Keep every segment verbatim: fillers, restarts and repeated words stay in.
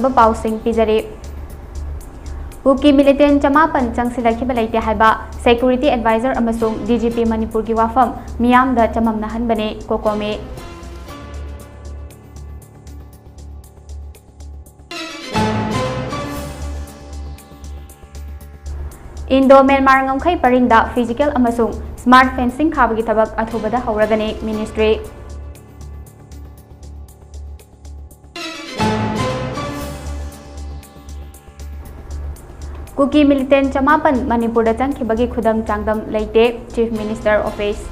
ꯄꯥꯎꯁꯤꯡ ꯄꯤꯖꯔꯤ꯫ ꯀꯨꯀꯤ ꯃꯤꯂꯤꯇꯦꯟ ꯆꯃꯥꯄꯟ ꯆꯪꯁꯤꯜꯂꯛꯈꯤꯕ ꯂꯩꯇꯦ ꯍꯥꯏꯕ ꯁꯦꯀ꯭ꯌꯨꯔꯤꯇꯤ ꯑꯦꯗꯚꯥꯏꯖꯔ ꯑꯃꯁꯨꯡ ꯗꯤ ꯖꯤ ꯄꯤ ꯃꯅꯤꯄꯨꯔꯒꯤ ꯋꯥꯐꯝ ꯃꯤꯌꯥꯝꯗ ꯆꯃꯝꯅꯍꯟꯕꯅꯤ, ꯀꯣꯀꯣꯃꯤ꯫ ꯏꯟꯗꯣ ꯃ꯭ꯌꯥꯟꯃꯥꯔ ꯉꯝꯈꯩ ꯄꯔꯤꯡꯗ ꯐꯤꯖꯤꯀꯦꯜ ꯑꯃꯁꯨꯡ ꯁ꯭ꯃꯥꯔꯠ ꯐꯦꯟꯁꯤꯡ ꯈꯥꯕꯒꯤ ꯊꯕꯛ ꯑꯊꯨꯕꯗ ꯍꯧꯔꯒꯅꯤ, ꯃꯤꯅꯤꯁꯇ꯭ꯔꯤ꯫ ꯀꯨꯀꯤ ꯃꯤꯂꯤꯇꯦꯟ ꯆꯃꯥꯄꯟ ꯃꯅꯤꯄꯨꯔꯗ ꯆꯪꯈꯤꯕꯒꯤ ꯈꯨꯗꯝ ꯆꯥꯡꯗꯝ ꯂꯩꯇꯦ, ꯆꯤꯐ ꯃꯤꯅꯤꯁꯇꯔ ꯑꯣꯐꯤꯁ꯫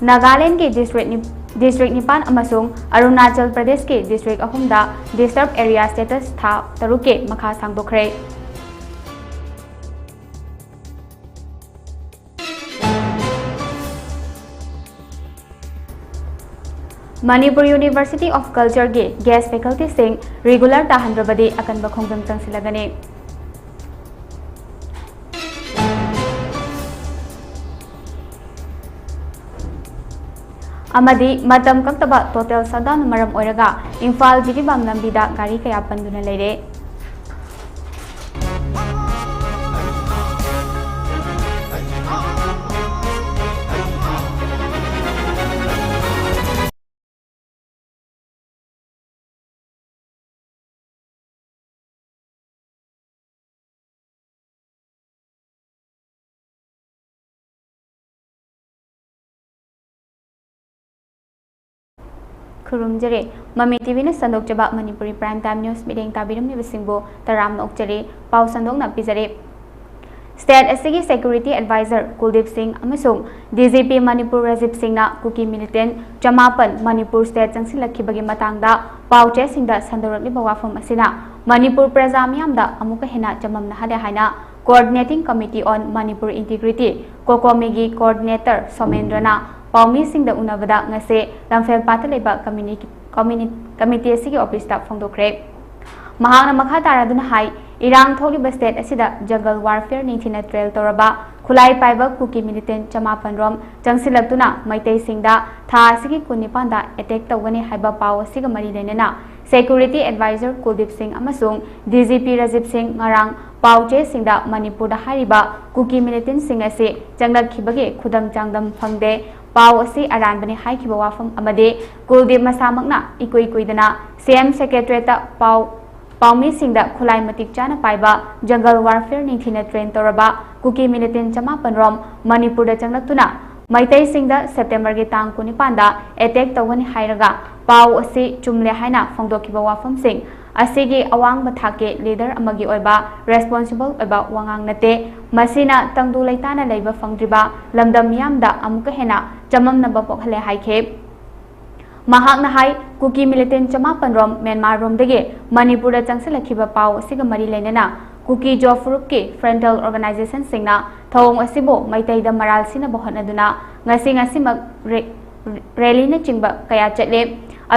ꯅꯥꯒꯥꯂꯦꯟꯗꯒꯤ ꯗꯤꯁꯇ꯭ꯔꯤꯛ ꯅꯤ-, ꯗꯤꯁꯇ꯭ꯔꯤꯛ ꯅꯤꯄꯥꯟ ꯑꯃꯁꯨꯡ ꯑꯔꯨꯅꯥꯆꯜ ꯄ꯭ꯔꯗꯦꯁꯀꯤ ꯗꯤꯁꯇ꯭ꯔꯤꯛ ꯑꯍꯨꯝꯗ ꯗꯤꯁꯇꯔꯕ ꯑꯦꯔꯤꯌꯥ ꯁ꯭ꯇꯦꯇꯁ ꯊꯥ ꯇꯔꯨꯛꯀꯤ ꯃꯈꯥ ꯁꯥꯡꯗꯣꯛꯈ꯭ꯔꯦ꯫ ꯃꯅꯤꯄꯨꯔ ꯌꯨꯅꯤꯚꯔꯁꯤꯇꯤ ꯑꯣꯐ ꯀꯜꯆꯔꯒꯤ ꯒꯦꯁ ꯐꯦꯀꯜꯇꯤꯁꯤꯡ ꯔꯤꯒꯨꯂꯔ ꯇꯥꯍꯟꯗ꯭ꯔꯕꯗꯤ ꯑꯀꯟꯕ ꯈꯣꯡꯖꯪ ꯆꯪꯁꯤꯜꯂꯒꯅꯤ꯫ ꯑꯃꯗꯤ ꯃꯇꯝ ꯀꯛꯇꯕ ꯇꯣꯇꯦꯜ ꯁꯠꯗꯥꯎꯟꯅ ꯃꯔꯝ ꯑꯣꯏꯔꯒ ꯏꯝꯐꯥꯜ ꯖꯤꯔꯤꯕꯥꯝ ꯂꯝꯕꯤꯗ ꯒꯥꯔꯤ ꯀꯌꯥ ꯄꯟꯗꯨꯅ ꯂꯩꯔꯦ꯫ ꯈꯨꯔꯨꯝꯖꯔꯤ꯫ ꯃꯃꯤ ꯇꯤꯚꯤꯅ ꯁꯟꯗꯣꯛꯆꯕ ꯃꯅꯤꯄꯨꯔꯤ Prime Time News ꯃꯤꯠꯌꯦꯡ ꯇꯥꯕꯤꯔꯝꯂꯤꯕꯁꯤꯡꯕꯨ ꯇꯔꯥꯝꯅ ꯑꯣꯛꯆꯔꯤ꯫ ꯄꯥꯎ ꯁꯟꯗꯣꯛꯅ ꯄꯤꯖꯔꯤ꯫ ꯁ꯭ꯇꯦꯠ ꯑꯁꯤꯒꯤ ꯁꯦꯀ꯭ꯌꯨꯔꯤꯇꯤ ꯑꯦꯗꯚꯥꯏꯖꯔ ꯀꯨꯜꯗꯤꯞ ꯁꯤꯡ ꯑꯃꯁꯨꯡ D G P Manipur Rajiv ꯁꯤꯡꯅ ꯀꯨꯀꯤ ꯃꯤꯂꯤꯇꯦꯟ ꯆꯃꯥꯄꯟ ꯃꯅꯤꯄꯨꯔ ꯁ꯭ꯇꯦꯠ ꯆꯪꯁꯤꯜꯂꯛꯈꯤꯕꯒꯤ ꯃꯇꯥꯡꯗ ꯄꯥꯎꯆꯦꯁꯤꯡꯗ ꯁꯟꯗꯣꯔꯛꯂꯤꯕ ꯋꯥꯐꯝ ꯑꯁꯤꯅ ꯃꯅꯤꯄꯨꯔ ꯄ꯭ꯔꯖꯥ ꯃꯤꯌꯥꯝꯗ ꯑꯃꯨꯛꯀ ꯍꯦꯟꯅ ꯆꯃꯝꯅꯍꯜꯂꯦ ꯍꯥꯏꯅ Coordinating Committee on Manipur Integrity, ꯀꯣꯀꯣꯃꯤꯒꯤ ꯀꯣꯑꯣꯔꯗꯤꯅꯦꯇꯔ ꯁꯣꯃꯦꯟꯗ꯭ꯔꯅ ꯄꯥꯎꯃꯤꯁꯤꯡꯗ ꯎꯅꯕꯗ ꯉꯁꯤ ꯂꯝꯐꯦꯜꯄꯥꯠꯇ ꯂꯩꯕ ꯀꯝꯃ꯭ꯌꯨꯅꯤ-, ꯀꯝꯃ꯭ꯌꯨꯅꯤ-, ꯀꯝꯃꯤꯇꯤ ꯑꯁꯤꯒꯤ ꯑꯣꯐꯤꯁꯇ ꯐꯣꯡꯗꯣꯛꯈ꯭ꯔꯦ꯫ ꯃꯍꯥꯛꯅ ꯃꯈꯥ ꯇꯥꯔꯗꯨꯅ ꯍꯥꯏ, ꯏꯔꯥꯡ ꯊꯣꯛꯂꯤꯕ ꯁ꯭ꯇꯦꯠ ꯑꯁꯤꯗ ꯖꯪꯒꯜ ꯋꯥꯔꯐꯤꯌꯔ ꯅꯤꯡꯊꯤꯅ ꯇ꯭ꯔꯦꯜ ꯇꯧꯔꯕ ꯈꯨꯠꯂꯥꯏ ꯄꯥꯏꯕ ꯀꯨꯀꯤ ꯃꯤꯂꯤꯇꯦꯟ ꯆꯃꯥꯄꯟ ꯔꯣꯝ ꯆꯪꯁꯤꯜꯂꯛꯇꯨꯅ ꯃꯩꯇꯩꯁꯤꯡꯗ ꯊꯥ ꯑꯁꯤꯒꯤ ꯀꯨꯟꯅꯤꯄꯥꯟꯗ ꯑꯦꯇꯦꯛ ꯇꯧꯒꯅꯤ ꯍꯥꯏꯕ ꯄꯥꯎ ꯑꯁꯤꯒ ꯃꯔꯤ ꯂꯩꯅꯅ ꯁꯦꯀ꯭ꯌꯨꯔꯤꯇꯤ ꯑꯦꯗꯚꯥꯏꯖꯔ ꯀꯨꯜꯗꯤꯞ ꯁꯤꯡ ꯑꯃꯁꯨꯡ ꯗꯤ ꯖꯤ ꯄꯤ ꯔꯥꯖꯤꯕ ꯁꯤꯡ ꯉꯔꯥꯡ ꯄꯥꯎ ꯆꯦꯁꯤꯡꯗ ꯃꯅꯤꯄꯨꯔꯗ ꯍꯥꯏꯔꯤꯕ ꯀꯨꯀꯤ ꯃꯤꯂꯤꯇꯦꯟꯁꯤꯡ ꯑꯁꯤ ꯆꯪꯂꯛꯈꯤꯕꯒꯤ ꯈꯨꯗꯝ ꯆꯥꯡꯗꯝ ꯐꯪꯗꯦ, ꯄꯥꯎ ꯑꯁꯤ ꯑꯔꯥꯟꯕꯅꯤ ꯍꯥꯏꯈꯤꯕ ꯋꯥꯐꯝ ꯑꯃꯗꯤ ꯀꯨꯜꯗꯤꯞ ꯃꯁꯥꯃꯛꯅ ꯏꯀꯨꯏ ꯀꯨꯏꯗꯅ ꯁꯤ ꯑꯦꯝ ꯁꯦꯀ꯭ꯔꯦꯇꯔꯤꯌꯦꯠꯇ ꯄꯥꯎ ꯄꯥꯎꯃꯤꯁꯤꯡꯗ ꯈꯨꯠꯂꯥꯏ ꯃꯇꯤꯛ ꯆꯥꯅ ꯄꯥꯏꯕ ꯖꯪꯒꯜ ꯋꯥꯔꯐꯤꯌꯔ ꯅꯤꯡꯊꯤꯅ ꯇ꯭ꯔꯦꯟ ꯇꯧꯔꯕ ꯀꯨꯀꯤ ꯃꯤꯂꯤꯇꯦꯟ ꯆꯃꯥꯄꯟ ꯔꯣꯝ ꯃꯅꯤꯄꯨꯔꯗ ꯆꯪꯂꯛꯇꯨꯅ ꯃꯩꯇꯩꯁꯤꯡꯗ ꯁꯦꯞꯇꯦꯝꯕꯔꯒꯤ ꯇꯥꯡ ꯀꯨꯟꯅꯤꯄꯥꯟꯗ ꯑꯦꯇꯦꯛ ꯇꯧꯒꯅꯤ ꯍꯥꯏꯔꯒ ꯄꯥꯎ ꯑꯁꯤ ꯆꯨꯝꯂꯦ ꯍꯥꯏꯅ ꯐꯣꯡꯗꯣꯛꯈꯤꯕ ꯋꯥꯐꯝꯁꯤꯡ ꯑꯁꯤꯒꯤ ꯑꯋꯥꯡꯕ ꯊꯥꯛꯀꯤ ꯂꯤꯗꯔ ꯑꯃꯒꯤ ꯑꯣꯏꯕ ꯔꯦꯁꯄꯣꯟꯁꯤꯕꯜ ꯑꯣꯏꯕ ꯋꯥꯉꯥꯡ ꯅꯠꯇꯦ꯫ ꯃꯁꯤꯅ ꯇꯪꯗꯨ ꯂꯩꯇꯥꯅ ꯂꯩꯕ ꯐꯪꯗ꯭ꯔꯤꯕ ꯂꯝꯗꯝ ꯃꯤꯌꯥꯝꯗ ꯑꯃꯨꯛꯀ ꯍꯦꯟꯅ ꯆꯃꯝꯅꯕ ꯄꯣꯛꯍꯜꯂꯦ ꯍꯥꯏꯈꯤ꯫ ꯃꯍꯥꯛꯅ ꯍꯥꯏ, ꯀꯨꯀꯤ ꯃꯤꯂꯤꯇꯦꯟ ꯆꯃꯥꯄꯟ ꯔꯣꯝ ꯃ꯭ꯌꯥꯟꯃꯥꯔ ꯔꯣꯝꯗꯒꯤ ꯃꯅꯤꯄꯨꯔꯗ ꯆꯪꯁꯤꯜꯂꯛꯈꯤꯕ ꯄꯥꯎ ꯑꯁꯤꯒ ꯃꯔꯤ ꯂꯩꯅꯅ ꯀꯨꯀꯤ ꯖꯣ ꯐꯨꯔꯨꯞꯀꯤ ꯐ꯭ꯔꯟꯇꯦꯜ ꯑꯣꯔꯒꯅꯥꯏꯖꯦꯁꯟꯁꯤꯡꯅ ꯊꯧꯑꯣꯡ ꯑꯁꯤꯕꯨ ꯃꯩꯇꯩꯗ ꯃꯔꯥꯜ ꯁꯤꯅꯕ ꯍꯣꯠꯅꯗꯨꯅ ꯉꯁꯤ ꯉꯁꯤꯃꯛ ꯔꯦ-, ꯔꯦꯂꯤꯅꯆꯤꯡꯕ ꯀꯌꯥ ꯆꯠꯂꯦ꯫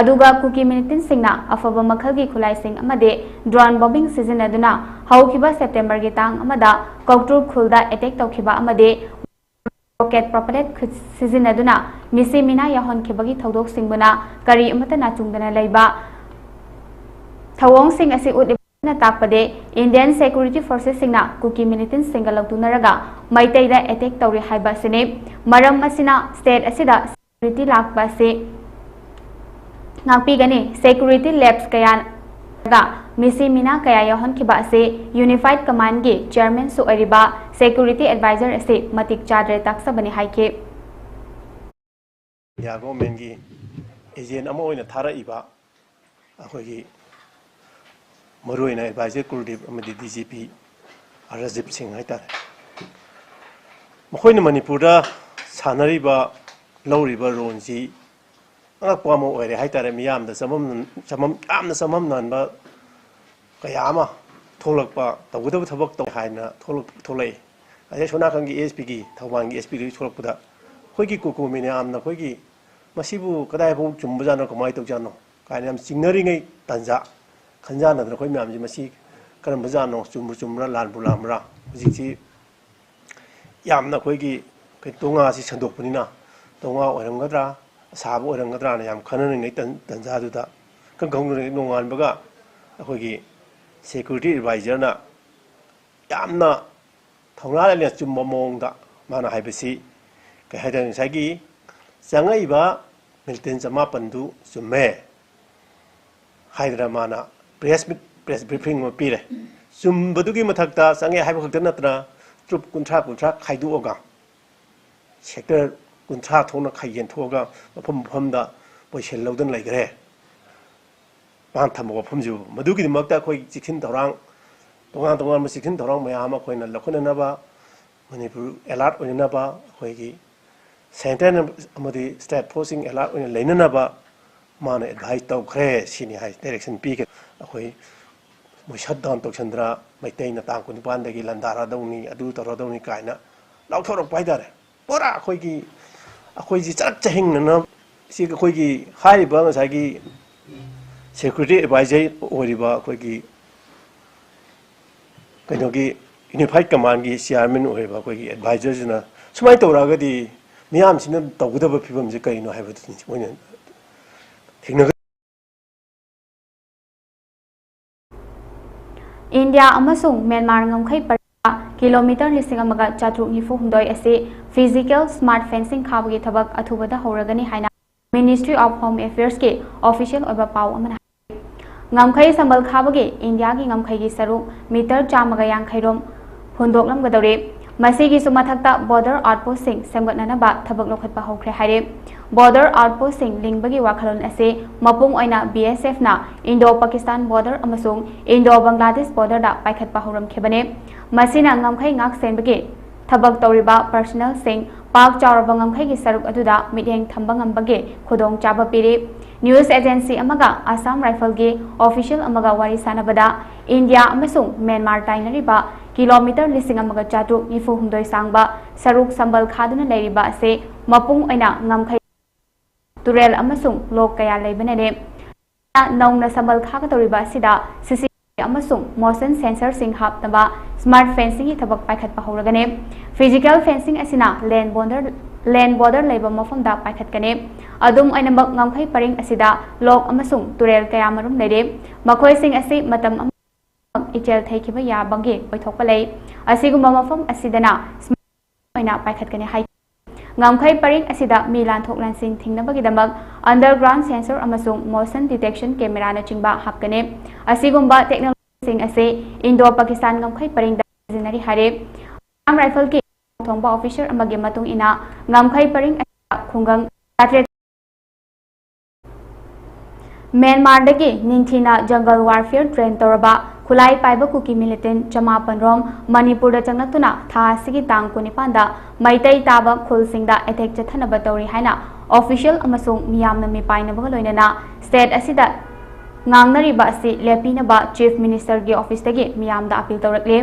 ꯑꯗꯨꯒ ꯀꯨꯀꯤ ꯃꯤꯂꯤꯇꯦꯟꯁꯤꯡꯅ ꯑꯐꯕ ꯃꯈꯜꯒꯤ ꯈꯨꯠꯂꯥꯏꯁꯤꯡ ꯑꯃꯗꯤ ꯗ꯭ꯔꯣꯟ ꯕꯣꯝꯕꯤꯡ ꯁꯤꯖꯤꯟꯅꯗꯨꯅ ꯍꯧꯈꯤꯕ ꯁꯦꯞꯇꯦꯝꯕꯔꯒꯤ ꯇꯥꯡ ꯑꯃꯗ ꯀꯧꯇ꯭ꯔꯨꯛ ꯈꯨꯜꯗ ꯑꯦꯇꯦꯛ ꯇꯧꯈꯤꯕ ꯑꯃꯗꯤ ꯔꯣꯀꯦꯠ ꯄ꯭ꯔꯣꯄꯦꯂꯦꯠ ꯈꯨꯠ ꯁꯤꯖꯤꯟꯅꯗꯨꯅ ꯃꯤꯁꯤ ꯃꯤꯅꯥ ꯌꯥꯎꯍꯟꯈꯤꯕꯒꯤ ꯊꯧꯗꯣꯛꯁꯤꯡꯕꯨꯅ ꯀꯔꯤ ꯑꯃꯠꯇ ꯅꯥꯆꯨꯡꯗꯅ ꯂꯩꯕ ꯊꯧꯑꯣꯡꯁꯤꯡ ꯑꯁꯤ ꯎꯠꯂꯤꯕꯅ ꯇꯥꯛꯄꯗꯤ ꯏꯟꯗꯤꯌꯟ ꯁꯦꯀ꯭ꯌꯨꯔꯤꯇꯤ ꯐꯣꯔꯁꯦꯁꯁꯤꯡꯅ ꯀꯨꯀꯤ ꯃꯤꯂꯤꯇꯦꯟꯁꯤꯡꯒ ꯂꯧꯇꯨꯅꯔꯒ ꯃꯩꯇꯩꯗ ꯑꯦꯇꯦꯛ ꯇꯧꯔꯤ ꯍꯥꯏꯕ ꯑꯁꯤꯅꯤ꯫ ꯃꯔꯝ ꯑꯁꯤꯅ ꯁ꯭ꯇꯦꯠ ꯑꯁꯤꯗ ꯁꯦꯀ꯭ꯌꯨꯔꯤꯇꯤ ꯂꯥꯛꯄ ꯑꯁꯤ ꯉꯥꯛꯄꯤꯒꯅꯤ꯫ ꯁꯦꯀ꯭ꯌꯨꯔꯤꯇꯤ ꯂꯦꯞꯁ ꯀꯌꯥ ꯃꯤꯁꯤ ꯃꯤꯅꯥ ꯀꯌꯥ ꯌꯥꯎꯍꯟꯈꯤꯕ ꯑꯁꯤ ꯌꯨꯅꯤꯐꯥꯏꯗ ꯀꯃꯥꯟꯒꯤ ꯆꯤꯌꯔꯃꯦꯟꯁꯨ ꯑꯣꯏꯔꯤꯕ ꯁꯦꯀ꯭ꯌꯨꯔꯤꯇꯤ ꯑꯦꯗꯚꯥꯏꯖꯔ ꯑꯁꯤ ꯃꯇꯤꯛ ꯆꯥꯗ꯭ꯔꯦ ꯇꯥꯛꯆꯕꯅꯤ ꯍꯥꯏꯈꯤ꯫ ꯏꯟꯗꯤꯌꯥ ꯒꯣꯚꯔꯟꯃꯦꯟꯠꯀꯤ ꯑꯦꯖꯦꯟꯠ ꯑꯃ ꯑꯣꯏꯅ ꯊꯥꯔꯛꯏꯕ ꯑꯩꯈꯣꯏꯒꯤ ꯃꯔꯨꯑꯣꯏꯅ ꯑꯦꯗꯚꯥꯏꯖꯔ ꯀꯨꯜꯗꯤꯞ ꯑꯃꯗꯤ ꯗꯤ ꯖꯤ ꯄꯤ ꯔꯥꯖꯤꯕ ꯁꯤꯡ ꯍꯥꯏꯇꯥꯔꯦ, ꯃꯈꯣꯏꯅ ꯃꯅꯤꯄꯨꯔꯗ ꯁꯥꯟꯅꯔꯤꯕ, ꯂꯧꯔꯤꯕ ꯔꯣꯜꯁꯤ ꯑꯉꯛꯄ ꯑꯃ ꯑꯣꯏꯔꯦ ꯍꯥꯏꯇꯥꯔꯦ꯫ ꯃꯤꯌꯥꯝꯗ ꯆꯃꯝ-, ꯆꯃꯝ-, ꯌꯥꯝꯅ ꯆꯃꯝꯅꯍꯟꯕ ꯀꯌꯥ ꯑꯃ ꯊꯣꯛꯂꯛꯄ, ꯇꯧꯒꯗꯕ ꯊꯕꯛ ꯇꯧ ꯍꯥꯏꯅ ꯊꯣꯛꯂꯛ-, ꯊꯣꯛꯂꯛꯏ꯫ ꯑꯗꯩ ꯁꯣꯝ ꯅꯥꯀꯟꯒꯤ ꯑꯦꯁ ꯄꯤꯒꯤ, ꯊꯧꯕꯥꯜꯒꯤ ꯑꯦꯁ ꯄꯤꯗꯒꯤ ꯊꯣꯛꯂꯛꯄꯗ ꯑꯩꯈꯣꯏꯒꯤ ꯀꯨꯀꯤ ꯃꯌꯥꯝꯅ ꯑꯩꯈꯣꯏꯒꯤ ꯃꯁꯤꯕꯨ ꯀꯗꯥꯏꯐꯥꯎ ꯆꯨꯝꯕꯖꯥꯠꯅꯣ, ꯀꯃꯥꯏꯅ ꯇꯧꯖꯥꯠꯅꯣ ꯀꯥꯏꯅ ꯌꯥꯝ ꯆꯤꯡꯅꯔꯤꯉꯩ ꯇꯥꯟꯖꯥ ꯈꯟꯖꯥꯟꯅꯗꯅ ꯑꯩꯈꯣꯏ ꯃꯌꯥꯝꯁꯤ ꯃꯁꯤ ꯀꯔꯝꯕ ꯖꯥꯠꯅꯣ, ꯆꯨꯝꯕꯨ ꯆꯨꯝꯕ꯭ꯔꯥ, ꯂꯥꯟꯕꯨ ꯂꯥꯟꯕ꯭ꯔꯥ? ꯍꯧꯖꯤꯛꯁꯤ ꯌꯥꯝꯅ ꯑꯩꯈꯣꯏꯒꯤ ꯀꯩ-, ꯇꯣꯉꯥꯁꯤ ꯁꯟꯗꯣꯛꯄꯅꯤꯅ, ꯇꯣꯉꯥ ꯑꯣꯏꯔꯝꯒꯗ꯭ꯔꯥ, ꯑꯁꯥꯕ ꯑꯣꯏꯔꯝꯒꯗ꯭ꯔꯥꯅ ꯌꯥꯝ ꯈꯟꯅꯔꯤꯉꯩ ꯇꯟ-, ꯇꯟꯖꯥꯗꯨꯗ, ꯏꯈꯪ ꯈꯪꯍꯧꯗꯅ ꯅꯣꯡꯉꯥꯟꯕꯒ ꯑꯩꯈꯣꯏꯒꯤ security advisorꯅ ꯌꯥꯝꯅ ꯊꯧꯅꯥ ꯂꯩꯅ ꯆꯨꯝꯕ ꯃꯑꯣꯡꯗ ꯃꯥꯅ ꯍꯥꯏꯕꯁꯤ, ꯀꯩ ꯍꯥꯏꯇꯥꯔꯦ, ꯉꯁꯥꯏꯒꯤ ꯆꯪꯉꯛꯏꯕ militant ꯆꯃꯥꯄꯟꯗꯨ ꯆꯨꯝꯃꯦ ꯍꯥꯏꯗꯅ ꯃꯥꯅ press meet, press briefing ꯑꯃ ꯄꯤꯔꯦ꯫ ꯆꯨꯝꯕꯗꯨꯒꯤ ꯃꯊꯛꯇ ꯆꯪꯉꯦ ꯍꯥꯏꯕ ꯈꯛꯇ ꯅꯠꯇꯅ troop ꯀꯨꯟꯊ꯭ꯔꯥ ꯀꯨꯟꯊ꯭ꯔꯥ ꯈꯥꯏꯗꯣꯛꯑꯒ, sector ꯀꯨꯟꯊ꯭ꯔꯥ ꯊꯣꯛꯅ ꯈꯥꯏ ꯌꯦꯟꯊꯣꯛꯑꯒ ꯃꯐꯝ ꯃꯐꯝꯗ position ꯂꯧꯗꯨꯅ ꯂꯩꯈ꯭ꯔꯦ꯫ ꯃꯥꯅ ꯊꯝꯕ ꯋꯥꯐꯝꯁꯤꯕꯨ꯫ ꯃꯗꯨꯒꯤꯗꯃꯛꯇ ꯑꯩꯈꯣꯏ ꯆꯦꯛꯁꯤꯟ ꯊꯧꯔꯥꯡ, ꯇꯣꯉꯥꯟ ꯇꯣꯉꯥꯟꯕ ꯆꯦꯛꯁꯤꯟ ꯊꯧꯔꯥꯡ ꯃꯌꯥꯝ ꯑꯃ ꯑꯩꯈꯣꯏꯅ ꯂꯧꯈꯠꯅꯅꯕ, ꯃꯅꯤꯄꯨꯔ alert ꯑꯣꯏꯅꯅꯕ, ꯑꯩꯈꯣꯏꯒꯤ central ꯑꯃꯗꯤ state forceꯁꯤꯡ alert ꯑꯣꯏꯅ ꯂꯩꯅꯅꯕ ꯃꯥꯅ advise ꯇꯧꯈ꯭ꯔꯦ꯫ ꯁꯤꯅꯤ ꯍꯥꯏ, direction ꯄꯤꯈ꯭ꯔꯦ꯫ ꯑꯩꯈꯣꯏ ꯃꯣꯏ shutdown ꯇꯧꯁꯟꯗꯅ ꯃꯩꯇꯩꯅ ꯇꯥꯡ ꯀꯨꯟꯅꯤꯄꯥꯟꯗꯒꯤ ꯂꯥꯟꯗꯥꯔꯗꯧꯅꯤ, ꯑꯗꯨ ꯇꯧꯔꯗꯧꯅꯤ ꯀꯥꯏꯅ ꯂꯥꯎꯊꯣꯔꯛꯄ ꯍꯥꯏꯇꯥꯔꯦ꯫ ꯄꯨꯔꯥ ꯑꯩꯈꯣꯏꯒꯤ, ꯑꯩꯈꯣꯏꯁꯤ ꯆꯔꯛ ꯆꯍꯤꯡꯅꯅ ꯁꯤ ꯑꯩꯈꯣꯏꯒꯤ ꯍꯥꯏꯔꯤꯕ ꯉꯁꯥꯏꯒꯤ security advisor ꯑꯣꯏꯔꯤꯕ ꯑꯩꯈꯣꯏꯒꯤ ꯀꯩꯅꯣꯒꯤ unified commandꯒꯤ chairman ꯑꯣꯏꯔꯤꯕ ꯑꯩꯈꯣꯏꯒꯤ advisorꯁꯤꯅ ꯁꯨꯃꯥꯏꯅ ꯇꯧꯔꯛꯑꯒꯗꯤ ꯃꯤꯌꯥꯝꯁꯤꯅ ꯇꯧꯒꯗꯕ ꯐꯤꯕꯝꯁꯦ ꯀꯔꯤꯅꯣ ꯍꯥꯏꯕꯗꯨꯅꯤ ꯃꯣꯏꯅ ꯊꯦꯡꯅꯒ ꯏꯟꯗꯤꯌꯥ ꯑꯃꯁꯨꯡ ꯃ꯭ꯌꯥꯟꯃꯥꯔ ꯉꯝꯈꯩ ꯄꯔꯤꯡꯗ ꯀꯤꯂꯣꯃꯤꯇꯔ ꯂꯤꯁꯤꯡ ꯑꯃꯒ ꯆꯥꯇ꯭ꯔꯨꯛ ꯅꯤꯐꯨ ꯍꯨꯝꯗꯣꯏ ꯑꯁꯤ physical smart fencing ꯈꯥꯕꯒꯤ ꯊꯕꯛ ꯑꯊꯨꯕꯗ ꯍꯧꯔꯒꯅꯤ ꯍꯥꯏꯅ Ministry of Home Affairsꯀꯤ official ꯑꯣꯏꯕ ꯄꯥꯎ ꯑꯃꯅ ꯍꯥꯏ꯫ ꯉꯝꯈꯩ ꯁꯝꯕꯜ ꯈꯥꯕꯒꯤ ꯏꯟꯗꯤꯌꯥꯒꯤ ꯉꯝꯈꯩꯒꯤ ꯁꯔꯨꯛ ꯃꯤꯇꯔ ꯆꯥꯝꯃꯒ ꯌꯥꯡꯈꯩ ꯔꯣꯝ ꯍꯨꯟꯗꯣꯛꯂꯝꯒꯗꯧꯔꯤ꯫ ꯃꯁꯤꯒꯤꯁꯨ ꯃꯊꯛꯇ border outpostꯁꯤꯡ ꯁꯦꯝꯒꯠꯅꯅꯕ ꯊꯕꯛ ꯂꯧꯈꯠꯄ ꯍꯧꯈ꯭ꯔꯦ ꯍꯥꯏꯔꯦ꯫ Border outpostꯁꯤꯡ ꯂꯤꯡꯕꯒꯤ ꯋꯥꯈꯜꯂꯣꯟ ꯑꯁꯤ ꯃꯄꯨꯡ ꯑꯣꯏꯅ BSFꯅ Indo Pakistan border ꯑꯃꯁꯨꯡ Indo Bangladesh borderꯗ ꯄꯥꯏꯈꯠꯄ ꯍꯧꯔꯝꯈꯤꯕꯅꯤ꯫ ꯃꯁꯤꯅ ꯉꯝꯈꯩ ꯉꯥꯛ ꯁꯦꯟꯕꯒꯤ ꯊꯕꯛ ꯇꯧꯔꯤꯕ personnelꯁꯤꯡ ꯄꯥꯛ ꯆꯥꯎꯔꯕ ꯉꯝꯈꯩꯒꯤ ꯁꯔꯨꯛ ꯑꯗꯨꯗ ꯃꯤꯠꯌꯦꯡ ꯊꯝꯕ ꯉꯝꯕꯒꯤ ꯈꯨꯗꯣꯡꯆꯥꯕ ꯄꯤꯔꯤ꯫ News agency ꯑꯃꯒ Assam Riflesꯀꯤ official ꯑꯃꯒ ꯋꯥꯔꯤ ꯁꯥꯟꯅꯕꯗ ꯏꯟꯗꯤꯌꯥ ꯑꯃꯁꯨꯡ ꯃ꯭ꯌꯥꯟꯃꯥꯔ ꯇꯥꯏꯅꯔꯤꯕ ꯀꯤꯂꯣꯃꯤꯇꯔ ꯂꯤꯁꯤꯡ ꯑꯃꯒ ꯆꯥꯇ꯭ꯔꯨꯛ ꯅꯤꯐꯨ ꯍꯨꯝꯗꯣꯏ ꯁꯥꯡꯕ ꯁꯔꯨꯛ ꯁꯝꯕꯜ ꯈꯥꯗꯨꯅ ꯂꯩꯔꯤꯕ ꯑꯁꯤ ꯃꯄꯨꯡ ꯑꯣꯏꯅ ꯉꯝꯈꯩ ꯇꯨꯔꯦꯜ ꯑꯃꯁꯨꯡ ꯂꯣꯛ ꯀꯌꯥ ꯂꯩꯕꯅꯅꯤ꯫ ꯅꯧꯅ ꯁꯝꯕꯜ ꯈꯥꯒꯗꯧꯔꯤꯕ ꯑꯁꯤꯗ CCTV ꯑꯃꯁꯨꯡ motion sensorꯁꯤꯡ ꯍꯥꯞꯅꯕ smart fencingꯒꯤ ꯊꯕꯛ ꯄꯥꯏꯈꯠꯄ ꯍꯧꯔꯒꯅꯤ꯫ Physical fencing ꯑꯁꯤꯅ land border, land border ꯂꯩꯕ ꯃꯐꯝꯗ ꯄꯥꯏꯈꯠꯀꯅꯤ꯫ ꯑꯗꯨꯝ ꯑꯣꯏꯅꯃꯛ, ꯉꯝꯈꯩ ꯄꯔꯤꯡ ꯑꯁꯤꯗ ꯂꯣꯛ ꯑꯃꯁꯨꯡ ꯇꯨꯔꯦꯜ ꯀꯌꯥꯃꯔꯨꯝ ꯂꯩꯔꯤ꯫ ꯃꯈꯣꯏꯁꯤꯡ ꯑꯁꯤ ꯃꯇꯝ ꯑꯃ ꯏꯆꯦꯜ ꯊꯩꯈꯤꯕ ꯌꯥꯕꯒꯤ ꯑꯣꯏꯊꯣꯛꯄ ꯂꯩ꯫ ꯑꯁꯤꯒꯨꯝꯕ ꯃꯐꯝ ꯑꯁꯤꯗꯅ smart ꯑꯣꯏꯅ ꯄꯥꯏꯈꯠꯀꯅꯤ ꯍꯥꯏ꯫ ꯉꯝꯈꯩ ꯄꯔꯤꯡ ꯑꯁꯤꯗ ꯃꯤ ꯂꯥꯟꯊꯣꯛ ꯂꯥꯟꯁꯤꯟ ꯊꯤꯡꯅꯕꯒꯤꯗꯃꯛ underground sensor ꯑꯃꯁꯨꯡ motion detection cameraꯅꯆꯤꯡꯕ ꯍꯥꯞꯀꯅꯤ꯫ ꯑꯁꯤꯒꯨꯝꯕ technologyꯁꯤꯡ ꯑꯁꯤ Indo-Pakistan ꯉꯝꯈꯩ ꯄꯔꯤꯡꯗ ꯁꯤꯖꯤꯟꯅꯔꯤ ꯍꯥꯏꯔꯦ꯫ Assam Riflesꯀꯤ ꯊꯣꯡꯕ officer ꯑꯃꯒꯤ ꯃꯇꯨꯡ ꯏꯟꯅ, ꯉꯝꯈꯩ ꯄꯔꯤꯡ ꯑꯁꯤꯗ ꯈꯨꯡꯒꯪ ꯆꯥꯇ꯭ꯔꯦꯠ ꯃ꯭ꯌꯥꯟꯃꯥꯔꯗꯒꯤ ꯅꯤꯡꯊꯤꯅ jungle warfare train ꯇꯧꯔꯕ ꯈꯨꯠꯂꯥꯏ ꯄꯥꯏꯕ ꯀꯨꯀꯤ militant ꯆꯃꯥꯄꯟ ꯔꯣꯝ ꯃꯅꯤꯄꯨꯔꯗ ꯆꯪꯂꯛꯇꯨꯅ ꯊꯥ ꯑꯁꯤꯒꯤ ꯇꯥꯡ ꯀꯨꯟꯅꯤꯄꯥꯟꯗ ꯃꯩꯇꯩ ꯇꯥꯕ ꯈꯨꯜꯁꯤꯡꯗ attack ꯆꯠꯊꯅꯕ ꯇꯧꯔꯤ ꯍꯥꯏꯅ official ꯑꯃꯁꯨꯡ ꯃꯤꯌꯥꯝꯅ ꯃꯤꯄꯥꯏꯅꯕꯒ ꯂꯣꯏꯅꯅ state ꯑꯁꯤꯗ ꯉꯥꯡꯅꯔꯤꯕ ꯑꯁꯤ ꯂꯦꯞꯄꯤꯅꯕ Chief Ministerꯒꯤ officeꯇꯒꯤ ꯃꯤꯌꯥꯝꯗ appeal ꯇꯧꯔꯛꯂꯤ꯫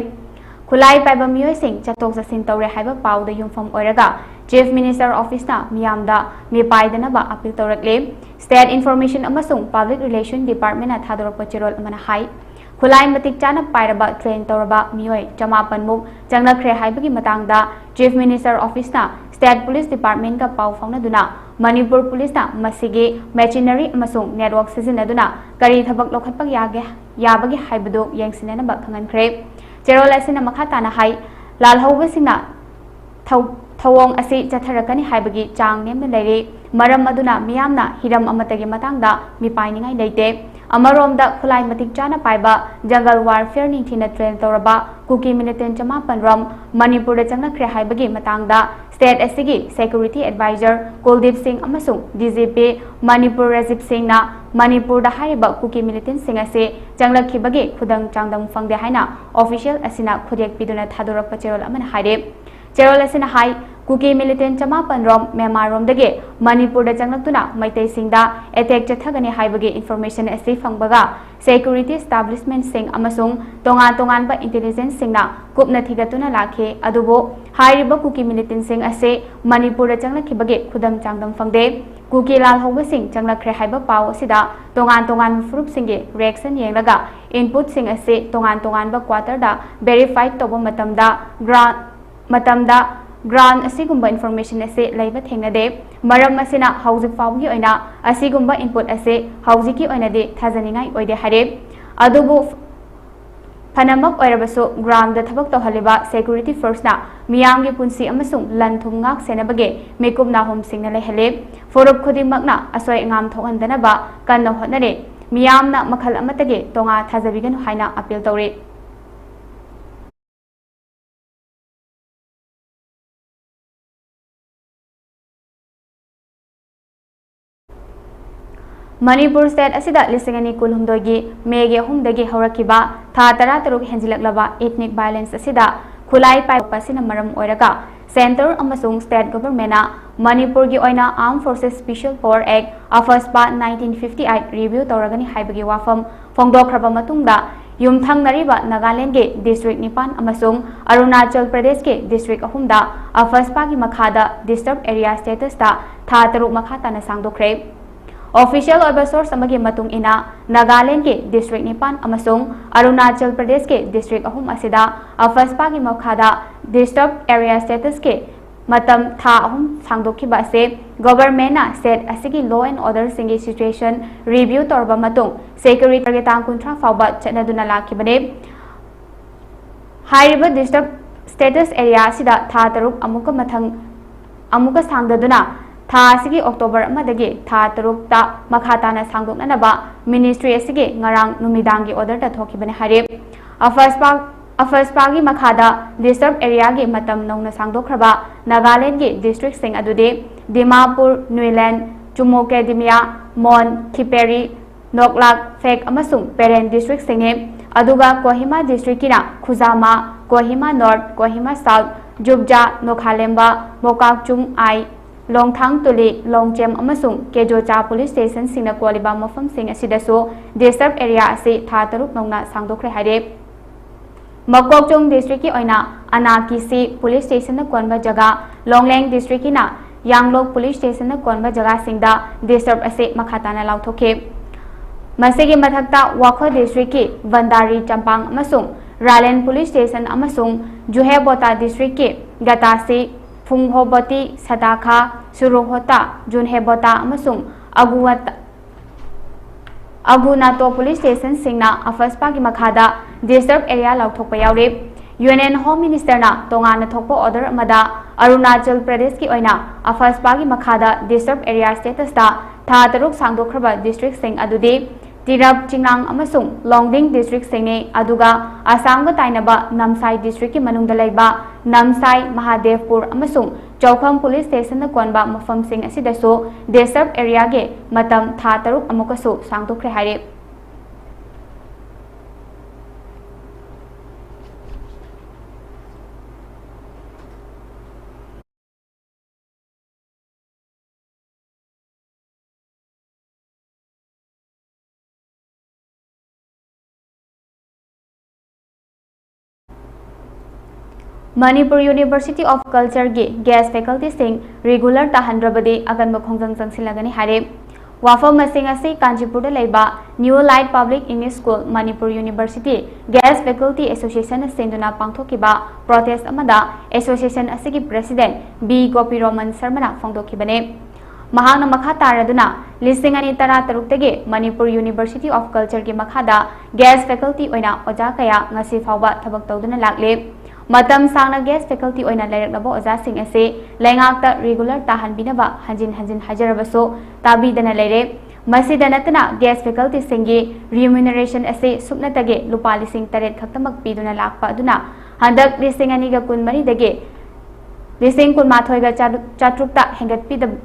ꯈꯨꯠꯂꯥꯏ ꯄꯥꯏꯕ ꯃꯤꯑꯣꯏꯁꯤꯡ ꯆꯠꯊꯣꯛ ꯆꯠꯁꯤꯟ ꯇꯧꯔꯦ ꯍꯥꯏꯕ ꯄꯥꯎꯗ ꯌꯨꯝꯐꯝ ꯑꯣꯏꯔꯒ Chief Minister officeꯅ ꯃꯤꯌꯥꯝꯗ ꯃꯤꯄꯥꯏꯗꯅꯕ appeal ꯇꯧꯔꯛꯂꯤ꯫ State Information ꯑꯃꯁꯨꯡ Public Relation Departmentꯅ ꯊꯥꯗꯣꯔꯛꯄ ꯆꯦꯔꯣꯜ ꯑꯃꯅ ꯍꯥꯏ, ꯈꯨꯠꯂꯥꯏ ꯃꯇꯤꯛ ꯆꯥꯅ ꯄꯥꯏꯔꯕ train ꯇꯧꯔꯕ ꯃꯤꯑꯣꯏ ꯆꯃꯥꯄꯟ ꯃꯨꯛ ꯆꯪꯂꯛꯈ꯭ꯔꯦ ꯍꯥꯏꯕꯒꯤ ꯃꯇꯥꯡꯗ Chief Minister officeꯅ State Police Departmentꯀ ꯄꯥꯎ ꯐꯥꯎꯅꯗꯨꯅ ꯃꯅꯤꯄꯨꯔ policeꯅ ꯃꯁꯤꯒꯤ machinery ꯑꯃꯁꯨꯡ network ꯁꯤꯖꯤꯟꯅꯗꯨꯅ ꯀꯔꯤ ꯊꯕꯛ ꯂꯧꯈꯠꯄ ꯌꯥꯒꯦ, ꯌꯥꯕꯒꯦ ꯍꯥꯏꯕꯗꯨ ꯌꯦꯡꯁꯤꯟꯅꯅꯕ ꯈꯪꯍꯟꯈ꯭ꯔꯦ꯫ ꯆꯦꯔꯣꯜ ꯑꯁꯤꯅ ꯃꯈꯥ ꯇꯥꯅ ꯍꯥꯏ, ꯂꯥꯜꯍꯧꯕꯁꯤꯡꯅ ꯊꯧ-, ꯊꯧꯑꯣꯡ ꯑꯁꯤ ꯆꯠꯊꯔꯛꯀꯅꯤ ꯍꯥꯏꯕꯒꯤ ꯆꯥꯡ ꯅꯦꯝꯅ ꯂꯩꯔꯤ꯫ ꯃꯔꯝ ꯑꯗꯨꯅ ꯃꯤꯌꯥꯝꯅ ꯍꯤꯔꯝ ꯑꯃꯠꯇꯒꯤ ꯃꯇꯥꯡꯗ ꯃꯤꯄꯥꯏꯅꯤꯡꯉꯥꯏ ꯂꯩꯇꯦ꯫ ꯑꯃꯔꯣꯝꯗ, ꯈꯨꯠꯂꯥꯏ ꯃꯇꯤꯛ ꯆꯥꯅ ꯄꯥꯏꯕ jungle warfare ꯅꯤꯡꯊꯤꯅ train ꯇꯧꯔꯕ ꯀꯨꯀꯤ militant ꯆꯃꯥꯄꯟ ꯔꯣꯝ ꯃꯅꯤꯄꯨꯔꯗ ꯆꯪꯂꯛꯈ꯭ꯔꯦ ꯍꯥꯏꯕꯒꯤ ꯃꯇꯥꯡꯗ state ꯑꯁꯤꯒꯤ security advisor ꯀꯨꯜꯗꯤꯞ ꯁꯤꯡ ꯑꯃꯁꯨꯡ DGP ꯃꯅꯤꯄꯨꯔ ꯔꯥꯖꯤꯕ ꯁꯤꯡꯅ ꯃꯅꯤꯄꯨꯔꯗ ꯍꯥꯏꯔꯤꯕ ꯀꯨꯀꯤ militantꯁꯤꯡ ꯑꯁꯤ ꯆꯪꯂꯛꯈꯤꯕꯒꯤ ꯈꯨꯗꯝ ꯆꯥꯡꯗꯝ ꯐꯪꯗꯦ ꯍꯥꯏꯅ official ꯑꯁꯤꯅ ꯈꯨꯗꯦꯛ ꯄꯤꯗꯨꯅ ꯊꯥꯗꯣꯔꯛꯄ ꯆꯦꯔꯣꯜ ꯑꯃꯅ ꯍꯥꯏꯔꯤ꯫ ꯆꯦꯔꯣꯜ ꯑꯁꯤꯅ ꯍꯥꯏ, ꯀꯨꯀꯤ militant ꯆꯃꯥꯄꯟ ꯔꯣꯝ ꯃ꯭ꯌꯥꯟꯃꯥꯔ ꯔꯣꯝꯗꯒꯤ ꯃꯅꯤꯄꯨꯔꯗ ꯆꯪꯂꯛꯇꯨꯅ ꯃꯩꯇꯩꯁꯤꯡꯗ attack ꯆꯠꯊꯒꯅꯤ ꯍꯥꯏꯕꯒꯤ information ꯑꯁꯤ ꯐꯪꯕꯒ security establishmentꯁꯤꯡ ꯑꯃꯁꯨꯡ ꯇꯣꯉꯥꯟ ꯇꯣꯉꯥꯟꯕ intelligenceꯁꯤꯡꯅ ꯀꯨꯞꯅ ꯊꯤꯒꯠꯇꯨꯅ ꯂꯥꯛꯈꯤ꯫ ꯑꯗꯨꯕꯨ ꯍꯥꯏꯔꯤꯕ ꯀꯨꯀꯤ militantꯁꯤꯡ ꯑꯁꯤ ꯃꯅꯤꯄꯨꯔꯗ ꯆꯪꯂꯛꯈꯤꯕꯒꯤ ꯈꯨꯗꯝ ꯆꯥꯡꯗꯝ ꯐꯪꯗꯦ꯫ ꯀꯨꯀꯤ ꯂꯥꯜꯍꯧꯕꯁꯤꯡ ꯆꯪꯂꯛꯈ꯭ꯔꯦ ꯍꯥꯏꯕ ꯄꯥꯎ ꯑꯁꯤꯗ ꯇꯣꯉꯥꯟ ꯇꯣꯉꯥꯟꯕ ꯐꯨꯔꯨꯞꯁꯤꯡꯒꯤ reaction ꯌꯦꯡꯂꯒ inputꯁꯤꯡ ꯑꯁꯤ ꯇꯣꯉꯥꯟ ꯇꯣꯉꯥꯟꯕ quarterꯗ verify ꯇꯧꯕ ꯃꯇꯝꯗ ground ꯃꯇꯝꯗ ground ꯑꯁꯤꯒꯨꯝꯕ information ꯑꯁꯤ ꯂꯩꯕ ꯊꯦꯡꯅꯗꯦ꯫ ꯃꯔꯝ ꯑꯁꯤꯅ ꯍꯧꯖꯤꯛ ꯐꯥꯎꯕꯒꯤ ꯑꯣꯏꯅ ꯑꯁꯤꯒꯨꯝꯕ input ꯑꯁꯤ ꯍꯧꯖꯤꯛꯀꯤ ꯑꯣꯏꯅꯗꯤ ꯊꯥꯖꯅꯤꯡꯉꯥꯏ ꯑꯣꯏꯗꯦ ꯍꯥꯏꯔꯦ꯫ ꯑꯗꯨꯕꯨ ꯐꯅꯃꯛ ꯑꯣꯏꯔꯕꯁꯨ groundꯗ ꯊꯕꯛ ꯇꯧꯍꯜꯂꯤꯕ security forceꯅ ꯃꯤꯌꯥꯝꯒꯤ ꯄꯨꯟꯁꯤ ꯑꯃꯁꯨꯡ ꯂꯟ ꯊꯨꯝ ꯉꯥꯛ ꯁꯦꯟꯅꯕꯒꯤ ꯃꯤꯀꯨꯞ ꯅꯥꯍꯨꯝꯁꯤꯡꯅ ꯂꯩꯍꯜꯂꯤ꯫ ꯐꯨꯔꯨꯞ ꯈꯨꯗꯤꯡꯃꯛꯅ ꯑꯁꯣꯏ ꯑꯉꯥꯝ ꯊꯣꯛꯍꯟꯗꯅꯕ ꯀꯟꯅ ꯍꯣꯠꯅꯔꯤ꯫ ꯃꯤꯌꯥꯝꯅ ꯃꯈꯜ ꯑꯃꯠꯇꯒꯤ ꯇꯣꯉꯥ ꯊꯥꯖꯕꯤꯒꯅꯨ ꯍꯥꯏꯅ appeal ꯇꯧꯔꯤ꯫ ꯃꯅꯤꯄꯨꯔ state ꯑꯁꯤꯗ ꯂꯤꯁꯤꯡ ꯑꯅꯤ ꯀꯨꯟꯍꯨꯝꯗꯣꯏꯒꯤ ꯃꯦꯒꯤ ꯑꯍꯨꯝꯗꯒꯤ ꯍꯧꯔꯛꯈꯤꯕ ꯊꯥ ꯇꯔꯥꯇꯔꯨꯛ ꯍꯦꯟꯖꯤꯜꯂꯛꯂꯕ ethnic violence ꯑꯁꯤꯗ ꯈꯨꯠꯂꯥꯏ ꯄꯥꯏꯔꯛꯄ ꯑꯁꯤꯅ ꯃꯔꯝ ꯑꯣꯏꯔꯒ centre ꯑꯃꯁꯨꯡ state governmentꯅ ꯃꯅꯤꯄꯨꯔꯒꯤ ꯑꯣꯏꯅ Armed Forces Special Power Act, AFSPA nineteen fifty eight review ꯇꯧꯔꯒꯅꯤ ꯍꯥꯏꯕꯒꯤ ꯋꯥꯐꯝ ꯐꯣꯡꯗꯣꯛꯈ꯭ꯔꯕ ꯃꯇꯨꯡꯗ, ꯌꯨꯝꯊꯪꯅꯔꯤꯕ ꯅꯥꯒꯥꯂꯦꯟꯗꯒꯤ district ꯅꯤꯄꯥꯟ ꯑꯃꯁꯨꯡ ꯑꯔꯨꯅꯥꯆꯜ ꯄ꯭ꯔꯗꯦꯁꯀꯤ district ꯑꯍꯨꯝꯗ AFSPAꯒꯤ ꯃꯈꯥꯗ disturbed area statusꯇ ꯊꯥ ꯇꯔꯨꯛ ꯃꯈꯥ ꯇꯥꯅ ꯁꯥꯡꯗꯣꯛꯈ꯭ꯔꯦ꯫ Official ꯑꯣꯏꯕ source ꯑꯃꯒꯤ ꯃꯇꯨꯡ ꯏꯟꯅ, ꯅꯥꯒꯥꯂꯦꯟꯗꯒꯤ district ꯅꯤꯄꯥꯟ ꯑꯃꯁꯨꯡ ꯑꯔꯨꯅꯥꯆꯜ ꯄ꯭ꯔꯗꯦꯁꯀꯤ district ꯑꯍꯨꯝ ꯑꯁꯤꯗ AFSPAꯒꯤ ꯃꯈꯥꯗ disturbed area statusꯀꯤ ꯃꯇꯝ ꯊꯥ ꯑꯍꯨꯝ ꯁꯥꯡꯗꯣꯛꯈꯤꯕ ꯑꯁꯤ governmentꯅ state ꯑꯁꯤꯒꯤ law and orderꯁꯤꯡꯒꯤ situation review ꯇꯧꯔꯕ ꯃꯇꯨꯡ securityꯒꯤ ꯇꯥꯡ ꯀꯨꯟꯊ꯭ꯔꯥ ꯐꯥꯎꯕ ꯆꯠꯅꯗꯨꯅ ꯂꯥꯛꯈꯤꯕꯅꯤ꯫ ꯍꯥꯏꯔꯤꯕ disturbed status area ꯑꯁꯤꯗ ꯊꯥ ꯇꯔꯨꯛ ꯑꯃꯨꯛꯀ ꯃꯊꯪ ꯑꯃꯨꯛꯀ ꯁꯥꯡꯗꯗꯨꯅ ꯊꯥ ꯑꯁꯤꯒꯤ October ꯑꯃꯗꯒꯤ ꯊꯥ ꯇꯔꯨꯛꯇ ꯃꯈꯥ ꯇꯥꯅ ꯁꯥꯡꯗꯣꯛꯅꯅꯕ ministry ꯑꯁꯤꯒꯤ ꯉꯔꯥꯡ ꯅꯨꯃꯤꯗꯥꯡꯒꯤ orderꯗ ꯊꯣꯛꯈꯤꯕꯅꯤ ꯍꯥꯏꯔꯤ꯫ AFSPA, AFSPAꯒꯤ ꯃꯈꯥꯗ disturbed areaꯒꯤ ꯃꯇꯝ ꯅꯧꯅ ꯁꯥꯡꯗꯣꯛꯈ꯭ꯔꯕ ꯅꯥꯒꯥꯂꯦꯟꯗꯒꯤ districtꯁꯤꯡ ꯑꯗꯨꯗꯤ ꯗꯤꯃꯥꯄꯨꯔ, ꯅꯨꯏꯂꯦꯟ, ꯆꯨꯃꯣꯀꯦꯗꯤꯃꯤꯌꯥ, ꯃꯣꯟ, ꯈꯤꯄꯦꯔꯤ, ꯅꯣꯛꯂꯥꯛ, ꯐꯦꯛ ꯑꯃꯁꯨꯡ ꯄꯦꯔꯦꯟ districtꯁꯤꯡꯅꯤ꯫ ꯑꯗꯨꯒ ꯀꯣꯍꯤꯃꯥ districtꯀꯤꯅ ꯈꯨꯖꯥꯃꯥ, ꯀꯣꯍꯤꯃꯥ North, ꯀꯣꯍꯤꯃꯥ South, ꯖꯨꯕꯖꯥ, ꯅꯣꯈꯥꯂꯦꯝꯕ, ꯃꯣꯀꯥꯛꯆꯨꯡ ꯑꯥꯏ, ꯂꯣꯡꯊꯥꯡ ꯇꯨꯂꯤ, ꯂꯣꯡꯆꯦꯝ ꯑꯃꯁꯨꯡ ꯀꯦꯖꯣꯆꯥ police stationꯁꯤꯡꯅ ꯀꯣꯜꯂꯤꯕ ꯃꯐꯝꯁꯤꯡ ꯑꯁꯤꯗꯁꯨ disturbed area ꯑꯁꯤ ꯊꯥ ꯇꯔꯨꯛ ꯅꯧꯅ ꯁꯥꯡꯗꯣꯛꯈ꯭ꯔꯦ ꯍꯥꯏꯔꯦ꯫ ꯃꯀꯣꯛꯆꯨꯡ districtꯀꯤ ꯑꯣꯏꯅ ꯑꯅꯥꯀꯤꯁꯤ police stationꯅ ꯀꯣꯟꯕ ꯖꯒꯥ, ꯂꯣꯡꯂꯦꯡ districtꯀꯤꯅ ꯌꯥꯡꯂꯣꯛ ꯄꯨꯂꯤꯁ ꯁ꯭ꯇꯦꯁꯟꯅ ꯀꯣꯟꯕ ꯖꯒꯥꯁꯤꯡꯗ ꯗꯤꯁꯇꯔꯕ ꯑꯁꯤ ꯃꯈꯥ ꯇꯥꯅ ꯂꯥꯎꯊꯣꯛꯈꯤ꯫ ꯃꯁꯤꯒꯤ ꯃꯊꯛꯇ ꯋꯥꯈꯣ ꯗꯤꯁꯇ꯭ꯔꯤꯛꯀꯤ ꯕꯟꯗꯥꯔꯤ ꯆꯝꯄꯥꯡ ꯑꯃꯁꯨꯡ ꯔꯥꯂꯦꯟ ꯄꯨꯂꯤꯁ ꯁ꯭ꯇꯦꯁꯟ ꯑꯃꯁꯨꯡ ꯖꯨꯍꯦꯕꯣꯇꯥ ꯗꯤꯁꯇ꯭ꯔꯤꯛꯀꯤ ꯒꯇꯥꯁꯤ, ꯐꯨꯡꯍꯣꯕꯣꯇꯤ, ꯁꯇꯥꯈꯥ, ꯁꯨꯔꯨꯍꯣꯇꯥ, ꯖꯨꯟꯍꯦꯕꯣꯇꯥ ꯑꯃꯁꯨꯡ ꯑꯒꯨꯋꯥꯇꯥ ꯑꯒꯨꯅꯥꯇꯣ ꯄꯨꯂꯤꯁ ꯁ꯭ꯇꯦꯁꯟꯁꯤꯡꯅ ꯑꯐꯁꯄꯥꯒꯤ ꯃꯈꯥꯗ ꯗꯤꯁꯇꯔꯕ ꯑꯦꯔꯤꯌꯥ ꯂꯥꯎꯊꯣꯛꯄ ꯌꯥꯎꯔꯤ꯫ ꯌꯨꯅꯤꯌꯟ ꯍꯣꯝ ꯃꯤꯅꯤꯁꯇꯔꯅ ꯇꯣꯉꯥꯟꯅ ꯊꯣꯛꯄ ꯑꯣꯔꯗꯔ ꯑꯃꯗ ꯑꯔꯨꯅꯥꯆꯜ ꯄ꯭ꯔꯗꯦꯁꯀꯤ ꯑꯣꯏꯅ ꯑꯐꯁꯄꯥꯒꯤ ꯃꯈꯥꯗ ꯗꯤꯁꯇꯔꯕ ꯑꯦꯔꯤꯌꯥ ꯁ꯭ꯇꯦꯇꯁꯇ ꯊꯥ ꯇꯔꯨꯛ ꯁꯥꯡꯗꯣꯛꯈ꯭ꯔꯕ ꯗꯤꯁꯇ꯭ꯔꯤꯛꯁꯤꯡ ꯑꯗꯨꯗꯤ ꯇꯤꯔꯞ, ꯆꯤꯡꯂꯥꯡ ꯑꯃꯁꯨꯡ ꯂꯣꯡꯗꯤꯡ ꯗꯤꯁꯇ꯭ꯔꯤꯛꯁꯤꯡꯅꯤ꯫ ꯑꯗꯨꯒ ꯑꯁꯥꯝꯒ ꯇꯥꯏꯅꯕ ꯅꯝꯁꯥꯏ ꯗꯤꯁꯇ꯭ꯔꯤꯛꯀꯤ ꯃꯅꯨꯡꯗ ꯂꯩꯕ ꯅꯝꯁꯥꯏ, ꯃꯍꯥꯗꯦꯕꯄꯨꯔ ꯑꯃꯁꯨꯡ ꯆꯧꯈꯝ ꯄꯨꯂꯤꯁ ꯁ꯭ꯇꯦꯁꯟꯅ ꯀꯣꯟꯕ ꯃꯐꯝꯁꯤꯡ ꯑꯁꯤꯗꯁꯨ ꯗꯤꯁꯇꯔꯕ ꯑꯦꯔꯤꯌꯥꯒꯤ ꯃꯇꯝ ꯊꯥ ꯇꯔꯨꯛ ꯑꯃꯨꯛꯀꯁꯨ ꯁꯥꯡꯗꯣꯛꯈ꯭ꯔꯦ ꯍꯥꯏꯔꯤ꯫ ꯃꯅꯤꯄꯨꯔ ꯌꯨꯅꯤꯚꯔꯁꯤꯇꯤ ꯑꯣꯐ ꯀꯜꯆꯔꯒꯤ ꯒꯦꯁ ꯐꯦꯀꯜꯇꯤꯁꯤꯡ ꯔꯤꯒꯨꯂꯔ ꯇꯥꯍꯟꯗ꯭ꯔꯕꯗꯤ ꯑꯀꯟꯕ ꯈꯣꯡꯖꯪ ꯆꯪꯁꯤꯜꯂꯒꯅꯤ ꯍꯥꯏꯔꯦ꯫ ꯋꯥꯐꯝ ꯑꯁꯤꯡ ꯑꯁꯤ ꯀꯥꯟꯆꯤꯄꯨꯔꯗ ꯂꯩꯕ new light public English school Manipur university guest faculty ꯑꯦꯁꯣꯁꯤꯌꯦꯁꯟꯅ ꯁꯤꯟꯗꯨꯅ ꯄꯥꯡꯊꯣꯛꯈꯤꯕ ꯄ꯭ꯔꯣꯇꯦꯁ ꯑꯃꯗ ꯑꯦꯁꯣꯁꯤꯌꯦꯁꯟ ꯑꯁꯤꯒꯤ ꯄ꯭ꯔꯦꯁꯤꯗꯦꯟꯠ ꯕꯤ ꯒꯣꯄꯤꯔꯣꯃꯟ ꯁꯔꯃꯅ ꯐꯣꯡꯗꯣꯛꯈꯤꯕꯅꯤ꯫ ꯃꯍꯥꯛꯅ ꯃꯈꯥ ꯇꯥꯔꯗꯨꯅ ꯂꯤꯁꯤꯡ ꯑꯅꯤ ꯇꯔꯥ ꯇꯔꯨꯛꯇꯒꯤ ꯃꯅꯤꯄꯨꯔ ꯌꯨꯅꯤꯚꯔꯁꯤꯇꯤ ꯑꯣꯐ ꯀꯜꯆꯔꯒꯤ ꯃꯈꯥꯗ ꯒꯦꯁ ꯐꯦꯀꯜꯇꯤ ꯑꯣꯏꯅ ꯑꯣꯖꯥ ꯀꯌꯥ ꯉꯁꯤ ꯐꯥꯎꯕ ꯊꯕꯛ ꯇꯧꯗꯨꯅ ꯂꯥꯛꯂꯤ꯫ ꯃꯇꯝ ꯁꯥꯡꯅ ꯒꯦꯁ ꯐꯦꯀꯜꯇꯤ ꯑꯣꯏꯅ ꯂꯩꯔꯛꯂꯕ ꯑꯣꯖꯥꯁꯤꯡ ꯑꯁꯤ ꯂꯩꯉꯥꯛꯇ ꯔꯤꯒꯨꯂꯔ ꯇꯥꯍꯟꯕꯤꯅꯕ ꯍꯟꯖꯤꯟ ꯍꯟꯖꯤꯟ ꯍꯥꯏꯖꯔꯕꯁꯨ ꯇꯥꯕꯤꯗꯅ ꯂꯩꯔꯦ꯫ ꯃꯁꯤꯗ ꯅꯠꯇꯅ ꯒꯦꯁ ꯐꯦꯀꯜꯇꯤꯁꯤꯡꯒꯤ ꯔꯤꯃ꯭ꯌꯨꯅꯔꯦꯁꯟ ꯑꯁꯤ ꯁꯨꯞꯅꯇꯒꯤ ꯂꯨꯄꯥ ꯂꯤꯁꯤꯡ ꯇꯔꯦꯠ ꯈꯛꯇꯃꯛ ꯄꯤꯗꯨꯅ ꯂꯥꯛꯄ ꯑꯗꯨꯅ ꯍꯟꯗꯛ ꯂꯤꯁꯤꯡ ꯑꯅꯤꯒ ꯀꯨꯟꯃꯔꯤꯗꯒꯤ ꯂꯤꯁꯤꯡ ꯀꯨꯟꯃꯥꯊꯣꯏꯒ ꯆꯥꯇ꯭ꯔꯨꯛꯇ ꯍꯦꯟꯒꯠꯄꯤꯗ-,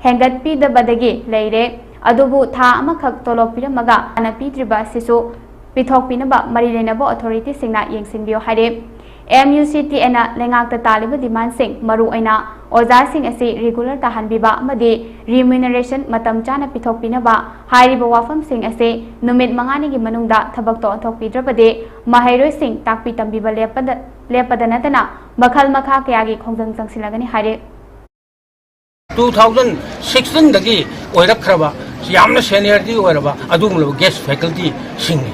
ꯍꯦꯟꯒꯠꯄꯤꯗꯕꯗꯒꯤ ꯂꯩꯔꯦ꯫ ꯑꯗꯨꯕꯨ ꯊꯥ ꯑꯃꯈꯛ ꯇꯣꯂꯣꯞ ꯄꯤꯔꯝꯃꯒ ꯍꯥꯟꯅ ꯄꯤꯗ꯭ꯔꯤꯕ ꯑꯁꯤꯁꯨ ꯄꯤꯊꯣꯛꯄꯤꯅꯕ ꯃꯔꯤ ꯂꯩꯅꯕ ꯑꯣꯊꯣꯔꯤꯇꯤꯁꯤꯡꯅ ꯌꯦꯡꯁꯤꯟꯕꯤꯌꯨ ꯍꯥꯏꯔꯦ꯫ ꯑꯦꯝ ꯌꯨ ꯁꯤ ꯇꯤ ꯑꯦꯅ ꯂꯩꯉꯥꯛꯇ ꯇꯥꯜꯂꯤꯕ ꯗꯤꯃꯥꯟꯁꯤꯡ, ꯃꯔꯨꯑꯣꯏꯅ ꯑꯣꯖꯥꯁꯤꯡ ꯑꯁꯤ ꯔꯤꯒꯨꯂꯔ ꯇꯥꯍꯟꯕꯤꯕ ꯑꯃꯗꯤ ꯔꯤꯃ꯭ꯌꯨꯅꯔꯦꯁꯟ ꯃꯇꯝ ꯆꯥꯅ ꯄꯤꯊꯣꯛꯄꯤꯅꯕ ꯍꯥꯏꯔꯤꯕ ꯋꯥꯐꯝꯁꯤꯡ ꯑꯁꯤ ꯅꯨꯃꯤꯠ ꯃꯉꯥꯅꯤꯒꯤ ꯃꯅꯨꯡꯗ ꯊꯕꯛꯇ ꯑꯣꯟꯊꯣꯛꯄꯤꯗ꯭ꯔꯕꯗꯤ ꯃꯍꯩꯔꯣꯏꯁꯤꯡ ꯇꯥꯛꯄꯤ ꯇꯝꯕꯤꯕ ꯂꯦꯞꯄꯗ, ꯂꯦꯞꯄꯗ ꯅꯠꯇꯅ ꯃꯈꯜ ꯃꯈꯥ ꯀꯌꯥꯒꯤ ꯈꯣꯡꯖꯪ ꯆꯪꯁꯤꯜꯂꯒꯅꯤ ꯍꯥꯏꯔꯤ꯫ ꯇꯨ ꯊꯥꯎꯖꯟ ꯁꯤꯛꯁꯇꯤꯟꯗꯒꯤ ꯑꯣꯏꯔꯛꯈ꯭ꯔꯕ, ꯌꯥꯝꯅ ꯁꯦꯅꯤꯌꯔꯗꯤ ꯑꯣꯏꯔꯕ ꯑꯗꯨꯒꯨꯝꯂꯕ ꯒꯦꯁ ꯐꯦꯀꯜꯇꯤꯁꯤꯡꯅꯤ꯫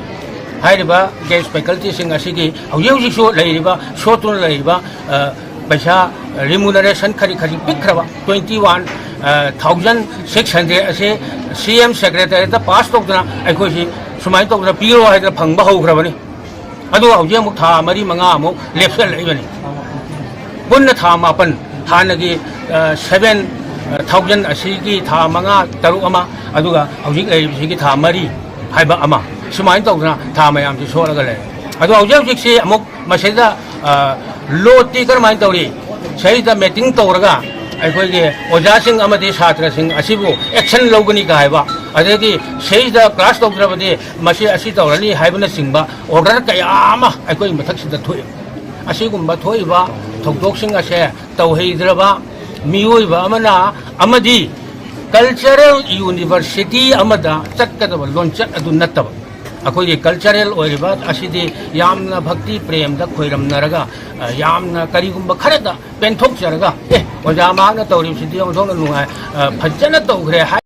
ꯍꯥꯏꯔꯤꯕ ꯒꯦꯁ ꯐꯦꯀꯜꯇꯤꯁꯤꯡ ꯑꯁꯤꯒꯤ ꯍꯧꯖꯤꯛ ꯍꯧꯖꯤꯛꯁꯨ ꯂꯩꯔꯤꯕ, ꯁꯣꯠꯇꯨꯅ ꯂꯩꯔꯤꯕ, ꯑ, ꯄꯩꯁꯥ, ꯔꯤꯃꯨꯅꯔꯦꯁꯟ ꯈꯖꯤꯛ ꯈꯖꯤꯛ ꯄꯤꯛꯈ꯭ꯔꯕ twenty one thousand six hundred ꯑꯁꯤ ꯁꯤ ꯑꯦꯝ ꯁꯦꯀ꯭ꯔꯦꯇꯦꯔꯤꯌꯦꯠꯇ ꯄꯥꯁ ꯇꯧꯗꯨꯅ ꯑꯩꯈꯣꯏꯁꯤ ꯁꯨꯃꯥꯏꯅ ꯇꯧꯗꯅ ꯄꯤꯔꯣ ꯍꯥꯏꯗꯅ ꯐꯪꯕ ꯍꯧꯈ꯭ꯔꯕꯅꯤ꯫ ꯑꯗꯨꯒ ꯍꯧꯖꯤꯛ ꯑꯃꯨꯛ ꯊꯥ ꯃꯔꯤ ꯃꯉꯥ ꯑꯃꯨꯛ ꯂꯦꯞꯁꯤꯜꯂꯛꯏꯕꯅꯤ꯫ ꯄꯨꯟꯅ ꯊꯥ ꯃꯥꯄꯟ, ꯍꯥꯟꯅꯒꯤ, ꯑ, ꯁꯚꯦꯟ ꯊꯥꯎꯖꯟ ꯑꯁꯤꯒꯤ ꯊꯥ ꯃꯉꯥ, ꯇꯔꯨꯛ ꯑꯃ, ꯑꯗꯨꯒ ꯍꯧꯖꯤꯛ ꯂꯩꯔꯤꯕꯁꯤꯒꯤ ꯊꯥ ꯃꯔꯤ ꯍꯥꯏꯕ ꯑꯃ, ꯁꯨꯃꯥꯏꯅ ꯇꯧꯗꯅ ꯊꯥ ꯃꯌꯥꯝꯁꯤ ꯁꯣꯜꯂꯒ ꯂꯩꯔꯦ꯫ ꯑꯗꯣ ꯍꯧꯖꯤꯛ ꯍꯧꯖꯤꯛꯁꯤ ꯑꯃꯨꯛ ꯃꯁꯤꯗ, ꯑ, ꯂꯣꯠꯇꯤ ꯀꯔꯝꯍꯥꯏꯅ ꯇꯧꯔꯤ? ꯁꯤꯗ ꯃꯤꯇꯤꯡ ꯇꯧꯔꯒ ꯑꯩꯈꯣꯏꯒꯤ ꯑꯣꯖꯥꯁꯤꯡ ꯑꯃꯗꯤ ꯁꯥꯇ꯭ꯔꯁꯤꯡ ꯑꯁꯤꯕꯨ ꯑꯦꯛꯁꯟ ꯂꯧꯒꯅꯤ ꯀ ꯍꯥꯏꯕ, ꯑꯗꯒꯤ ꯁꯤꯗ ꯀ꯭ꯂꯥꯁ ꯇꯧꯗ꯭ꯔꯕꯗꯤ ꯃꯁꯤ ꯑꯁꯤ ꯇꯧꯔꯅꯤ ꯍꯥꯏꯕꯅꯆꯤꯡꯕ ꯑꯣꯔꯗꯔ ꯀꯌꯥ ꯑꯃ ꯑꯩꯈꯣꯏꯒꯤ ꯃꯊꯛꯁꯤꯗ ꯊꯣꯛꯏ꯫ ꯑꯁꯤꯒꯨꯝꯕ ꯊꯣꯛꯏꯕ ꯊꯧꯗꯣꯛꯁꯤꯡ ꯑꯁꯦ ꯇꯧꯍꯩꯗ꯭ꯔꯕ ꯃꯤꯑꯣꯏꯕ ꯑꯃꯅ ꯑꯃꯗꯤ ꯀꯜꯆꯔꯦꯜ ꯌꯨꯅꯤꯚꯔꯁꯤꯇꯤ ꯑꯃꯗ ꯆꯠꯀꯗꯕ ꯂꯣꯟꯆꯠ ꯑꯗꯨ ꯅꯠꯇꯕ, ꯑꯩꯈꯣꯏꯒꯤ ꯀꯜꯆꯔꯦꯜ ꯑꯣꯏꯔꯤꯕ ꯑꯁꯤꯗꯤ ꯌꯥꯝꯅ ꯚꯛꯇꯤ ꯄ꯭ꯔꯦꯝꯗ ꯈꯣꯏꯔꯝꯅꯔꯒ, ꯑ, ꯌꯥꯝꯅ ꯀꯔꯤꯒꯨꯝꯕ ꯈꯔꯗ ꯄꯦꯟꯊꯣꯛꯆꯔꯒ, "ꯑꯦ, ꯑꯣꯖꯥ ꯃꯍꯥꯛꯅ ꯇꯧꯔꯤꯕꯁꯤꯗꯤ ꯑꯣꯟꯊꯣꯛꯅ ꯅꯨꯡꯉꯥꯏ, ꯑ, ꯐꯖꯅ ꯇꯧꯈ꯭ꯔꯦ" ꯍꯥꯏ꯫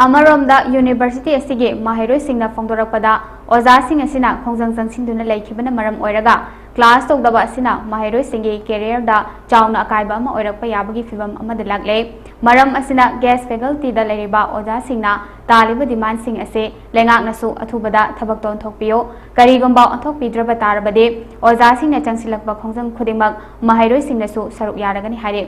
ꯑꯃꯔꯣꯝꯗ, ꯌꯨꯅꯤꯚꯔꯁꯤꯇꯤ ꯑꯁꯤꯒꯤ ꯃꯍꯩꯔꯣꯏꯁꯤꯡꯅ ꯐꯣꯡꯗꯣꯔꯛꯄꯗ, ꯑꯣꯖꯥꯁꯤꯡ ꯑꯁꯤꯅ ꯈꯣꯡꯖꯪ ꯆꯪꯁꯤꯟꯗꯨꯅ ꯂꯩꯈꯤꯕꯅ ꯃꯔꯝ ꯑꯣꯏꯔꯒ ꯀ꯭ꯂꯥꯁ ꯇꯧꯗꯕ ꯑꯁꯤꯅ ꯃꯍꯩꯔꯣꯏꯁꯤꯡꯒꯤ ꯀꯦꯔꯤꯌꯔꯗ ꯆꯥꯎꯅ ꯑꯀꯥꯏꯕ ꯑꯃ ꯑꯣꯏꯔꯛꯄ ꯌꯥꯕꯒꯤ ꯐꯤꯚꯝ ꯑꯃꯗ ꯂꯥꯛꯂꯦ꯫ ꯃꯔꯝ ꯑꯁꯤꯅ, ꯒꯦꯁ ꯐꯦꯀꯜꯇꯤꯗ ꯂꯩꯔꯤꯕ ꯑꯣꯖꯥꯁꯤꯡꯅ ꯇꯥꯜꯂꯤꯕ ꯗꯤꯃꯥꯟꯁꯤꯡ ꯑꯁꯤ ꯂꯩꯉꯥꯛꯅꯁꯨ ꯑꯊꯨꯕꯗ ꯊꯕꯛꯇ ꯑꯣꯟꯊꯣꯛꯄꯤꯌꯨ꯫ ꯀꯔꯤꯒꯨꯝꯕ ꯑꯣꯟꯊꯣꯛꯄꯤꯗ꯭ꯔꯕ ꯇꯥꯔꯕꯗꯤ, ꯑꯣꯖꯥꯁꯤꯡꯅ ꯆꯪꯁꯤꯜꯂꯛꯄ ꯈꯣꯡꯖꯪ ꯈꯨꯗꯤꯡꯃꯛ ꯃꯍꯩꯔꯣꯏꯁꯤꯡꯅꯁꯨ ꯁꯔꯨꯛ ꯌꯥꯔꯒꯅꯤ ꯍꯥꯏꯔꯤ꯫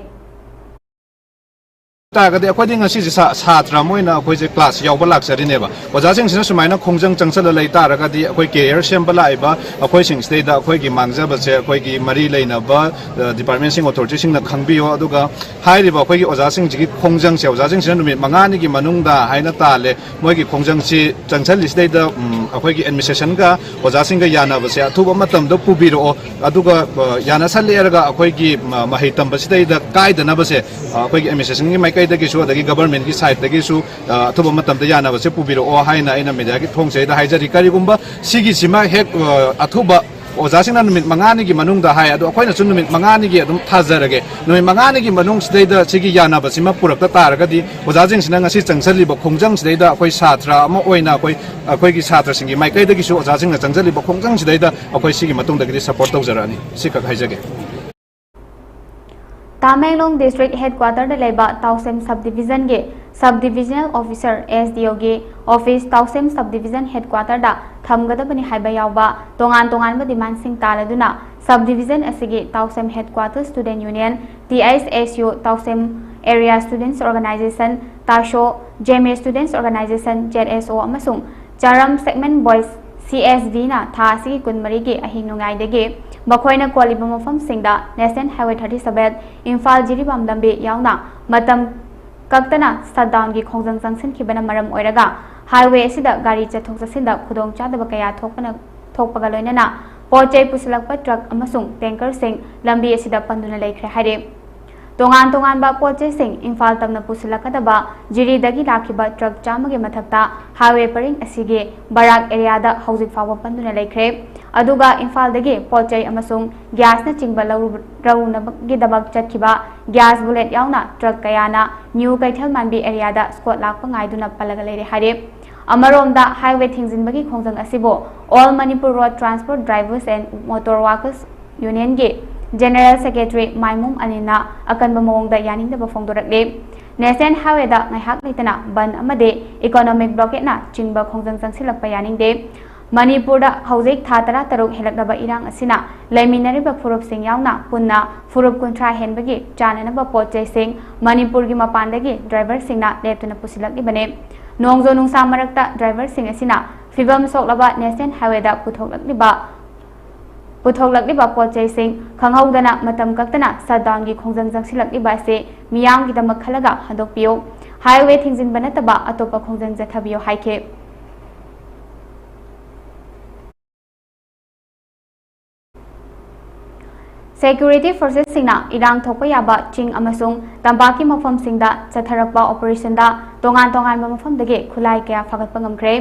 ꯇꯥꯔꯒꯗꯤ ꯑꯩꯈꯣꯏꯗꯤ ꯉꯁꯤꯁꯦ ꯁꯥ-, ꯁꯥꯇ꯭ꯔ ꯑꯃ ꯑꯣꯏꯅ ꯑꯩꯈꯣꯏꯁꯦ ꯀ꯭ꯂꯥꯁ ꯌꯥꯎꯕ ꯂꯥꯛꯆꯔꯤꯅꯦꯕ꯫ ꯑꯣꯖꯥꯁꯤꯡꯁꯤꯅ ꯁꯨꯃꯥꯏꯅ ꯈꯣꯡꯖꯪ ꯆꯪꯁꯜꯂ ꯂꯩ ꯇꯥꯔꯒꯗꯤ, ꯑꯩꯈꯣꯏ ꯀꯦꯔꯤꯌꯔ ꯁꯦꯝꯕ ꯂꯥꯛꯏꯕ ꯑꯩꯈꯣꯏꯁꯤꯡꯁꯤꯗꯩꯗ ꯑꯩꯈꯣꯏꯒꯤ ꯃꯥꯡꯖꯕꯁꯦ ꯑꯩꯈꯣꯏꯒꯤ ꯃꯔꯤ ꯂꯩꯅꯕ, ꯑ, ꯗꯤꯄꯥꯔꯠꯃꯦꯟꯁꯤꯡ ꯑꯣꯊꯣꯔꯤꯇꯤꯁꯤꯡꯅ ꯈꯪꯕꯤꯌꯣ꯫ ꯑꯗꯨꯒ ꯍꯥꯏꯔꯤꯕ ꯑꯩꯈꯣꯏꯒꯤ ꯑꯣꯖꯥꯁꯤꯡꯁꯤꯒꯤ ꯈꯣꯡꯖꯪꯁꯦ, ꯑꯣꯖꯥꯁꯤꯡꯁꯤꯅ ꯅꯨꯃꯤꯠ ꯃꯉꯥꯅꯤꯒꯤ ꯃꯅꯨꯡꯗ ꯍꯥꯏꯅ ꯇꯥꯜꯂꯦ, ꯃꯣꯏꯒꯤ ꯈꯣꯡꯖꯪꯁꯤ ꯆꯪꯁꯜꯂꯤꯁꯤꯗꯩꯗ, ꯎꯝ, ꯑꯩꯈꯣꯏꯒꯤ ꯑꯦꯗꯃꯤꯅꯤꯁꯇ꯭ꯔꯦꯁꯟꯒ ꯑꯣꯖꯥꯁꯤꯡꯒ ꯌꯥꯅꯕꯁꯦ ꯑꯊꯨꯕ ꯃꯇꯝꯗ ꯄꯨꯕꯤꯔꯛꯑꯣ꯫ ꯑꯗꯨꯒ, ꯑ, ꯌꯥꯅꯁꯜꯂꯦꯔꯒ ꯑꯩꯈꯣꯏꯒꯤ ꯃ-, ꯃꯍꯩ ꯇꯝꯕꯁꯤꯗꯩꯗ ꯀꯥꯏꯗꯅꯕꯁꯦ, ꯑ, ꯑꯩꯈꯣꯏꯒꯤ ꯑꯦꯗꯃꯤꯅꯤꯁꯇ꯭ꯔꯦꯁꯟꯒꯤ ꯃꯥꯏꯀꯩꯗꯒꯤꯁꯨ ꯑꯗꯒꯤ ꯒꯚꯔꯟꯃꯦꯟꯠꯀꯤ ꯁꯥꯏꯠꯇꯒꯤꯁꯨ, ꯑ, ꯑꯊꯨꯕ ꯃꯇꯝꯗ ꯌꯥꯅꯕꯁꯦ ꯄꯨꯕꯤꯔꯛꯑꯣ ꯍꯥꯏꯅ ꯑꯩꯅ ꯃꯦꯗꯤꯌꯥꯒꯤ ꯊꯣꯡꯁꯤꯗ ꯍꯥꯏꯖꯔꯤ꯫ ꯀꯔꯤꯒꯨꯝꯕ ꯁꯤꯒꯤꯁꯤꯃ ꯍꯦꯛ, ꯑ, ꯑꯊꯨꯕ ꯑꯣꯖꯥꯁꯤꯡꯅ ꯅꯨꯃꯤꯠ ꯃꯉꯥꯅꯤꯒꯤ ꯃꯅꯨꯡꯗ ꯍꯥꯏ, ꯑꯗꯣ ꯑꯩꯈꯣꯏꯅꯁꯨ ꯅꯨꯃꯤꯠ ꯃꯉꯥꯅꯤꯒꯤ ꯑꯗꯨꯝ ꯊꯥꯖꯔꯒꯦ꯫ ꯅꯨꯃꯤꯠ ꯃꯉꯥꯅꯤꯒꯤ ꯃꯅꯨꯡꯁꯤꯗꯩꯗ ꯁꯤꯒꯤ ꯌꯥꯅꯕꯁꯤꯃ ꯄꯨꯔꯛꯇ ꯇꯥꯔꯒꯗꯤ, ꯑꯣꯖꯥꯁꯤꯡꯁꯤꯅ ꯉꯁꯤ ꯆꯪꯁꯤꯜꯂꯤꯕ ꯈꯣꯡꯖꯪꯁꯤꯗꯩꯗ ꯑꯩꯈꯣꯏ ꯁꯥꯇ꯭ꯔ ꯑꯃ ꯑꯣꯏꯅ ꯑꯩꯈꯣꯏ, ꯑꯩꯈꯣꯏꯒꯤ ꯁꯥꯇ꯭ꯔꯁꯤꯡꯒꯤ ꯃꯥꯏꯀꯩꯗꯒꯤꯁꯨ ꯑꯣꯖꯥꯁꯤꯡꯅ ꯆꯪꯁꯤꯜꯂꯤꯕ ꯈꯣꯡꯖꯪꯁꯤꯗꯩꯗ ꯑꯩꯈꯣꯏ ꯁꯤꯒꯤ ꯃꯇꯨꯡꯗꯒꯤꯗꯤ ꯁꯄꯣꯔꯠ ꯇꯧꯖꯔꯛꯑꯅꯤ꯫ ꯁꯤꯈꯛ ꯍꯥꯏꯖꯒꯦ꯫ ꯇꯥꯃꯦꯡꯂꯣꯡ ꯗꯤꯁꯇ꯭ꯔꯤꯛ ꯍꯦꯗꯀ꯭ꯋꯥꯇꯔꯗ ꯂꯩꯕ ꯇꯥꯎꯁꯦꯝ ꯁꯕ ꯗꯤꯕꯤꯖꯟꯒꯤ sub divisional officer, S D ꯑꯣꯒꯤ ꯑꯣꯐꯤꯁ ꯇꯥꯎꯁꯦꯝ ꯁꯕ ꯗꯤꯕꯤꯖꯟ ꯍꯦꯗꯀ꯭ꯋꯥꯇꯔꯗ ꯊꯝꯒꯗꯕꯅꯤ ꯍꯥꯏꯕ ꯌꯥꯎꯕ ꯇꯣꯉꯥꯟ ꯇꯣꯉꯥꯟꯕ ꯗꯤꯃꯥꯟꯁꯤꯡ ꯇꯥꯜꯂꯗꯨꯅ, ꯁꯕ ꯗꯤꯕꯤꯖꯟ ꯑꯁꯤꯒꯤ Tousem headquarter student union, T H S U, Tousem area students organisation, TASO, Zeme students organisation, Z S O, ꯑꯃꯁꯨꯡ ꯆꯥꯔꯝ ꯁꯦꯒꯃꯦꯟꯠ ꯕꯣꯏꯁ, ꯁꯤ ꯑꯦꯁ ꯕꯤꯅ ꯊꯥ ꯑꯁꯤꯒꯤ ꯀꯨꯟꯃꯔꯤꯒꯤ ꯑꯍꯤꯡ ꯅꯣꯡꯌꯥꯏꯗꯒꯤ ꯃꯈꯣꯏꯅ ꯀꯣꯜꯂꯤꯕ ꯃꯐꯝꯁꯤꯡꯗ national highway thirty seven, Imphal Jiribam ꯂꯝꯕꯤ ꯌꯥꯎꯅ ꯃꯇꯝ ꯀꯛꯇꯅ ꯁꯠꯗꯥꯎꯟꯒꯤ ꯈꯣꯡꯖꯪ ꯆꯪꯁꯤꯟꯈꯤꯕꯅ ꯃꯔꯝ ꯑꯣꯏꯔꯒ, ꯍꯥꯏꯋꯦ ꯑꯁꯤꯗ ꯒꯥꯔꯤ ꯆꯠꯊꯣꯛ ꯆꯠꯁꯤꯟꯗ ꯈꯨꯗꯣꯡꯆꯥꯗꯕ ꯀꯌꯥ ꯊꯣꯛꯄꯅ, ꯊꯣꯛꯄꯒ ꯂꯣꯏꯅꯅ ꯄꯣꯠ ꯆꯩ ꯄꯨꯁꯤꯜꯂꯛꯄ ꯇ꯭ꯔꯛ ꯑꯃꯁꯨꯡ ꯇꯦꯡꯀꯔꯁꯤꯡ ꯂꯝꯕꯤ ꯑꯁꯤꯗ ꯄꯟꯗꯨꯅ ꯂꯩꯈ꯭ꯔꯦ ꯍꯥꯏꯔꯤ꯫ ꯇꯣꯉꯥꯟ ꯇꯣꯉꯥꯟꯕ ꯄꯣꯠ ꯆꯩꯁꯤꯡ ꯏꯝꯐꯥꯜ ꯇꯝꯅ ꯄꯨꯁꯤꯜꯂꯛꯀꯗꯕ ꯖꯤꯔꯤꯗꯒꯤ ꯂꯥꯛꯈꯤꯕ ꯇ꯭ꯔꯛ ꯆꯥꯝꯃꯒꯤ ꯃꯊꯛꯇ ꯍꯥꯏꯋꯦ ꯄꯔꯤꯡ ꯑꯁꯤꯒꯤ ꯕꯔꯥꯛ ꯑꯦꯔꯤꯌꯥꯗ ꯍꯧꯖꯤꯛ ꯐꯥꯎꯕ ꯄꯟꯗꯨꯅ ꯂꯩꯈ꯭ꯔꯦ꯫ ꯑꯗꯨꯒ ꯏꯝꯐꯥꯜꯗꯒꯤ ꯄꯣꯠ ꯆꯩ ꯑꯃꯁꯨꯡ ꯒ꯭ꯌꯥꯁꯅꯆꯤꯡꯕ ꯂꯧꯔꯨ-, ꯂꯧꯔꯨꯅꯕꯒꯤꯗꯃꯛ ꯆꯠꯈꯤꯕ ꯒ꯭ꯌꯥꯁ ꯕꯨꯂꯦꯠ ꯌꯥꯎꯅ ꯇ꯭ꯔꯛ ꯀꯌꯥꯅ ꯅ꯭ꯌꯨ ꯀꯩꯊꯦꯜ ꯃꯥꯟꯕꯤ ꯑꯦꯔꯤꯌꯥꯗ ꯁ꯭ꯀꯣꯠ ꯂꯥꯛꯄ ꯉꯥꯏꯗꯨꯅ ꯄꯜꯂꯒ ꯂꯩꯔꯦ ꯍꯥꯏꯔꯦ꯫ ꯑꯃꯔꯣꯝꯗ, ꯍꯥꯏꯋꯦ ꯊꯤꯡꯖꯤꯟꯕꯒꯤ ꯈꯣꯡꯖꯪ ꯑꯁꯤꯕꯨ All Manipur Road Transport Drivers and Motor Workers Union ꯒꯤ ꯖꯦꯅꯦꯔꯦꯜ ꯁꯦꯀ꯭ꯔꯦꯇꯔꯤ ꯃꯥꯏꯃꯨꯝ ꯑꯅꯤꯜꯅ ꯑꯀꯟꯕ ꯃꯑꯣꯡꯗ ꯌꯥꯅꯤꯡꯗꯕ ꯐꯣꯡꯗꯣꯔꯛꯂꯤ꯫ ꯅꯦꯁꯅꯦꯜ ꯍꯥꯏꯋꯦꯗ ꯉꯥꯏꯍꯥꯛ ꯂꯩꯇꯅ ꯕꯟꯗ ꯑꯃꯗꯤ ꯏꯀꯣꯅꯣꯃꯤꯛ ꯕ꯭ꯂꯣꯀꯦꯗꯅ ꯆꯤꯡꯕ ꯈꯣꯡꯖꯪ ꯆꯪꯁꯤꯜꯂꯛꯄ ꯌꯥꯅꯤꯡꯗꯦ꯫ ꯃꯅꯤꯄꯨꯔꯗ ꯍꯧꯖꯤꯛ ꯊꯥ ꯇꯔꯥꯇꯔꯨꯛ ꯍꯦꯜꯂꯛꯂꯕ ꯏꯔꯥꯡ ꯑꯁꯤꯅ ꯂꯩꯃꯤꯟꯅꯔꯤꯕ ꯐꯨꯔꯨꯞꯁꯤꯡ ꯌꯥꯎꯅ ꯄꯨꯟꯅ ꯐꯨꯔꯨꯞ ꯀꯨꯟꯊ꯭ꯔꯥ ꯍꯦꯟꯕꯒꯤ ꯆꯥꯅꯅꯕ ꯄꯣꯠ ꯆꯩꯁꯤꯡ ꯃꯅꯤꯄꯨꯔꯒꯤ ꯃꯄꯥꯟꯗꯒꯤ ꯗ꯭ꯔꯥꯏꯚꯔꯁꯤꯡꯅ ꯂꯦꯞꯇꯅ ꯄꯨꯁꯤꯜꯂꯛꯂꯤꯕꯅꯤ꯫ ꯅꯣꯡꯖꯨ ꯅꯨꯡꯁꯥ ꯃꯔꯛꯇ ꯗ꯭ꯔꯥꯏꯚꯔꯁꯤꯡ ꯑꯁꯤꯅ ꯐꯤꯕꯝ ꯁꯣꯛꯂꯕ ꯅꯦꯁꯅꯦꯜ ꯍꯥꯏꯋꯦꯗ ꯄꯨꯊꯣꯛꯂꯛꯂꯤꯕ, ꯄꯨꯊꯣꯛꯂꯛꯂꯤꯕ ꯄꯣꯠ ꯆꯩꯁꯤꯡ ꯈꯪꯍꯧꯗꯅ ꯃꯇꯝ ꯀꯛꯇꯅ ꯁꯠꯗꯥꯎꯟꯒꯤ ꯈꯣꯡꯖꯪ ꯆꯪꯁꯤꯜꯂꯛꯂꯤꯕ ꯑꯁꯤ ꯃꯤꯌꯥꯝꯒꯤꯗꯃꯛ ꯈꯜꯂꯒ ꯍꯟꯗꯣꯛꯄꯤꯌꯨ꯫ ꯍꯥꯏꯋꯦ ꯊꯤꯡꯖꯤꯟꯕ ꯅꯠꯇꯕ ꯑꯇꯣꯞꯄ ꯈꯣꯡꯖꯪ ꯆꯠꯊꯕꯤꯌꯨ ꯍꯥꯏꯈꯤ꯫ ꯁꯦꯀ꯭ꯌꯨꯔꯤꯇꯤ ꯐꯣꯔꯁꯦꯁꯁꯤꯡꯅ ꯏꯔꯥꯡ ꯊꯣꯛꯄ ꯌꯥꯕ ꯆꯤꯡ ꯑꯃꯁꯨꯡ ꯇꯝꯄꯥꯛꯀꯤ ꯃꯐꯝꯁꯤꯡꯗ ꯆꯠꯊꯔꯛꯄ ꯑꯣꯄꯔꯦꯁꯟꯗ ꯇꯣꯉꯥꯟ ꯇꯣꯉꯥꯟꯕ ꯃꯐꯝꯗꯒꯤ ꯈꯨꯠꯂꯥꯏ ꯀꯌꯥ ꯐꯥꯒꯠꯄ ꯉꯝꯈ꯭ꯔꯦ꯫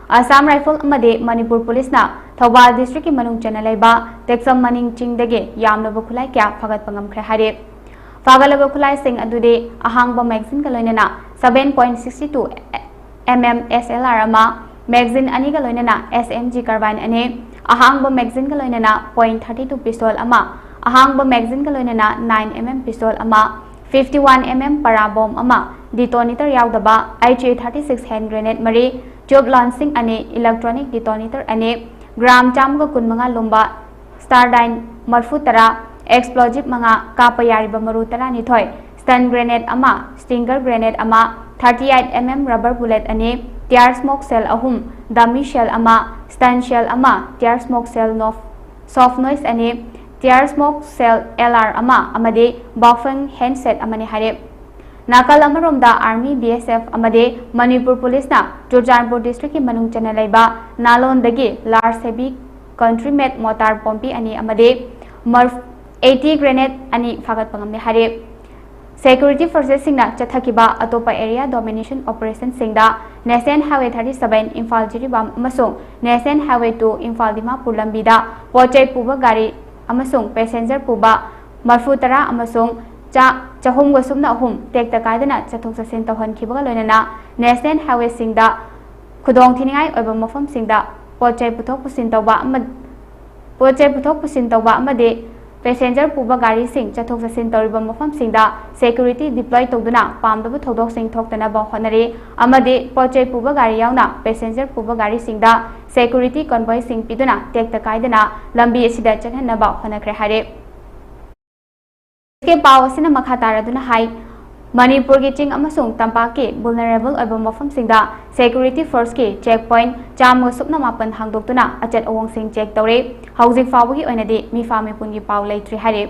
ꯑꯁꯥꯝ ꯔꯥꯏꯐꯜ ꯑꯃꯗꯤ ꯃꯅꯤꯄꯨꯔ ꯄꯨꯂꯤꯁꯅ ꯊꯧꯕꯥꯜ ꯗꯤꯁꯇ꯭ꯔꯤꯛꯀꯤ ꯃꯅꯨꯡ ꯆꯟꯅ ꯂꯩꯕ ꯇꯦꯛꯆꯝ ꯃꯅꯤꯡ ꯆꯤꯡꯗꯒꯤ ꯌꯥꯝꯂꯕ ꯈꯨꯠꯂꯥꯏ ꯀꯌꯥ ꯐꯥꯒꯠꯄ ꯉꯝꯈ꯭ꯔꯦ ꯍꯥꯏꯔꯦ꯫ ꯐꯥꯒꯠꯂꯕ ꯈꯨꯠꯂꯥꯏꯁꯤꯡ ꯑꯗꯨꯗꯤ ꯑꯍꯥꯡꯕ ꯃꯦꯒꯥꯖꯤꯟꯒ ꯂꯣꯏꯅꯅ seven point sixty two M M S L R ꯑꯃ, ꯃꯦꯒꯥꯖꯤꯟ ꯑꯅꯤꯒ ꯂꯣꯏꯅꯅ S M G carbine ꯑꯅꯤ, ꯑꯍꯥꯡꯕ ꯃꯦꯒꯥꯖꯤꯟꯒ ꯂꯣꯏꯅꯅ point thirty two pistol ꯑꯃ, ꯑꯍꯥꯡꯕ ꯃꯦꯒꯥꯖꯤꯟꯒ ꯂꯣꯏꯅꯅ nine M M pistol ꯑꯃ, fifty one M M ꯄꯔꯥ ꯕꯣꯝ ꯑꯃ, detonator ꯌꯥꯎꯗꯕ H A thirty six hand grenade ꯃꯔꯤ, tube launching ꯑꯅꯤ, electronic detonator ꯑꯅꯤ, gram ꯆꯥꯝꯃꯒ ꯀꯨꯟꯃꯉꯥ ꯂꯨꯝꯕ Stardyne ꯃꯔꯐꯨ ꯇꯔꯥ, explosive ꯃꯉꯥ, ꯀꯥꯞꯄ ꯌꯥꯔꯤꯕ ꯃꯔꯨ ꯇꯔꯥꯅꯤꯊꯣꯏ, stun grenade ꯑꯃ, stinger grenade ꯑꯃ, thirty eight M M rubber bullet ꯑꯅꯤ, tear smoke shell ꯑꯍꯨꯝ, dummy shell ꯑꯃ, stun shell ꯑꯃ, tear smoke shell, soft noise ꯑꯅꯤ, tear smoke shell L R ꯑꯃ ꯑꯃꯗꯤ Baofeng handset ꯑꯃꯅꯤ ꯍꯥꯏꯔꯦ꯫ ꯅꯥꯀꯜ ꯑꯃꯔꯣꯝꯗ Army, B S F ꯑꯃꯗꯤ ꯃꯅꯤꯄꯨꯔ ꯄꯨꯂꯤꯁꯅ ꯆꯨꯔꯆꯥꯟꯄꯨꯔ ꯗꯤꯁꯇ꯭ꯔꯤꯛꯀꯤ ꯃꯅꯨꯡ ꯆꯟꯅ ꯂꯩꯕ ꯅꯥꯂꯣꯟꯗꯒꯤ large heavy country made mortar Pompey ꯑꯅꯤ ꯑꯃꯗꯤ Murph eighty grenade ꯑꯅꯤ ꯐꯥꯒꯠꯄ ꯉꯝꯂꯦ ꯍꯥꯏꯔꯦ꯫ Security forcesꯁꯤꯡꯅ ꯆꯠꯊꯈꯤꯕ ꯑꯇꯣꯞꯄ area domination operationꯁꯤꯡꯗ National Highway thirty seven Imphal Jiribam ꯑꯃꯁꯨꯡ National Highway two Imphal Dimapur ꯂꯝꯕꯤꯗ ꯄꯣꯠ ꯆꯩ ꯄꯨꯕ ꯒꯥꯔꯤ ꯑꯃꯁꯨꯡ passenger ꯄꯨꯕ ꯃꯔꯐꯨ ꯇꯔꯥ ꯑꯃꯁꯨꯡ ꯆꯥ ꯆꯍꯨꯝꯒ ꯁꯨꯞꯅ ꯑꯍꯨꯝ ꯇꯦꯛꯇ ꯀꯥꯏꯗꯅ ꯆꯠꯊꯣꯛ ꯆꯠꯁꯤꯟ ꯇꯧꯍꯟꯈꯤꯕꯒ ꯂꯣꯏꯅꯅ National Highwayꯁꯤꯡꯗ ꯈꯨꯗꯣꯡ ꯊꯤꯅꯤꯡꯉꯥꯏ ꯑꯣꯏꯕ ꯃꯐꯝꯁꯤꯡꯗ ꯄꯣꯠ ꯆꯩ ꯄꯨꯊꯣꯛ ꯄꯨꯁꯤꯟ ꯇꯧꯕ ꯑꯃ, ꯄꯣꯠ ꯆꯩ ꯄꯨꯊꯣꯛ ꯄꯨꯁꯤꯟ ꯇꯧꯕ ꯑꯃꯗꯤ passenger ꯄꯨꯕ ꯒꯥꯔꯤꯁꯤꯡ ꯆꯠꯊꯣꯛ ꯆꯠꯁꯤꯟ ꯇꯧꯔꯤꯕ ꯃꯐꯝꯁꯤꯡꯗ security deploy ꯇꯧꯗꯨꯅ ꯄꯥꯝꯗꯕ ꯊꯧꯗꯣꯛꯁꯤꯡ ꯊꯣꯛꯇꯅꯕ ꯍꯣꯠꯅꯔꯤ ꯑꯃꯗꯤ ꯄꯣꯠ ꯆꯩ ꯄꯨꯕ ꯒꯥꯔꯤ ꯌꯥꯎꯅ passenger ꯄꯨꯕ ꯒꯥꯔꯤꯁꯤꯡꯗ security convoyꯁꯤꯡ ꯄꯤꯗꯨꯅ ꯇꯦꯛꯇ ꯀꯥꯏꯗꯅ ꯂꯝꯕꯤ ꯑꯁꯤꯗ ꯆꯠꯍꯟꯅꯕ ꯍꯣꯠꯅꯈ꯭ꯔꯦ ꯍꯥꯏꯔꯦ꯫ ꯄꯥꯎ ꯑꯁꯤꯅ ꯃꯈꯥ ꯇꯥꯔꯗꯨꯅ ꯍꯥꯏ, ꯃꯅꯤꯄꯨꯔꯒꯤ ꯆꯤꯡ ꯑꯃꯁꯨꯡ ꯇꯝꯄꯥꯛꯀꯤ vulnerable ꯑꯣꯏꯕ ꯃꯐꯝꯁꯤꯡꯗ security forceꯀꯤ check point ꯆꯥꯝꯃꯒ ꯁꯨꯞꯅ ꯃꯥꯄꯟ ꯍꯥꯡꯗꯣꯛꯇꯨꯅ ꯑꯆꯠ ꯑꯋꯣꯡꯁꯤꯡ check ꯇꯧꯔꯦ꯫ ꯍꯧꯖꯤꯛ ꯐꯥꯎꯕꯒꯤ ꯑꯣꯏꯅꯗꯤ ꯃꯤꯐꯥ ꯃꯤꯄꯨꯟꯒꯤ ꯄꯥꯎ ꯂꯩꯇ꯭ꯔꯤ ꯍꯥꯏꯔꯦ꯫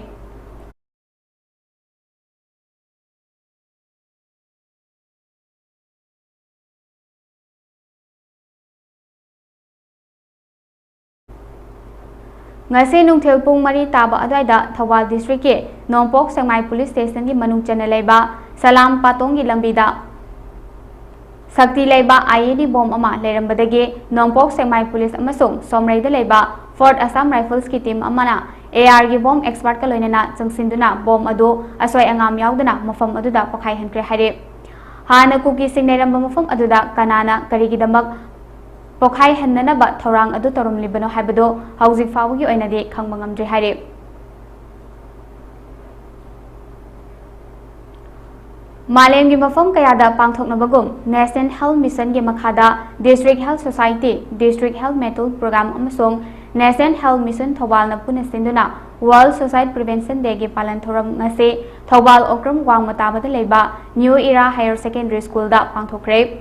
ꯉꯁꯤ ꯅꯨꯡꯊꯤꯜ ꯄꯨꯡ ꯃꯔꯤ ꯇꯥꯕ ꯑꯗꯨꯋꯥꯏꯗ ꯊꯧꯕꯥꯜ ꯗꯤꯁꯇ꯭ꯔꯤꯛꯀꯤ ꯅꯣꯡꯄꯣꯛ ꯁꯦꯛꯃꯥꯏ ꯄꯨꯂꯤꯁ ꯁ꯭ꯇꯦꯁꯟꯒꯤ ꯃꯅꯨꯡ ꯆꯟꯅ ꯂꯩꯕ ꯁꯂꯥꯝ ꯄꯥꯇꯣꯡꯒꯤ ꯂꯝꯕꯤꯗ ꯁꯛꯇꯤ ꯂꯩꯕ IED ꯕꯣꯝ ꯑꯃ ꯂꯩꯔꯝꯕꯗꯒꯤ ꯅꯣꯡꯄꯣꯛ ꯁꯦꯛꯃꯥꯏ ꯄꯨꯂꯤꯁ ꯑꯃꯁꯨꯡ ꯁꯣꯝꯔꯩꯗ ꯂꯩꯕ Fourth Assam Riflesꯀꯤ team ꯑꯃꯅ ARꯒꯤ ꯕꯣꯝ expertꯀ ꯂꯣꯏꯅꯅ ꯆꯪꯁꯤꯟꯗꯨꯅ ꯕꯣꯝ ꯑꯗꯨ ꯑꯁꯣꯏ ꯑꯉꯥꯝ ꯌꯥꯎꯗꯅ ꯃꯐꯝ ꯑꯗꯨꯗ ꯄꯣꯈꯥꯏꯍꯟꯈ꯭ꯔꯦ ꯍꯥꯏꯔꯤ꯫ ꯍꯥꯟꯅ ꯀꯨꯀꯤꯁꯤꯡ ꯂꯩꯔꯝꯕ ꯃꯐꯝ ꯑꯗꯨꯗ ꯀꯅꯥꯅ ꯀꯔꯤꯒꯤꯗꯃꯛ ꯄꯣꯈꯥꯏꯍꯟꯅꯅꯕ ꯊꯧꯔꯥꯡ ꯑꯗꯨ ꯇꯧꯔꯝꯂꯤꯕꯅꯣ ꯍꯥꯏꯕꯗꯨ ꯍꯧꯖꯤꯛ ꯐꯥꯎꯕꯒꯤ ꯑꯣꯏꯅꯗꯤ ꯈꯪꯕ ꯉꯝꯗ꯭ꯔꯤ ꯍꯥꯏꯔꯤ꯫ ꯃꯥꯂꯦꯝꯒꯤ ꯃꯐꯝ ꯀꯌꯥꯗ ꯄꯥꯡꯊꯣꯛꯅꯕꯒꯨꯝ, National Health Missionꯒꯤ ꯃꯈꯥꯗ District Health Society, District Health Mentor Program ꯑꯃꯁꯨꯡ National Health Mission ꯊꯧꯕꯥꯜꯅ ꯄꯨꯟꯅ ꯁꯤꯟꯗꯨꯅ World Suicide Prevention Dayꯒꯤ ꯄꯥꯂꯟ ꯊꯧꯔꯝ ꯉꯁꯤ ꯊꯧꯕꯥꯜ ꯑꯣꯀ꯭ꯔꯝ ꯋꯥꯡꯃ ꯇꯥꯕꯗ ꯂꯩꯕ New Era Higher Secondary Schoolꯗ ꯄꯥꯡꯊꯣꯛꯈ꯭ꯔꯦ꯫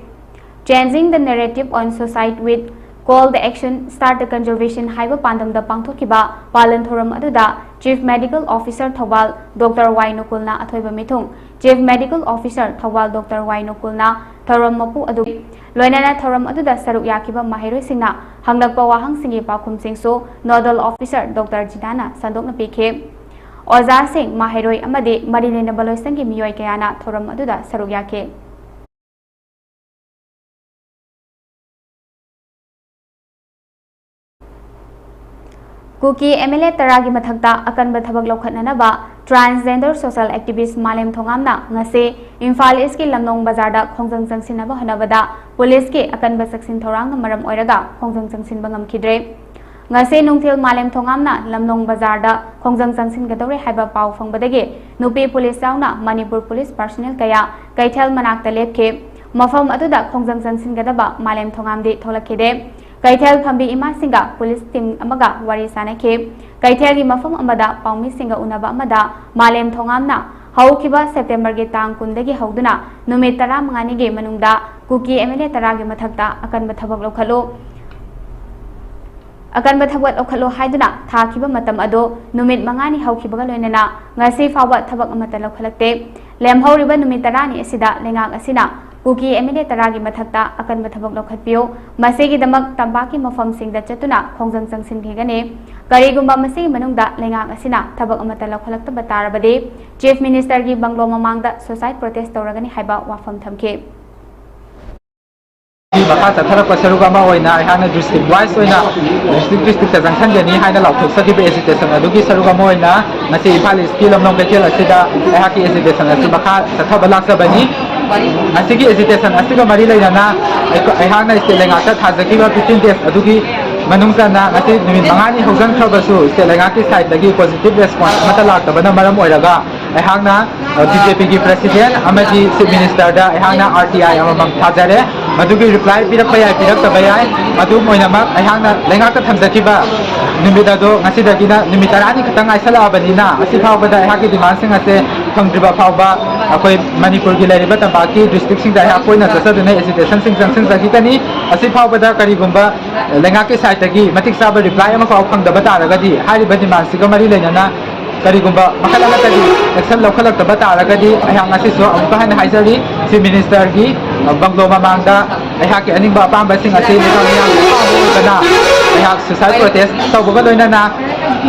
Changing the Narrative on Suicide with Call the Action, Start the Conversation ꯍꯥꯏꯕ ꯄꯥꯟꯗꯝꯗ ꯄꯥꯡꯊꯣꯛꯈꯤꯕ ꯄꯥꯂꯟ ꯊꯧꯔꯝ ꯑꯗꯨꯗ Chief Medical Officer Thoubal Doctor ꯋꯥꯏ ꯅꯣꯀꯨꯜꯅ ꯑꯊꯣꯏꯕ ꯃꯤꯊꯨꯡ, Chief Medical Officer Thoubal Doctor ꯋꯥꯏ ꯅꯣꯀꯨꯜꯅ ꯊꯧꯔꯝ ꯃꯄꯨ ꯑꯗꯨ ꯂꯣꯏꯅꯅ ꯊꯧꯔꯝ ꯑꯗꯨꯗ ꯁꯔꯨꯛ ꯌꯥꯈꯤꯕ ꯃꯍꯩꯔꯣꯏꯁꯤꯡꯅ ꯍꯪꯂꯛꯄ ꯋꯥꯍꯪꯁꯤꯡꯒꯤ ꯄꯥꯎꯈꯨꯝꯁꯤꯡꯁꯨ Nodal Officer Doctor ꯖꯤꯅꯥꯅ ꯁꯟꯗꯣꯛꯅ ꯄꯤꯈꯤ꯫ ꯑꯣꯖꯥꯁꯤꯡ, ꯃꯍꯩꯔꯣꯏ ꯑꯃꯗꯤ ꯃꯔꯤ ꯂꯩꯅꯕ ꯂꯣꯏꯁꯪꯒꯤ ꯃꯤꯑꯣꯏ ꯀꯌꯥꯅ ꯊꯧꯔꯝ ꯑꯗꯨꯗ ꯁꯔꯨꯛ ꯌꯥꯈꯤ꯫ ꯀꯨꯀꯤ MLA ꯇꯔꯥꯒꯤ ꯃꯊꯛꯇ ꯑꯀꯟꯕ ꯊꯕꯛ ꯂꯧꯈꯠꯅꯅꯕ Transgender Social Activist ꯃꯥꯂꯦꯝ ꯊꯣꯉꯥꯝꯅ ꯉꯁꯤ ꯏꯝꯐꯥꯜ ꯏꯁꯀꯤ ꯂꯝꯂꯣꯡ ꯕꯖꯥꯔꯗ ꯈꯣꯡꯖꯪ ꯆꯪꯁꯤꯟꯅꯕ ꯍꯣꯠꯅꯕꯗ ꯄꯨꯂꯤꯁꯀꯤ ꯑꯀꯟꯕ ꯆꯦꯛꯁꯤꯟ ꯊꯧꯔꯥꯡꯅ ꯃꯔꯝ ꯑꯣꯏꯔꯒ ꯈꯣꯡꯖꯪ ꯆꯪꯁꯤꯟꯕ ꯉꯝꯈꯤꯗ꯭ꯔꯦ꯫ ꯉꯁꯤ ꯅꯨꯡꯊꯤꯜ ꯃꯥꯂꯦꯝ ꯊꯣꯉꯥꯝꯅ ꯂꯝꯂꯣꯡ ꯕꯖꯥꯔꯗ ꯈꯣꯡꯖꯪ ꯆꯪꯁꯤꯟꯒꯗꯧꯔꯦ ꯍꯥꯏꯕ ꯄꯥꯎ ꯐꯪꯕꯗꯒꯤ ꯅꯨꯄꯤ ꯄꯨꯂꯤꯁ ꯌꯥꯎꯅ ꯃꯅꯤꯄꯨꯔ ꯄꯨꯂꯤꯁ personnel ꯀꯌꯥ ꯀꯩꯊꯦꯜ ꯃꯅꯥꯛꯇ ꯂꯦꯞꯈꯤ꯫ ꯃꯐꯝ ꯑꯗꯨꯗ ꯈꯣꯡꯖꯪ ꯆꯪꯁꯤꯟꯒꯗꯕ ꯃꯥꯂꯦꯝ ꯊꯣꯉꯥꯝꯗꯤ ꯊꯣꯛꯂꯛꯈꯤꯗꯦ꯫ ꯀꯩꯊꯦꯜ ꯐꯝꯕꯤ ꯏꯃꯥꯁꯤꯡꯒ ꯄꯨꯂꯤꯁ team ꯑꯃꯒ ꯋꯥꯔꯤ ꯁꯥꯅꯈꯤ꯫ ꯀꯩꯊꯦꯜꯒꯤ ꯃꯐꯝ ꯑꯃꯗ ꯄꯥꯎꯃꯤꯁꯤꯡꯒ ꯎꯅꯕ ꯑꯃꯗ ꯃꯥꯂꯦꯝ ꯊꯣꯉꯥꯝꯅ ꯍꯧꯈꯤꯕ ꯁꯦꯞꯇꯦꯝꯕꯔꯒꯤ ꯇꯥꯡ ꯀꯨꯟꯗꯒꯤ ꯍꯧꯗꯨꯅ ꯅꯨꯃꯤꯠ ꯇꯔꯥꯃꯉꯥꯅꯤꯒꯤ ꯃꯅꯨꯡꯗ ꯀꯨꯀꯤ MLA ꯇꯔꯥꯒꯤ ꯃꯊꯛꯇ ꯑꯀꯟꯕ ꯊꯕꯛ ꯂꯧꯈꯠꯂꯨ, ꯑꯀꯟꯕ ꯊꯕꯛ ꯂꯧꯈꯠꯂꯨ ꯍꯥꯏꯗꯨꯅ ꯊꯥꯈꯤꯕ ꯃꯇꯝ ꯑꯗꯨ ꯅꯨꯃꯤꯠ ꯃꯉꯥꯅꯤ ꯍꯧꯈꯤꯕꯒ ꯂꯣꯏꯅꯅ ꯉꯁꯤ ꯐꯥꯎꯕ ꯊꯕꯛ ꯑꯃꯠꯇ ꯂꯧꯈꯠꯂꯛꯇꯦ꯫ ꯂꯦꯝꯍꯧꯔꯤꯕ ꯅꯨꯃꯤꯠ ꯇꯔꯥꯅꯤ ꯑꯁꯤꯗ ꯂꯩꯉꯥꯛ ꯑꯁꯤꯅ ꯀꯨꯀꯤ MLA ꯇꯔꯥꯒꯤ ꯃꯊꯛꯇ ꯑꯀꯟꯕ ꯊꯕꯛ ꯂꯧꯈꯠꯄꯤꯌꯨ꯫ ꯃꯁꯤꯒꯤꯗꯃꯛ ꯇꯝꯄꯥꯛꯀꯤ ꯃꯐꯝꯁꯤꯡꯗ ꯆꯠꯇꯨꯅ ꯈꯣꯡꯖꯪ ꯆꯪꯁꯤꯟꯈꯤꯒꯅꯤ꯫ ꯀꯔꯤꯒꯨꯝꯕ ꯃꯁꯤꯒꯤ ꯃꯅꯨꯡꯗ ꯂꯩꯉꯥꯛ ꯑꯁꯤꯅ ꯊꯕꯛ ꯑꯃꯠꯇ ꯂꯧꯈꯠꯂꯛꯇꯕ ꯇꯥꯔꯕꯗꯤ Chief Ministerꯒꯤ ꯕꯪꯒ꯭ꯂꯣ ꯃꯃꯥꯡꯗ suicide protest ꯇꯧꯔꯒꯅꯤ ꯍꯥꯏꯕ ꯋꯥꯐꯝ ꯊꯝꯈꯤ꯫ ꯃꯈꯥ ꯆꯠꯊꯔꯛꯄ ꯁꯔꯨꯛ ꯑꯃ ꯑꯣꯏꯅ ꯑꯩꯍꯥꯛꯅ district wise ꯑꯣꯏꯅ district district ꯇ ꯆꯪꯁꯤꯟꯒꯅꯤ ꯍꯥꯏꯅ ꯂꯥꯎꯊꯣꯛꯆꯈꯤꯕ agitation ꯑꯗꯨꯒꯤ ꯁꯔꯨꯛ ꯑꯃ ꯑꯣꯏꯅ ꯉꯁꯤ ꯏꯝꯐꯥꯜ East ꯀꯤ ꯂꯝꯂꯣꯡ ꯀꯩꯊꯦꯜ ꯑꯁꯤꯗ ꯑꯩꯍꯥꯛꯀꯤ agitation ꯑꯁꯤ ꯃꯈꯥ ꯆꯠꯊꯕ ꯂꯥꯛꯆꯕꯅꯤ꯫ ꯑꯁꯤꯒꯤ agitation ꯑꯁꯤꯒ ꯃꯔꯤ ꯂꯩꯅꯅ ꯑꯩꯈꯣ-, ꯑꯩꯍꯥꯛꯅ state ꯂꯩꯉꯥꯛꯇ ꯊꯥꯖꯈꯤꯕ fifteen days ꯑꯗꯨꯒꯤ ꯃꯅꯨꯡ ꯆꯟꯅ ꯉꯁꯤ ꯅꯨꯃꯤꯠ ꯃꯉꯥꯅꯤ ꯍꯧꯖꯤꯟꯈ꯭ꯔꯕꯁꯨ state ꯂꯩꯉꯥꯛꯀꯤ side ꯇꯒꯤ positive response ꯑꯃꯠꯇ ꯂꯥꯛꯇꯕꯅ ꯃꯔꯝ ꯑꯣꯏꯔꯒ ꯑꯩꯍꯥꯛꯅ, ꯑ, BJP ꯒꯤ president ꯑꯃꯗꯤ Chief Minister ꯗ ꯑꯩꯍꯥꯛꯅ RTI ꯑꯃꯃꯝ ꯊꯥꯖꯔꯦ꯫ ꯃꯗꯨꯒꯤ reply ꯄꯤꯔꯛꯄ ꯌꯥꯏ, ꯄꯤꯔꯛꯇꯕ ꯌꯥꯏ꯫ ꯑꯗꯨꯝ ꯑꯣꯏꯅꯃꯛ ꯑꯩꯍꯥꯛꯅ ꯂꯩꯉꯥꯛꯇ ꯊꯝꯖꯈꯤꯕ ꯅꯨꯃꯤꯠ ꯑꯗꯣ ꯉꯁꯤꯗꯒꯤꯅ ꯅꯨꯃꯤꯠ ꯇꯔꯥꯅꯤ ꯈꯛꯇꯪ ꯉꯥꯏꯁꯜꯂꯛꯑꯕꯅꯤꯅ, ꯑꯁꯤ ꯐꯥꯎꯕꯗ ꯑꯩꯍꯥꯛꯀꯤ demand ꯁꯤꯡ ꯑꯁꯦ ꯐꯪꯗ꯭ꯔꯤꯕ ꯐꯥꯎꯕ ꯑꯩꯈꯣꯏ ꯃꯅꯤꯄꯨꯔꯒꯤ ꯂꯩꯔꯤꯕ ꯇꯝꯄꯥꯛꯀꯤ district ꯁꯤꯡꯗ ꯑꯩꯍꯥꯛ ꯀꯣꯏꯅ ꯆꯠꯆꯗꯨꯅ agitation ꯁꯤꯡ ꯆꯪꯁꯤꯟꯖꯈꯤꯒꯅꯤ꯫ ꯑꯁꯤ ꯐꯥꯎꯕꯗ ꯀꯔꯤꯒꯨꯝꯕ ꯂꯩꯉꯥꯛꯀꯤ side ꯇꯒꯤ ꯃꯇꯤꯛ ꯆꯥꯕ reply ꯑꯃꯐꯥꯎ ꯐꯪꯗꯕ ꯇꯥꯔꯒꯗꯤ, ꯍꯥꯏꯔꯤꯕ demand ꯁꯤꯒ ꯃꯔꯤ ꯂꯩꯅꯅ ꯀꯔꯤꯒꯨꯝꯕ ꯃꯈꯜ ꯑꯃꯠꯇꯒꯤ action ꯂꯧꯈꯠꯂꯛꯇꯕ ꯇꯥꯔꯒꯗꯤ, ꯑꯩꯍꯥꯛ ꯉꯁꯤꯁꯨ ꯑꯃꯨꯛꯀ ꯍꯟꯅ ꯍꯥꯏꯖꯔꯤ, Chief Minister ꯒꯤ, ꯑ, bungalow ꯃꯃꯥꯡꯗ ꯑꯩꯍꯥꯛꯀꯤ ꯑꯅꯤꯡꯕ ꯑꯄꯥꯝꯕꯁꯤꯡ ꯑꯁꯤ ꯂꯩꯕꯥꯛ ꯃꯤꯌꯥꯝꯒꯤ ꯑꯄꯥꯝꯕ ꯑꯣꯏꯕꯅ ꯑꯩꯍꯥꯛ suicide protest ꯇꯧꯕꯒ ꯂꯣꯏꯅꯅ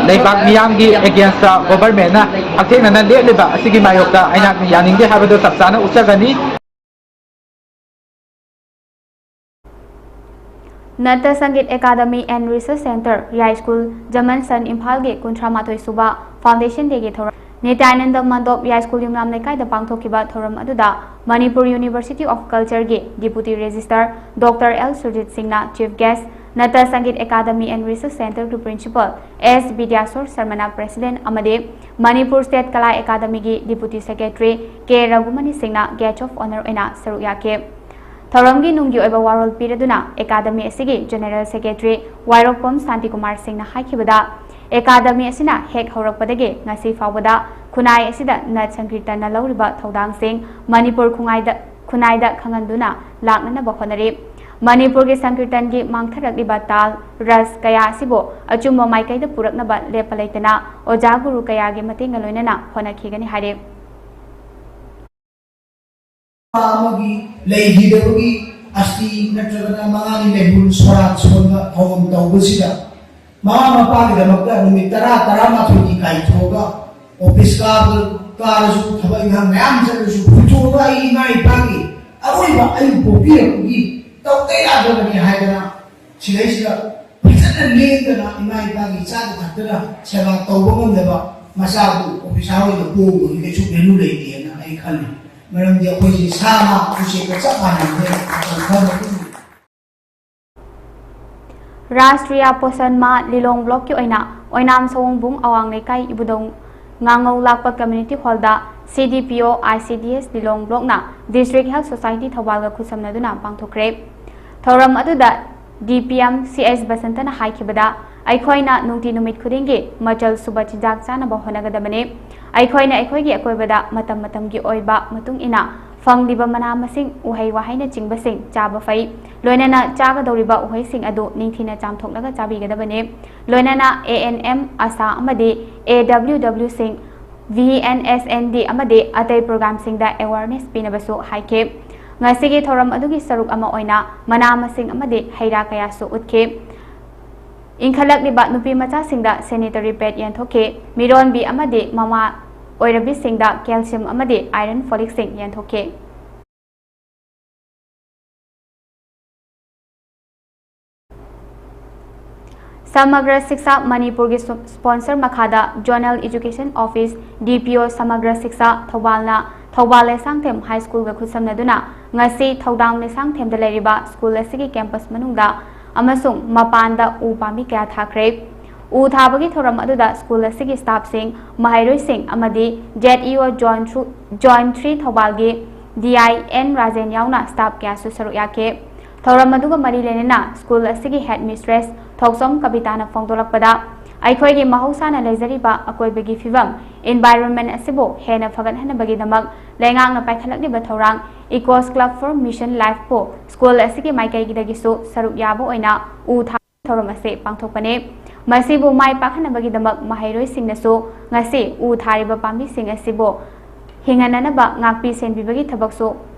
ꯂꯩꯕꯥꯛ ꯃꯤꯌꯥꯝꯒꯤ against ꯇ government ꯅ ꯍꯛꯊꯦꯡꯅꯅ ꯂꯦꯞꯂꯤꯕ ꯑꯁꯤꯒꯤ ꯃꯥꯌꯣꯛꯇ ꯑꯩꯅ ꯌꯥꯅꯤꯡꯗꯦ ꯍꯥꯏꯕꯗꯨ ꯆꯞ ꯆꯥꯅ ꯎꯠꯆꯒꯅꯤ꯫ ꯅꯠꯇ ꯁꯪꯒꯤꯠ ꯑꯦꯀꯥꯗꯃꯤ and Research Centre, ꯌꯥꯏꯁ꯭ꯀꯨꯜ, ꯖꯃꯟꯁꯟ, ꯏꯝꯐꯥꯜꯒꯤ ꯀꯨꯟꯊ꯭ꯔꯥ ꯃꯥꯊꯣꯏ ꯁꯨꯕ Foundation Day ꯒꯤ ꯊꯧꯔꯝ ꯅꯤꯇ꯭ꯌꯥꯅꯟꯗ ꯃꯟꯗꯣꯞ ꯌꯥꯏꯁ꯭ꯀꯨꯜ ꯌꯨꯝꯅꯥꯝ ꯂꯩꯀꯥꯏꯗ ꯄꯥꯡꯊꯣꯛꯈꯤꯕ ꯊꯧꯔꯝ ꯑꯗꯨꯗ ꯃꯅꯤꯄꯨꯔ University of Culture ꯒꯤ Deputy Registrar Doctor L Surjit ꯁꯤꯡꯅ Chief Guest, ꯅꯠꯇ ꯁꯪꯒꯤꯠ ꯑꯦꯀꯥꯗꯃꯤ and Research Centre ꯒꯤ Principal ꯑꯦꯁ ꯕꯤꯗ꯭ꯌꯥꯁꯣꯔ ꯁꯔꯃꯅ President ꯑꯃꯗꯤ ꯃꯅꯤꯄꯨꯔ State ꯀꯂꯥ ꯑꯦꯀꯥꯗꯃꯤꯒꯤ Deputy Secretary ꯀꯦ ꯔꯘꯨꯃꯅꯤ ꯁꯤꯡꯅ Guest of Honour ꯑꯣꯏꯅ ꯁꯔꯨꯛ ꯌꯥꯈꯤ꯫ ꯊꯧꯔꯝꯒꯤ ꯅꯨꯡꯒꯤ ꯑꯣꯏꯕ ꯋꯥꯔꯣꯜ ꯄꯤꯔꯗꯨꯅ ꯑꯦꯀꯥꯗꯃꯤ ꯑꯁꯤꯒꯤ General Secretary ꯋꯥꯏꯔꯣꯛꯄꯝ ꯁꯥꯟꯇꯤꯀꯨꯃꯥꯔ ꯁꯤꯡꯅ ꯍꯥꯏꯈꯤꯕꯗ, ꯑꯦꯀꯥꯗꯃꯤ ꯑꯁꯤꯅ ꯍꯦꯛ ꯍꯧꯔꯛꯄꯗꯒꯤ ꯉꯁꯤ ꯐꯥꯎꯕꯗ ꯈꯨꯟꯅꯥꯏ ꯑꯁꯤꯗ ꯅꯠ ꯁꯪꯀꯤꯔꯇꯟꯅ ꯂꯧꯔꯤꯕ ꯊꯧꯗꯥꯡꯁꯤꯡ ꯃꯅꯤꯄꯨꯔ ꯈꯨꯡꯒꯥꯏꯗ, ꯈꯨꯟꯅꯥꯏꯗ ꯈꯪꯍꯟꯗꯨꯅ ꯂꯥꯛꯅꯅꯕ ꯍꯣꯠꯅꯔꯤ꯫ ꯃꯅꯤꯄꯨꯔꯒꯤ ꯁꯪꯀꯤꯔꯇꯟꯒꯤ ꯃꯥꯡꯊꯔꯛꯂꯤꯕ ꯇꯥꯜ, ꯔꯁ ꯀꯌꯥ ꯑꯁꯤꯕꯨ ꯑꯆꯨꯝꯕ ꯃꯥꯏꯀꯩꯗ ꯄꯨꯔꯛꯅꯕ ꯂꯦꯞꯄ ꯂꯩꯇꯅ ꯑꯣꯖꯥ ꯒꯨꯔꯨ ꯀꯌꯥꯒꯤ ꯃꯇꯦꯡꯒ ꯂꯣꯏꯅꯅ ꯍꯣꯠꯅꯈꯤꯒꯅꯤ ꯍꯥꯏꯔꯤ꯫ ꯑꯃꯒꯤ ꯂꯩꯈꯤꯗꯕꯒꯤ ꯑꯁꯇꯤ ꯅꯠꯇ꯭ꯔꯒꯅ ꯃꯉꯥꯅꯤ ꯂꯩꯍꯨꯜ ꯁꯣꯔꯥꯠ ꯁꯣꯟꯕ ꯊꯧꯔꯝ ꯇꯧꯕꯁꯤꯗ ꯃꯃꯥ ꯃꯄꯥꯒꯤꯗꯃꯛꯇ ꯅꯨꯃꯤꯠ ꯇꯔꯥ, ꯇꯔꯥꯃꯥꯊꯣꯏꯅꯤ ꯀꯥꯏꯊꯣꯛꯑꯒ office ꯀꯥꯕ, ꯀꯥꯔꯁꯨ, ꯊꯕꯛ ꯏꯪꯈꯥꯡ ꯃꯌꯥꯝ ꯆꯠꯂꯁꯨ, ꯍꯨꯟꯗꯣꯛꯑꯒ ꯑꯩ ꯏꯃꯥ ꯏꯄꯥꯒꯤ ꯑꯔꯣꯏꯕ ꯑꯩꯕꯨ ꯄꯣꯛꯄꯤꯔꯛꯄꯒꯤ ꯇꯧꯗ ꯌꯥꯗ꯭ꯔꯕꯅꯤ ꯍꯥꯏꯗꯅ ꯁꯤꯗꯩꯁꯤꯗ ꯐꯖꯅ ꯂꯦꯡꯗꯅ ꯏꯃꯥ ꯏꯄꯥꯒꯤ ꯆꯥꯗ ꯊꯛꯇꯅ ꯁꯦꯕꯥ ꯇꯧꯕ ꯉꯝꯗꯕ ꯃꯆꯥꯕꯨ ꯑꯣꯐꯤꯁꯥꯔ ꯑꯣꯏꯅ ꯄꯣꯛꯎꯕꯒꯤ ꯀꯩꯁꯨ ꯚꯦꯂꯨ ꯂꯩꯇꯦꯅ ꯑꯩ ꯈꯜꯂꯤ꯫ ꯃꯔꯝꯗꯤ ꯑꯩꯈꯣꯏꯁꯤ ꯁꯥ ꯉꯥ ꯎꯆꯦꯛꯀ ꯆꯞ ꯃꯥꯟꯅꯕꯅꯤꯅ ꯃꯇꯝ ꯈꯔ ꯃꯇꯨꯡꯗ ꯔꯥꯁꯇ꯭ꯔꯤꯌꯥ ꯄꯣꯁꯟ ꯃꯥ ꯂꯤꯂꯣꯡ ꯕ꯭ꯂꯣꯛꯀꯤ ꯑꯣꯏꯅ ꯑꯣꯏꯅꯥꯝ ꯁꯑꯣꯡꯕꯨꯡ ꯑꯋꯥꯡ ꯂꯩꯀꯥꯏ ꯏꯕꯨꯙꯧ ꯉꯥꯉꯧ ꯂꯥꯛꯄ ꯀꯝꯃ꯭ꯌꯨꯅꯤꯇꯤ ꯍꯣꯜꯗ C D P O I C D S Lilong ꯕ꯭ꯂꯣꯛꯅ District Health Society ꯊꯧꯕꯥꯜꯒ ꯈꯨꯠꯁꯝꯅꯗꯨꯅ ꯄꯥꯡꯊꯣꯛꯈ꯭ꯔꯦ꯫ ꯊꯧꯔꯝ ꯑꯗꯨꯗ D P M C H ꯕꯁꯟꯇꯅ ꯍꯥꯏꯈꯤꯕꯗ, ꯑꯩꯈꯣꯏꯅ ꯅꯨꯡꯇꯤ ꯅꯨꯃꯤꯠ ꯈꯨꯗꯤꯡꯒꯤ ꯃꯆꯜ ꯁꯨꯕ ꯆꯤꯟꯖꯥꯛ ꯆꯥꯅꯕ ꯍꯣꯠꯅꯒꯗꯕꯅꯤ꯫ ꯑꯩꯈꯣꯏꯅ ꯑꯩꯈꯣꯏꯒꯤ ꯑꯀꯣꯏꯕꯗ ꯃꯇꯝ ꯃꯇꯝꯒꯤ ꯑꯣꯏꯕ ꯃꯇꯨꯡ ꯏꯟꯅ ꯐꯪꯂꯤꯕ ꯃꯅꯥ ꯃꯁꯤꯡ, ꯎꯍꯩ ꯋꯥꯍꯩꯅꯆꯤꯡꯕꯁꯤꯡ ꯆꯥꯕ ꯐꯩ꯫ ꯂꯣꯏꯅꯅ ꯆꯥꯒꯗꯧꯔꯤꯕ ꯎꯍꯩꯁꯤꯡ ꯑꯗꯨ ꯅꯤꯡꯊꯤꯅ ꯆꯥꯝꯊꯣꯛꯂꯒ ꯆꯥꯕꯤꯒꯗꯕꯅꯤ꯫ ꯂꯣꯏꯅꯅ A N M, ASHA ꯑꯃꯗꯤ A W W ꯁꯤꯡ, V N S N D ꯑꯃꯗꯤ ꯑꯇꯩ ꯄ꯭ꯔꯣꯒ꯭ꯔꯥꯝꯁꯤꯡꯗ awareness ꯄꯤꯅꯕꯁꯨ ꯍꯥꯏꯈꯤ꯫ ꯉꯁꯤꯒꯤ ꯊꯧꯔꯝ ꯑꯗꯨꯒꯤ ꯁꯔꯨꯛ ꯑꯃ ꯑꯣꯏꯅ ꯃꯅꯥ ꯃꯁꯤꯡ ꯑꯃꯗꯤ ꯍꯩ ꯔꯥ ꯀꯌꯥꯁꯨ ꯎꯠꯈꯤ꯫ ꯏꯟꯈꯠꯂꯛꯂꯤꯕ ꯅꯨꯄꯤ ꯃꯆꯥꯁꯤꯡꯗ sanitary pad ꯌꯦꯟꯊꯣꯛꯈꯤ꯫ ꯃꯤꯔꯣꯟꯕꯤ ꯑꯃꯗꯤ ꯃꯃꯥ ꯑꯣꯏꯔꯕꯤꯁꯤꯡꯗ calcium ꯑꯃꯗꯤ iron folicꯁꯤꯡ ꯌꯦꯟꯊꯣꯛꯈꯤ꯫ ꯁꯃꯒ꯭ꯔ ꯁꯤꯛꯁꯥ ꯃꯅꯤꯄꯨꯔꯒꯤ ꯁꯨ-, sponsor ꯃꯈꯥꯗ Zonal Education Office, D P O ꯁꯃꯒ꯭ꯔ ꯁꯤꯛꯁꯥ ꯊꯧꯕꯥꯜꯅ ꯊꯧꯕꯥꯜ ꯂꯩꯁꯥꯡꯊꯦꯝ ꯍꯥꯏ ꯁ꯭ꯀꯨꯜꯒ ꯈꯨꯠꯁꯝꯅꯗꯨꯅ ꯉꯁꯤ ꯊꯧꯗꯥꯝ ꯂꯩꯁꯥꯡꯊꯦꯝꯗ ꯂꯩꯔꯤꯕ ꯁ꯭ꯀꯨꯜ ꯑꯁꯤꯒꯤ campus ꯃꯅꯨꯡꯗ ꯑꯃꯁꯨꯡ ꯃꯄꯥꯟꯗ ꯎ ꯄꯥꯝꯕꯤ ꯀꯌꯥ ꯊꯥꯈ꯭ꯔꯦ꯫ ꯎ ꯊꯥꯕꯒꯤ ꯊꯧꯔꯝ ꯑꯗꯨꯗ ꯁ꯭ꯀꯨꯜ ꯑꯁꯤꯒꯤ staffꯁꯤꯡ, ꯃꯍꯩꯔꯣꯏꯁꯤꯡ ꯑꯃꯗꯤ Z E O Zone through, Zone three ꯊꯧꯕꯥꯜꯒꯤ D I N Rajen ꯌꯥꯎꯅ staff ꯀꯌꯥꯁꯨ ꯁꯔꯨꯛ ꯌꯥꯈꯤ꯫ ꯊꯧꯔꯝ ꯑꯗꯨꯒ ꯃꯔꯤ ꯂꯩꯅꯅ ꯁ꯭ꯀꯨꯜ ꯑꯁꯤꯒꯤ headmistress ꯊꯣꯛꯆꯣꯝ ꯀꯕꯤꯇꯥꯅ ꯐꯣꯡꯗꯣꯔꯛꯄꯗ, ꯑꯩꯈꯣꯏꯒꯤ ꯃꯍꯧꯁꯥꯅ ꯂꯩꯖꯔꯤꯕ ꯑꯀꯣꯏꯕꯒꯤ ꯐꯤꯕꯝ, environment ꯑꯁꯤꯕꯨ ꯍꯦꯟꯅ ꯐꯒꯠꯍꯟꯅꯕꯒꯤꯗꯃꯛ ꯂꯩꯉꯥꯛꯅ ꯄꯥꯏꯈꯠꯂꯛꯂꯤꯕ ꯊꯧꯔꯥꯡ Ecos Club for Mission Lifeꯄꯨ ꯁ꯭ꯀꯨꯜ ꯑꯁꯤꯒꯤ ꯃꯥꯏꯀꯩꯗꯒꯤꯁꯨ ꯁꯔꯨꯛ ꯌꯥꯕ ꯑꯣꯏꯅ ꯎ ꯊꯥ ꯊꯧꯔꯝ ꯑꯁꯤ ꯄꯥꯡꯊꯣꯛꯄꯅꯤ꯫ ꯃꯁꯤꯕꯨ ꯃꯥꯏ ꯄꯥꯛꯍꯟꯅꯕꯒꯤꯗꯃꯛ ꯃꯍꯩꯔꯣꯏꯁꯤꯡꯅꯁꯨ ꯉꯁꯤ ꯎ ꯊꯥꯔꯤꯕ ꯄꯥꯝꯕꯤꯁꯤꯡ ꯑꯁꯤꯕꯨ ꯍꯤꯡꯍꯟꯅꯅꯕ ꯉꯥꯛꯄꯤ ꯁꯦꯟꯕꯤꯕꯒꯤ ꯊꯕꯛꯁꯨ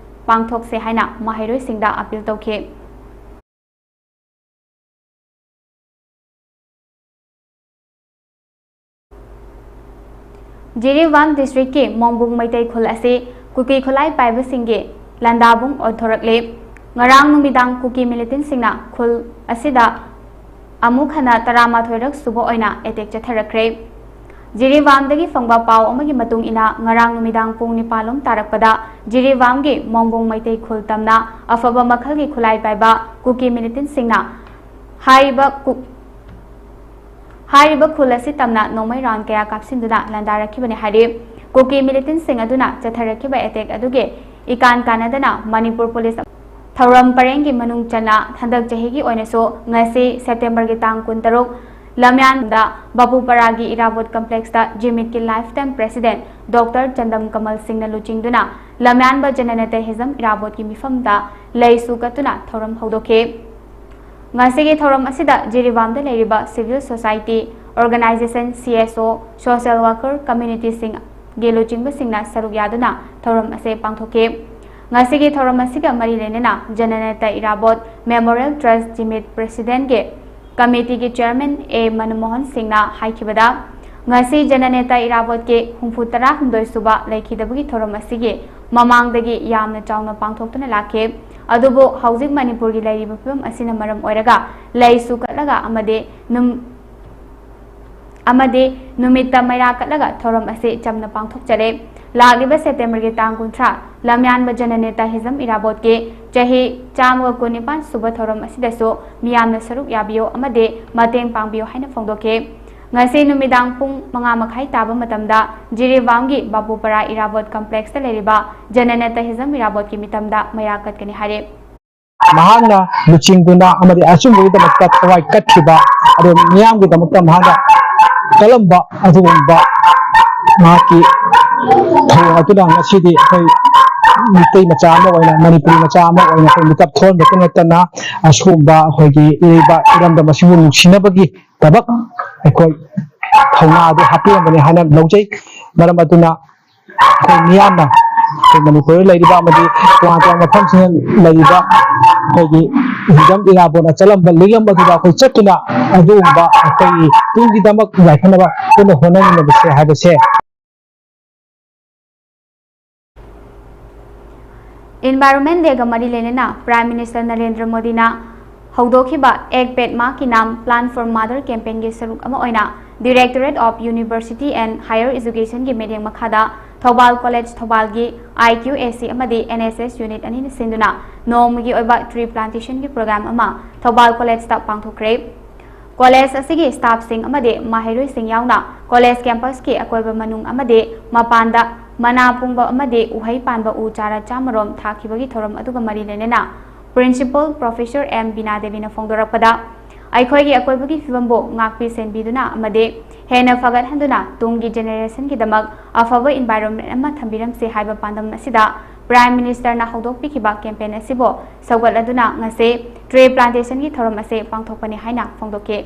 ꯄꯥꯡꯊꯣꯛꯁꯦ ꯍꯥꯏꯅ ꯃꯍꯩꯔꯣꯏꯁꯤꯡꯗ appeal ꯇꯧꯈꯤ꯫ ꯖꯤꯔꯤꯕꯥꯝ districtꯀꯤ ꯃꯣꯡꯕꯨꯡ ꯃꯩꯇꯩ ꯈꯨꯜ ꯑꯁꯤ ꯀꯨꯀꯤ ꯈꯨꯠꯂꯥꯏ ꯄꯥꯏꯕꯁꯤꯡꯒꯤ ꯂꯥꯟꯗꯥꯕꯨꯡ ꯑꯣꯟꯊꯣꯔꯛꯂꯤ꯫ ꯉꯔꯥꯡ ꯅꯨꯃꯤꯗꯥꯡ ꯀꯨꯀꯤ ꯃꯤꯂꯤꯇꯦꯟꯁꯤꯡꯅ ꯈꯨꯜ ꯑꯁꯤꯗ ꯑꯃꯨꯛ ꯍꯟꯅ ꯇꯔꯥꯃꯥꯊꯣꯏꯔꯛ ꯁꯨꯕ ꯑꯣꯏꯅ ꯑꯦꯇꯦꯛ ꯆꯠꯊꯔꯛꯈ꯭ꯔꯦ꯫ ꯖꯤꯔꯤꯕꯥꯝꯗꯒꯤ ꯐꯪꯕ ꯄꯥꯎ ꯑꯃꯒꯤ ꯃꯇꯨꯡ ꯏꯟꯅ, ꯉꯔꯥꯡ ꯅꯨꯃꯤꯗꯥꯡ ꯄꯨꯡ ꯅꯤꯄꯥꯟ ꯂꯣꯝ ꯇꯥꯔꯛꯄꯗ ꯖꯤꯔꯤꯕꯥꯝꯒꯤ ꯃꯣꯡꯕꯣꯡ ꯃꯩꯇꯩ ꯈꯨꯜ ꯇꯝꯅ ꯑꯐꯕ ꯃꯈꯜꯒꯤ ꯈꯨꯠꯂꯥꯏ ꯄꯥꯏꯕ ꯀꯨꯀꯤ ꯃꯤꯂꯤꯇꯦꯟꯁꯤꯡꯅ ꯍꯥꯏꯔꯤꯕ ꯀꯨ-, ꯍꯥꯏꯔꯤꯕ ꯈꯨꯜ ꯑꯁꯤ ꯇꯝꯅ ꯅꯣꯡꯃꯩ ꯔꯥꯎꯟ ꯀꯌꯥ ꯀꯥꯞꯁꯤꯟꯗꯨꯅ ꯂꯥꯟꯗꯥꯔꯛꯈꯤꯕꯅꯤ ꯍꯥꯏꯔꯤ꯫ ꯀꯨꯀꯤ ꯃꯤꯂꯤꯇꯦꯟꯁꯤꯡ ꯑꯗꯨꯅ ꯆꯠꯊꯔꯛꯈꯤꯕ ꯑꯦꯇꯦꯛ ꯑꯗꯨꯒꯤ ꯏꯀꯥꯟ ꯀꯥꯟꯅꯗꯅ ꯃꯅꯤꯄꯨꯔ ꯄꯨꯂꯤꯁ ꯊꯧꯔꯝ ꯄꯔꯦꯡꯒꯤ ꯃꯅꯨꯡ ꯆꯟꯅ ꯍꯟꯗꯛ ꯆꯍꯤꯒꯤ ꯑꯣꯏꯅꯁꯨ ꯉꯁꯤ ꯁꯦꯞꯇꯦꯝꯕꯔꯒꯤ ꯇꯥꯡ ꯀꯨꯟꯇꯔꯨꯛ ꯂꯝꯌꯥꯟꯗ ꯕꯥꯄꯨꯄꯥꯔꯥꯒꯤ ꯏꯔꯥꯕꯣꯠ ꯀꯝꯄ꯭ꯂꯦꯛꯁꯇ ꯖꯤꯃꯤꯠꯀꯤ ꯂꯥꯏꯐ ꯇꯥꯏꯝ ꯄ꯭ꯔꯦꯁꯤꯗꯦꯟꯠ ꯗꯣꯛꯇꯔ ꯆꯟꯗꯝ ꯀꯃꯜ ꯁꯤꯡꯅ ꯂꯨꯆꯤꯡꯗꯨꯅ ꯂꯝꯌꯥꯟꯕ ꯖꯅꯅꯦꯇꯥ ꯍꯤꯖꯝ ꯏꯔꯥꯕꯣꯠꯀꯤ ꯃꯤꯐꯝꯗ ꯂꯩꯁꯨ ꯀꯠꯇꯨꯅ ꯊꯧꯔꯝ ꯍꯧꯗꯣꯛꯈꯤ꯫ ꯉꯁꯤꯒꯤ ꯊꯧꯔꯝ ꯑꯁꯤꯗ ꯖꯤꯔꯤꯕꯥꯝꯗ ꯂꯩꯔꯤꯕ civil society organisation, C S ꯑꯣ, ꯁꯣꯁꯤꯌꯦꯜ ꯋꯥꯔꯀꯔ, ꯀꯝꯃ꯭ꯌꯨꯅꯤꯇꯤꯁꯤꯡꯒꯤ ꯂꯨꯆꯤꯡꯕꯁꯤꯡꯅ ꯁꯔꯨꯛ ꯌꯥꯗꯨꯅ ꯊꯧꯔꯝ ꯑꯁꯤ ꯄꯥꯡꯊꯣꯛꯈꯤ꯫ ꯉꯁꯤꯒꯤ ꯊꯧꯔꯝ ꯑꯁꯤꯒ ꯃꯔꯤ ꯂꯩꯅꯅ ꯖꯅꯅꯦꯇꯥ ꯏꯔꯥꯕꯣꯠ ꯃꯦꯃꯣꯔꯤꯌꯦꯜ ꯇ꯭ꯔꯁ ꯖꯤꯃꯤꯠ ꯄ꯭ꯔꯦꯁꯤꯗꯦꯟꯠꯀꯤ ꯀꯃꯤꯇꯤꯒꯤ ꯆꯦꯌꯔꯃꯦꯟ ꯑꯦ ꯃꯅꯃꯣꯍꯟ ꯁꯤꯡꯅ ꯍꯥꯏꯈꯤꯕꯗ, ꯉꯁꯤ ꯖꯅꯅꯦꯇꯥ ꯏꯔꯥꯕꯣꯠꯀꯤ ꯍꯨꯝꯐꯨ ꯇꯔꯥꯍꯨꯝꯗꯣꯏ ꯁꯨꯕ ꯂꯩꯈꯤꯗꯕꯒꯤ ꯊꯧꯔꯝ ꯑꯁꯤꯒꯤ ꯃꯃꯥꯡꯗꯒꯤ ꯌꯥꯝꯅ ꯆꯥꯎꯅ ꯄꯥꯡꯊꯣꯛꯇꯨꯅ ꯂꯥꯛꯈꯤ꯫ ꯑꯗꯨꯕꯨ ꯍꯧꯖꯤꯛ ꯃꯅꯤꯄꯨꯔꯒꯤ ꯂꯩꯔꯤꯕ ꯐꯤꯕꯝ ꯑꯁꯤꯅ ꯃꯔꯝ ꯑꯣꯏꯔꯒ ꯂꯩꯁꯨ ꯀꯠꯂꯒ ꯑꯃꯗꯤ ꯅꯨꯝ-, ꯑꯃꯗꯤ ꯅꯨꯃꯤꯠꯇ ꯃꯩꯔꯥ ꯀꯠꯂꯒ ꯊꯧꯔꯝ ꯑꯁꯤ ꯆꯝꯅ ꯄꯥꯡꯊꯣꯛꯆꯔꯦ꯫ ꯂꯥꯛꯂꯤꯕ ꯁꯦꯞꯇꯦꯝꯕꯔꯒꯤ ꯇꯥꯡ ꯀꯨꯟꯊ꯭ꯔꯥ, ꯂꯝꯌꯥꯟꯕ ꯖꯅꯅꯦꯇꯥ ꯍꯤꯖꯝ ꯏꯔꯥꯕꯣꯠꯀꯤ ꯆꯍꯤ ꯆꯥꯝꯃꯒ ꯀꯨꯟꯅꯤꯄꯥꯟ ꯁꯨꯕ ꯊꯧꯔꯝ ꯑꯁꯤꯗꯁꯨ ꯃꯤꯌꯥꯝꯅ ꯁꯔꯨꯛ ꯌꯥꯕꯤꯌꯨ ꯑꯃꯗꯤ ꯃꯇꯦꯡ ꯄꯥꯡꯕꯤꯌꯨ ꯍꯥꯏꯅ ꯐꯣꯡꯗꯣꯛꯈꯤ꯫ ꯉꯁꯤ ꯅꯨꯃꯤꯗꯥꯡ ꯄꯨꯡ ꯃꯉꯥ ꯃꯈꯥꯏ ꯇꯥꯕ ꯃꯇꯝꯗ ꯖꯤꯔꯤꯕꯥꯝꯒꯤ ꯕꯥꯄꯨꯄꯥꯔꯥ ꯏꯔꯥꯕꯣꯠ ꯀꯝꯄ꯭ꯂꯦꯛꯁꯇ ꯂꯩꯔꯤꯕ ꯖꯅꯅꯦꯇꯥ ꯍꯤꯖꯝ ꯏꯔꯥꯕꯣꯠꯀꯤ ꯃꯤꯇꯝꯗ ꯃꯩꯔꯥ ꯀꯠꯀꯅꯤ ꯍꯥꯏꯔꯤ꯫ ꯃꯍꯥꯛꯅ ꯂꯨꯆꯤꯡꯗꯨꯅ ꯑꯃꯗꯤ ꯑꯆꯨꯝꯕꯒꯤꯗꯃꯛꯇ ꯊꯋꯥꯏ ꯀꯠꯈꯤꯕ, ꯑꯗꯨꯒ ꯃꯤꯌꯥꯝꯒꯤꯗꯃꯛꯇ ꯃꯍꯥꯛꯅ ꯀꯜꯂꯝꯕ ꯑꯗꯨꯒꯨꯝꯕ ꯃꯍꯥꯛꯀꯤ ꯊꯧꯑꯣꯡ ꯑꯗꯨꯅ ꯉꯁꯤꯗꯤ ꯑꯩꯈꯣꯏ ꯃꯤꯇꯩ ꯃꯆꯥ ꯑꯃ ꯑꯣꯏꯅ, ꯃꯅꯤꯄꯨꯔꯤ ꯃꯆꯥ ꯑꯃ ꯑꯣꯏꯅ ꯑꯩꯈꯣꯏ ꯃꯤꯀꯞ ꯊꯣꯛꯍꯟꯕꯇ ꯅꯠꯇꯅ, ꯑꯁꯤꯒꯨꯝꯕ ꯑꯩꯈꯣꯏꯒꯤ ꯏꯔꯩꯕꯥꯛ ꯏꯔꯝꯗꯝ ꯑꯁꯤꯕꯨ ꯅꯨꯡꯁꯤꯅꯕꯒꯤ ꯊꯕꯛ ꯑꯩꯈꯣꯏ ꯊꯧꯅꯥ ꯑꯗꯨ ꯍꯥꯞꯄꯤꯔꯝꯕꯅꯤ ꯍꯥꯏꯅ ꯂꯧꯖꯩ꯫ ꯃꯔꯝ ꯑꯗꯨꯅ ꯑꯩꯈꯣꯏ ꯃꯤꯌꯥꯝꯅ ꯑꯩꯈꯣꯏ ꯃꯅꯤꯄꯨꯔꯗ ꯂꯩꯔꯤꯕ ꯑꯃꯗꯤ ꯇꯣꯉꯥꯟ ꯇꯣꯉꯥꯟꯕ ꯃꯐꯝꯁꯤꯡꯗ ꯂꯩꯔꯤꯕ ꯑꯩꯈꯣꯏꯒꯤ ꯍꯤꯖꯝ ꯏꯔꯥꯕꯣꯠꯅ ꯆꯠꯂꯝꯕ ꯂꯤꯛꯂꯝ ꯑꯗꯨꯗ ꯑꯩꯈꯣꯏ ꯆꯠꯇꯨꯅ ꯑꯗꯨꯒꯨꯝꯕ ꯑꯩꯈꯣꯏꯒꯤ ꯇꯨꯡꯒꯤꯗꯃꯛ ꯌꯥꯏꯐꯅꯕ ꯄꯨꯟꯅ ꯍꯣꯠꯅꯃꯤꯟꯅꯕꯁꯦ ꯍꯥꯏꯕꯁꯦ꯫ Environment Day ꯒ ꯃꯔꯤ ꯂꯩꯅꯅ Prime Minister ꯅꯔꯦꯟꯗ꯭ꯔ ꯃꯣꯗꯤꯅ ꯍꯧꯗꯣꯛꯈꯤꯕ Ek Ped Maa Ki Naam Plant for Mother campaign ꯒꯤ ꯁꯔꯨꯛ ꯑꯃ ꯑꯣꯏꯅ Directorate of University and Higher Education ꯒꯤ ꯃꯤꯠꯌꯦꯡ ꯃꯈꯥꯗ Thoubal College ꯊꯧꯕꯥꯜꯒꯤ I Q A C ꯑꯃꯗꯤ N S S unit ꯑꯅꯤꯅ ꯁꯤꯟꯗꯨꯅ ꯅꯣꯡꯃꯒꯤ ꯑꯣꯏꯕ tree plantation ꯒꯤ program ꯑꯃ ꯊꯧꯕꯥꯜ College ꯇ ꯄꯥꯡꯊꯣꯛꯈ꯭ꯔꯦ꯫ College ꯑꯁꯤꯒꯤ staff ꯁꯤꯡ ꯑꯃꯗꯤ ꯃꯍꯩꯔꯣꯏꯁꯤꯡ ꯌꯥꯎꯅ college campus ꯀꯤ ꯑꯀꯣꯏꯕ ꯃꯅꯨꯡ ꯑꯃꯗꯤ ꯃꯄꯥꯟꯗ ꯃꯅꯥ ꯄꯨꯡꯕ ꯑꯃꯗꯤ ꯎꯍꯩ ꯄꯥꯟꯕ ꯎ ꯆꯥꯔ ꯆꯥꯝꯃꯔꯣꯝ ꯊꯥꯈꯤꯕꯒꯤ ꯊꯧꯔꯝ ꯑꯗꯨꯒ ꯃꯔꯤ ꯂꯩꯅꯅ Principal Professor M ꯕꯤꯅꯥ ꯗꯦꯕꯤꯅ ꯐꯣꯡꯗꯣꯔꯛꯄꯗ, ꯑꯩꯈꯣꯏꯒꯤ ꯑꯀꯣꯏꯕꯒꯤ ꯐꯤꯕꯝꯕꯨ ꯉꯥꯛꯄꯤ ꯁꯦꯟꯕꯤꯗꯨꯅ ꯑꯃꯗꯤ ꯍꯦꯟꯅ ꯐꯒꯠꯍꯟꯗꯨꯅ ꯇꯨꯡꯒꯤ generation ꯒꯤꯗꯃꯛ ꯑꯐꯕ environment ꯑꯃ ꯊꯝꯕꯤꯔꯝꯁꯤ ꯍꯥꯏꯕ ꯄꯥꯟꯗꯝ ꯑꯁꯤꯗ Prime Minister ꯅ ꯍꯧꯗꯣꯛꯄꯤꯈꯤꯕ campaign ꯑꯁꯤꯕꯨ ꯁꯧꯒꯠꯂꯗꯨꯅ ꯉꯁꯤ tree plantation ꯒꯤ ꯊꯧꯔꯝ ꯑꯁꯤ ꯄꯥꯡꯊꯣꯛꯄꯅꯤ ꯍꯥꯏꯅ ꯐꯣꯡꯗꯣꯛꯈꯤ꯫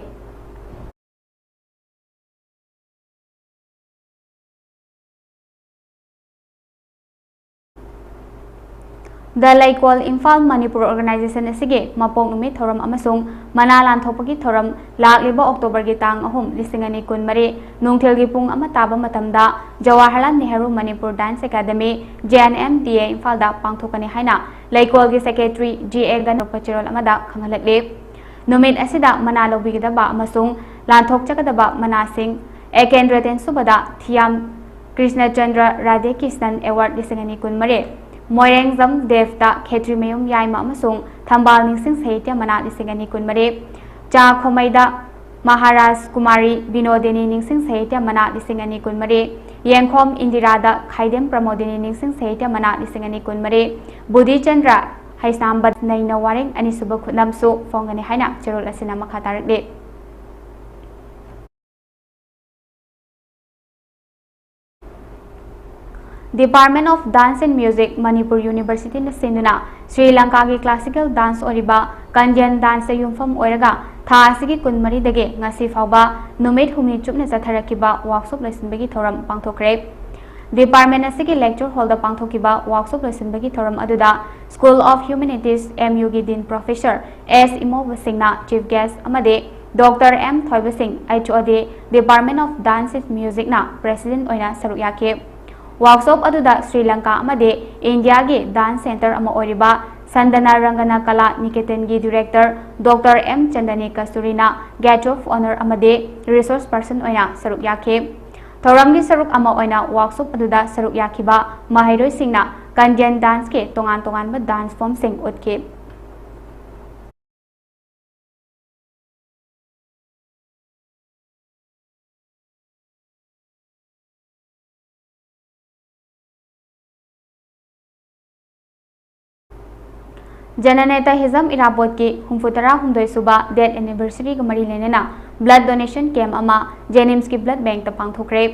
The ꯂꯩꯀꯣꯜ ꯏꯝꯐꯥꯜ ꯃꯅꯤꯄꯨꯔ organization ꯑꯁꯤꯒꯤ ꯃꯄꯣꯛ ꯅꯨꯃꯤꯠ ꯊꯧꯔꯝ ꯑꯃꯁꯨꯡ ꯃꯅꯥ ꯂꯥꯟꯊꯣꯛꯄꯒꯤ ꯊꯧꯔꯝ ꯂꯥꯛꯂꯤꯕ October ꯒꯤ ꯇꯥꯡ ꯑꯍꯨꯝ, ꯂꯤꯁꯤꯡ ꯑꯅꯤ ꯀꯨꯟꯃꯔꯤ, ꯅꯨꯡꯊꯤꯜꯒꯤ ꯄꯨꯡ ꯑꯃ ꯇꯥꯕ ꯃꯇꯝꯗ Jawaharlal Nehru Manipur Dance Academy, J N M D A, ꯏꯝꯐꯥꯜꯗ ꯄꯥꯡꯊꯣꯛꯀꯅꯤ ꯍꯥꯏꯅ ꯂꯩꯀꯣꯜꯒꯤ secretary G A ꯒꯟꯗꯣꯛꯄ ꯆꯦꯔꯣꯜ ꯑꯃꯗ ꯈꯪꯍꯜꯂꯛꯂꯤ꯫ ꯅꯨꯃꯤꯠ ꯑꯁꯤꯗ ꯃꯅꯥ ꯂꯧꯕꯤꯒꯗꯕ ꯑꯃꯁꯨꯡ ꯂꯥꯟꯊꯣꯛꯆꯒꯗꯕ ꯃꯅꯥꯁꯤꯡ: ꯑꯦꯀꯦꯟꯗ꯭ꯔ ꯇꯦꯟꯁꯨꯕꯗ ꯊꯤꯌꯥꯝ ꯀ꯭ꯔꯤꯁꯅꯆꯟꯗ꯭ꯔ ꯔꯥꯙꯦꯀ꯭ꯔꯤꯁꯅꯟ Award ꯂꯤꯁꯤꯡ ꯑꯅꯤ ꯀꯨꯟꯃꯔꯤ, ꯃꯣꯏꯔꯦꯡꯖꯝ ꯗꯦꯕꯇ ꯈꯦꯇ꯭ꯔꯤꯃꯌꯨꯝ ꯌꯥꯏꯃ ꯑꯃꯁꯨꯡ ꯊꯝꯕꯥꯜ ꯅꯤꯡꯁꯤꯡ ꯁꯥꯍꯤꯇ꯭ꯌ ꯃꯅꯥ ꯂꯤꯁꯤꯡ ꯑꯅꯤ ꯀꯨꯟꯃꯔꯤ, ꯆꯥꯈꯣꯃꯩꯗ ꯃꯍꯥꯔꯥꯖ ꯀꯨꯃꯥꯔꯤ ꯕꯤꯅꯣꯗꯤꯅꯤ ꯅꯤꯡꯁꯤꯡ ꯁꯥꯍꯤꯇ꯭ꯌ ꯃꯅꯥ ꯂꯤꯁꯤꯡ ꯑꯅꯤ ꯀꯨꯟꯃꯔꯤ, ꯌꯦꯡꯈꯣꯝ ꯏꯟꯗꯤꯔꯥꯗ ꯈꯥꯏꯗꯦꯝ ꯄ꯭ꯔꯃꯣꯗꯤꯅꯤ ꯅꯤꯡꯁꯤꯡ ꯁꯥꯍꯤꯇ꯭ꯌ ꯃꯅꯥ ꯂꯤꯁꯤꯡ ꯑꯅꯤ ꯀꯨꯟꯃꯔꯤ, ꯕꯨꯙꯤꯆꯟꯗ꯭ꯔ ꯍꯩꯁꯥꯝꯕꯠ ꯅꯩꯅ ꯋꯥꯔꯦꯡ ꯑꯅꯤꯁꯨꯕ ꯈꯨꯠꯅꯝꯁꯨ ꯐꯣꯡꯒꯅꯤ ꯍꯥꯏꯅ ꯆꯦꯔꯣꯜ ꯑꯁꯤꯅ ꯃꯈꯥ ꯇꯥꯔꯛꯂꯤ꯫ Department of Dance and Music, Manipur University ꯅ ꯁꯤꯟꯗꯨꯅ ꯁ꯭ꯔꯤ ꯂꯪꯀꯥꯒꯤ classical dance ꯑꯣꯏꯔꯤꯕ Kandyan dance ꯇ ꯌꯨꯝꯐꯝ ꯑꯣꯏꯔꯒ ꯊꯥ ꯑꯁꯤꯒꯤ ꯀꯨꯟꯃꯔꯤꯗꯒꯤ ꯉꯁꯤ ꯐꯥꯎꯕ ꯅꯨꯃꯤꯠ ꯍꯨꯝꯅꯤ ꯆꯨꯞꯅ ꯆꯠꯊꯔꯛꯈꯤꯕ workshop ꯂꯣꯏꯁꯤꯟꯕꯒꯤ ꯊꯧꯔꯝ ꯄꯥꯡꯊꯣꯛꯈ꯭ꯔꯦ꯫ Department ꯑꯁꯤꯒꯤ lecture hall ꯗ ꯄꯥꯡꯊꯣꯛꯈꯤꯕ workshop ꯂꯣꯏꯁꯤꯟꯕꯒꯤ ꯊꯧꯔꯝ ꯑꯗꯨꯗ School of Humanities, M U ꯒꯤ Dean Professor S ꯏꯃꯣꯕꯁꯤꯡꯅ chief guest ꯑꯃꯗꯤ Doctor M ꯊꯣꯏꯕꯁꯤꯡ, H O D, Department of Dance and Music ꯅ president ꯑꯣꯏꯅ ꯁꯔꯨꯛ ꯌꯥꯈꯤ꯫ Workshop ꯑꯗꯨꯗ ꯁ꯭ꯔꯤ ꯂꯪꯀꯥ ꯑꯃꯗꯤ ꯏꯟꯗꯤꯌꯥꯒꯤ dance center ꯑꯃ ꯑꯣꯏꯔꯤꯕ ꯁꯟꯗꯅ ꯔꯪꯒꯅ ꯀꯂꯥ ꯅꯤꯀꯦꯇꯟꯒꯤ director Doctor M ꯆꯟꯗꯅꯤ ꯀꯁꯇꯨꯔꯤꯅ guest of honour ꯑꯃꯗꯤ resource person ꯑꯣꯏꯅ ꯁꯔꯨꯛ ꯌꯥꯈꯤ꯫ ꯊꯧꯔꯝꯒꯤ ꯁꯔꯨꯛ ꯑꯃ ꯑꯣꯏꯅ workshop ꯑꯗꯨꯗ ꯁꯔꯨꯛ ꯌꯥꯈꯤꯕ ꯃꯍꯩꯔꯣꯏꯁꯤꯡꯅ Kandyan danceꯀꯤ ꯇꯣꯉꯥꯟ ꯇꯣꯉꯥꯟꯕ dance formꯁꯤꯡ ꯎꯠꯈꯤ꯫ Jananetha Hizam ꯏꯔꯥꯕꯣꯠꯀꯤ ꯍꯨꯝꯐꯨ ꯇꯔꯥ ꯍꯨꯝꯗꯣꯏ ꯁꯨꯕ death anniversaryꯒ ꯃꯔꯤ ꯂꯩꯅꯅ blood donation camp ꯑꯃ JNIMSꯀꯤ blood bankꯇ ꯄꯥꯡꯊꯣꯛꯈ꯭ꯔꯦ꯫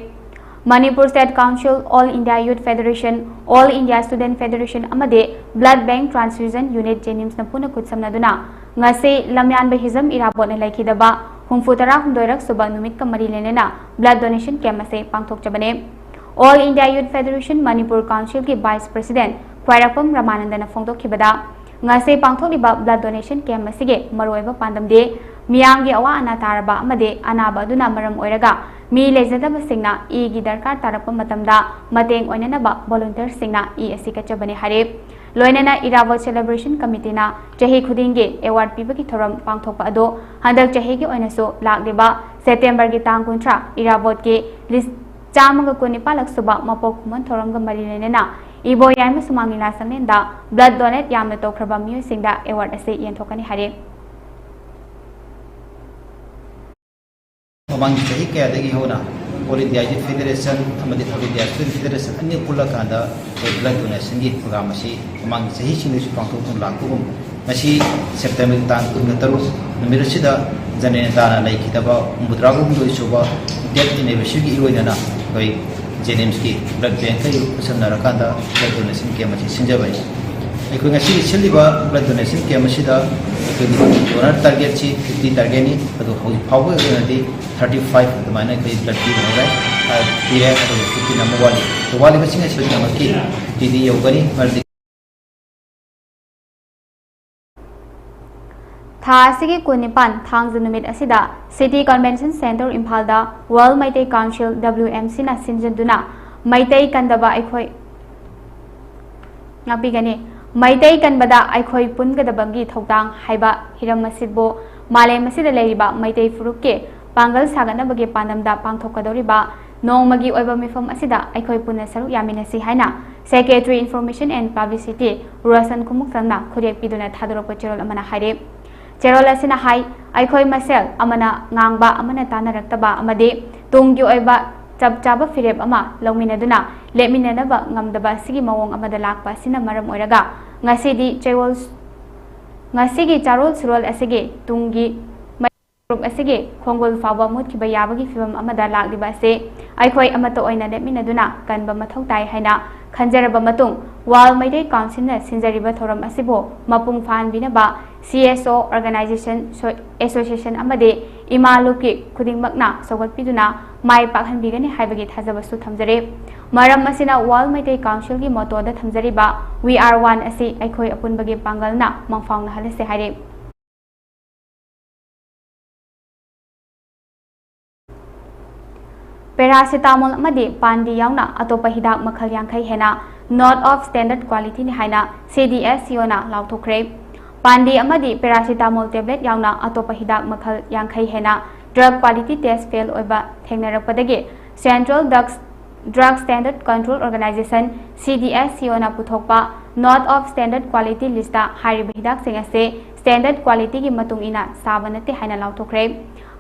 Manipur State Council, All India Youth Federation, All India Student Federation ꯑꯃꯗꯤ Blood Bank Transfusion Unit JNIMSꯅ ꯄꯨꯟꯅ ꯈꯨꯠꯁꯝꯅꯗꯨꯅ ꯉꯁꯤ ꯂꯝꯌꯥꯟꯕ ꯍꯤꯖꯝ ꯏꯔꯥꯕꯣꯠꯅ ꯂꯩꯈꯤꯗꯕ ꯍꯨꯝꯐꯨ ꯇꯔꯥ ꯍꯨꯝꯗꯣꯏꯔꯛ ꯁꯨꯕ ꯅꯨꯃꯤꯠꯀ ꯃꯔꯤ ꯂꯩꯅꯅ blood donation camp ꯑꯁꯤ ꯄꯥꯡꯊꯣꯛꯆꯕꯅꯤ꯫ All India Youth Federation Manipur Councilꯒꯤ Vice President ꯈ꯭ꯋꯥꯏꯔꯥꯛꯄꯝ ꯔꯃꯥꯅꯟꯗꯅ ꯐꯣꯡꯗꯣꯛꯈꯤꯕꯗ, ꯉꯁꯤ ꯄꯥꯡꯊꯣꯛꯂꯤꯕ blood donation camp ꯑꯁꯤꯒꯤ ꯃꯔꯨꯑꯣꯏꯕ ꯄꯥꯟꯗꯝꯗꯤ ꯃꯤꯌꯥꯝꯒꯤ ꯑꯋꯥ ꯑꯅꯥ ꯇꯥꯔꯕ ꯑꯃꯗꯤ ꯑꯅꯥꯕ ꯑꯗꯨꯅ ꯃꯔꯝ ꯑꯣꯏꯔꯒ ꯃꯤ ꯂꯩꯖꯗꯕꯁꯤꯡꯅ ꯏꯒꯤ ꯗꯔꯀꯥꯔ ꯇꯥꯔꯛꯄ ꯃꯇꯝꯗ ꯃꯇꯦꯡ ꯑꯣꯏꯅꯅꯕ volunteerꯁꯤꯡꯅ ꯏ ꯑꯁꯤ ꯀꯠꯆꯕꯅꯤ ꯍꯥꯏꯔꯤ꯫ ꯂꯣꯏꯅꯅ ꯏꯔꯥꯕꯣꯠ celebration committeeꯅ ꯆꯍꯤ ꯈꯨꯗꯤꯡꯒꯤ award ꯄꯤꯕꯒꯤ ꯊꯧꯔꯝ ꯄꯥꯡꯊꯣꯛꯄ ꯑꯗꯨ ꯍꯟꯗꯛ ꯆꯍꯤꯒꯤ ꯑꯣꯏꯅꯁꯨ ꯂꯥꯛꯂꯤꯕ Septemberꯒꯤ ꯇꯥꯡ ꯀꯨꯟꯊ꯭ꯔꯥ ꯏꯔꯥꯕꯣꯠꯀꯤ ꯂꯤꯁ ꯆꯥꯝꯃꯒ ꯀꯨꯟꯅꯤꯄꯥꯜꯂꯛ ꯁꯨꯕ ꯃꯄꯣꯛ ꯀꯨꯝꯑꯣꯟ ꯊꯧꯔꯝꯒ ꯃꯔꯤ ꯂꯩꯅꯅ ꯏꯕꯣ ꯌꯥꯏꯃ ꯁꯨꯃꯥꯡ ꯂꯤꯂꯥ ꯁꯪꯂꯦꯟꯗ blood donate ꯌꯥꯝꯅ ꯇꯧꯈ꯭ꯔꯕ ꯃꯤꯑꯣꯏꯁꯤꯡꯗ award ꯑꯁꯤ ꯌꯦꯟꯊꯣꯛꯀꯅꯤ ꯍꯥꯏꯔꯤ꯫ ꯃꯃꯥꯡꯒꯤ ꯆꯍꯤ ꯀꯌꯥꯗꯒꯤ ꯍꯧꯅ All India Youth Federation ꯑꯃꯗꯤ All India Student Federation ꯑꯅꯤ ꯄꯨꯜꯂꯀꯥꯟꯗ ꯑꯩꯈꯣꯏ blood donationꯒꯤ program ꯑꯁꯤ ꯃꯃꯥꯡꯒꯤ ꯆꯍꯤꯁꯤꯡꯗꯁꯨ ꯄꯥꯡꯊꯣꯛꯇꯨꯅ ꯂꯥꯛꯄꯒꯨꯝ, ꯉꯁꯤ Septemberꯒꯤ ꯇꯥꯡ ꯀꯨꯟꯒ ꯇꯔꯨꯛ ꯅꯨꯃꯤꯠ ꯑꯁꯤꯗ ꯖꯅꯦꯇꯥꯅ ꯂꯩꯈꯤꯗꯕ ꯍꯨꯝꯐꯨꯇꯔꯥ ꯍꯨꯝꯗꯣꯏ ꯁꯨꯕ death anniversaryꯒꯤ ꯏꯑꯣꯏꯅꯅ ꯑꯩꯈꯣꯏ JNIMSꯀꯤ blood bankꯀ ꯈꯨꯠꯁꯝꯅꯔꯀꯥꯟꯗ blood donation camp ꯑꯁꯤ ꯁꯤꯟꯖꯕꯅꯤ꯫ ꯑꯩꯈꯣꯏ ꯉꯁꯤꯒꯤ ꯁꯤꯜꯂꯤꯕ blood donation camp ꯑꯁꯤꯗ ꯑꯩꯈꯣꯏꯒꯤ donor targetꯁꯤ fifty targetꯅꯤ, ꯑꯗꯨ ꯍꯧꯖꯤꯛ ꯐꯥꯎꯕꯒꯤ ꯑꯣꯏꯅꯗꯤ thirty five ꯑꯗꯨꯃꯥꯏꯅ ꯑꯩꯈꯣꯏ blood ꯄꯤꯕ ꯍꯧꯔꯦ, ꯑ, ꯄꯤꯔꯦ꯫ ꯑꯗꯨꯒ fifteen ꯑꯃ ꯋꯥꯠꯂꯤ꯫ ꯋꯥꯠꯂꯤꯕꯁꯤꯡ ꯑꯁꯤꯒꯤꯗꯃꯛꯀꯤ fiftyꯗꯤ ꯌꯧꯒꯅꯤ, ꯃꯔꯝꯗꯤ ꯊꯥ ꯑꯁꯤꯒꯤ ꯀꯨꯟꯅꯤꯄꯥꯟ, ꯊꯥꯡꯖ ꯅꯨꯃꯤꯠ ꯑꯁꯤꯗ City Convention Centre ꯏꯝꯐꯥꯜꯗ World Meitei Council, WMCꯅ ꯁꯤꯟꯖꯤꯟꯗꯨꯅ ꯃꯩꯇꯩ ꯀꯟꯗꯕ ꯑꯩꯈꯣꯏ ꯉꯥꯛꯄꯤꯒꯅꯤ꯫ ꯃꯩꯇꯩ ꯀꯟꯕꯗ ꯑꯩꯈꯣꯏ ꯄꯨꯟꯒꯗꯕꯒꯤ ꯊꯧꯗꯥꯡ ꯍꯥꯏꯕ ꯍꯤꯔꯝ ꯑꯁꯤꯕꯨ ꯃꯥꯂꯦꯝ ꯑꯁꯤꯗ ꯂꯩꯔꯤꯕ ꯃꯩꯇꯩ ꯐꯨꯔꯨꯞꯀꯤ ꯄꯥꯡꯒꯜ ꯁꯥꯒꯠꯅꯕꯒꯤ ꯄꯥꯟꯗꯝꯗ ꯄꯥꯡꯊꯣꯛꯀꯗꯧꯔꯤꯕ ꯅꯣꯡꯃꯒꯤ ꯑꯣꯏꯕ ꯃꯤꯐꯝ ꯑꯁꯤꯗ ꯑꯩꯈꯣꯏ ꯄꯨꯟꯅ ꯁꯔꯨꯛ ꯌꯥꯃꯤꯟꯅꯁꯤ ꯍꯥꯏꯅ Secretary Information and Publicity Roshan ꯈꯨꯃꯨꯛꯆꯝꯅ ꯈꯨꯗꯦꯛ ꯄꯤꯗꯨꯅ ꯊꯥꯗꯣꯔꯛꯄ ꯆꯦꯔꯣꯜ ꯑꯃꯅ ꯍꯥꯏꯔꯤ꯫ ꯆꯦꯔꯣꯜ ꯑꯁꯤꯅ ꯍꯥꯏ, ꯑꯩꯈꯣꯏ ꯃꯁꯦꯜ ꯑꯃꯅ ꯉꯥꯡꯕ ꯑꯃꯅ ꯇꯥꯅꯔꯛꯇꯕ ꯑꯃꯗꯤ ꯇꯨꯡꯒꯤ ꯑꯣꯏꯕ ꯆꯞ ꯆꯥꯕ ꯐꯤꯔꯦꯞ ꯑꯃ ꯂꯧꯃꯤꯟꯅꯗꯨꯅ ꯂꯦꯞꯃꯤꯟꯅꯅꯕ ꯉꯝꯗꯕ ꯑꯁꯤꯒꯤ ꯃꯑꯣꯡ ꯑꯃꯗ ꯂꯥꯛꯄ ꯑꯁꯤꯅ ꯃꯔꯝ ꯑꯣꯏꯔꯒ ꯉꯁꯤꯗꯤ ꯆꯦꯔꯣꯜ, ꯉꯁꯤꯒꯤ ꯆꯥꯔꯣꯜ ꯁꯨꯔꯣꯜ ꯑꯁꯤꯒꯤ ꯇꯨꯡꯒꯤ ꯒ꯭ꯔꯨꯞ ꯑꯁꯤꯒꯤ ꯈꯣꯡꯒꯨꯜ ꯐꯥꯎꯕ ꯃꯨꯠꯈꯤꯕ ꯌꯥꯕꯒꯤ ꯐꯤꯕꯝ ꯑꯃꯗ ꯂꯥꯛꯂꯤꯕ ꯑꯁꯤ ꯑꯩꯈꯣꯏ ꯑꯃꯠꯇ ꯑꯣꯏꯅ ꯂꯦꯞꯃꯤꯟꯅꯗꯨꯅ ꯀꯟꯕ ꯃꯊꯧ ꯇꯥꯏ ꯍꯥꯏꯅ ꯈꯟꯖꯔꯕ ꯃꯇꯨꯡ, World Meitei Council ꯅ ꯁꯤꯟꯖꯔꯤꯕ ꯊꯧꯔꯝ ꯑꯁꯤꯕꯨ ꯃꯄꯨꯡ ꯐꯥꯍꯟꯕꯤꯅꯕ C S O organization, so-, association ꯑꯃꯗꯤ ꯏꯃꯥ ꯂꯨꯞꯀꯤ ꯈꯨꯗꯤꯡꯃꯛꯅ ꯁꯧꯒꯠꯄꯤꯗꯨꯅ ꯃꯥꯏ ꯄꯥꯛꯍꯟꯕꯤꯒꯅꯤ ꯍꯥꯏꯕꯒꯤ ꯊꯥꯖꯕꯁꯨ ꯊꯝꯖꯔꯤ꯫ ꯃꯔꯝ ꯑꯁꯤꯅ World Meitei Council ꯒꯤ motto the ꯊꯝꯖꯔꯤꯕ "We are one" ꯑꯁꯤ ꯑꯩꯈꯣꯏ ꯑꯄꯨꯟꯕꯒꯤ ꯄꯥꯡꯒꯜꯅ ꯃꯪꯐꯥꯎꯅꯍꯜꯂꯁꯤ ꯍꯥꯏꯔꯤ꯫ Paracetamol ꯑꯃꯗꯤ ꯄꯥꯟꯗꯤ ꯌꯥꯎꯅ ꯑꯇꯣꯞꯄ ꯍꯤꯗꯥꯛ ꯃꯈꯜ ꯌꯥꯡꯈꯩ ꯍꯦꯟꯅ not of standard quality ꯅꯤ ꯍꯥꯏꯅ C D S C O ꯅ ꯂꯥꯎꯊꯣꯛꯈ꯭ꯔꯦ꯫ ꯄꯥꯟꯗꯤ ꯑꯃꯗꯤ paracetamol tablet ꯌꯥꯎꯅ ꯑꯇꯣꯞꯄ ꯍꯤꯗꯥꯛ ꯃꯈꯜ ꯌꯥꯡꯈꯩ ꯍꯦꯟꯅ drug quality test fail ꯑꯣꯏꯕ ꯊꯦꯡꯅꯔꯛꯄꯗꯒꯤ Central Drugs, Drug Standard Control Organization, C D S C O ꯅ ꯄꯨꯊꯣꯛꯄ not of standard quality list ꯇ ꯍꯥꯏꯔꯤꯕ ꯍꯤꯗꯥꯛꯁꯤꯡ ꯑꯁꯤ standard quality ꯒꯤ ꯃꯇꯨꯡ ꯏꯟꯅ ꯁꯥꯕ ꯅꯠꯇꯦ ꯍꯥꯏꯅ ꯂꯥꯎꯊꯣꯛꯈ꯭ꯔꯦ꯫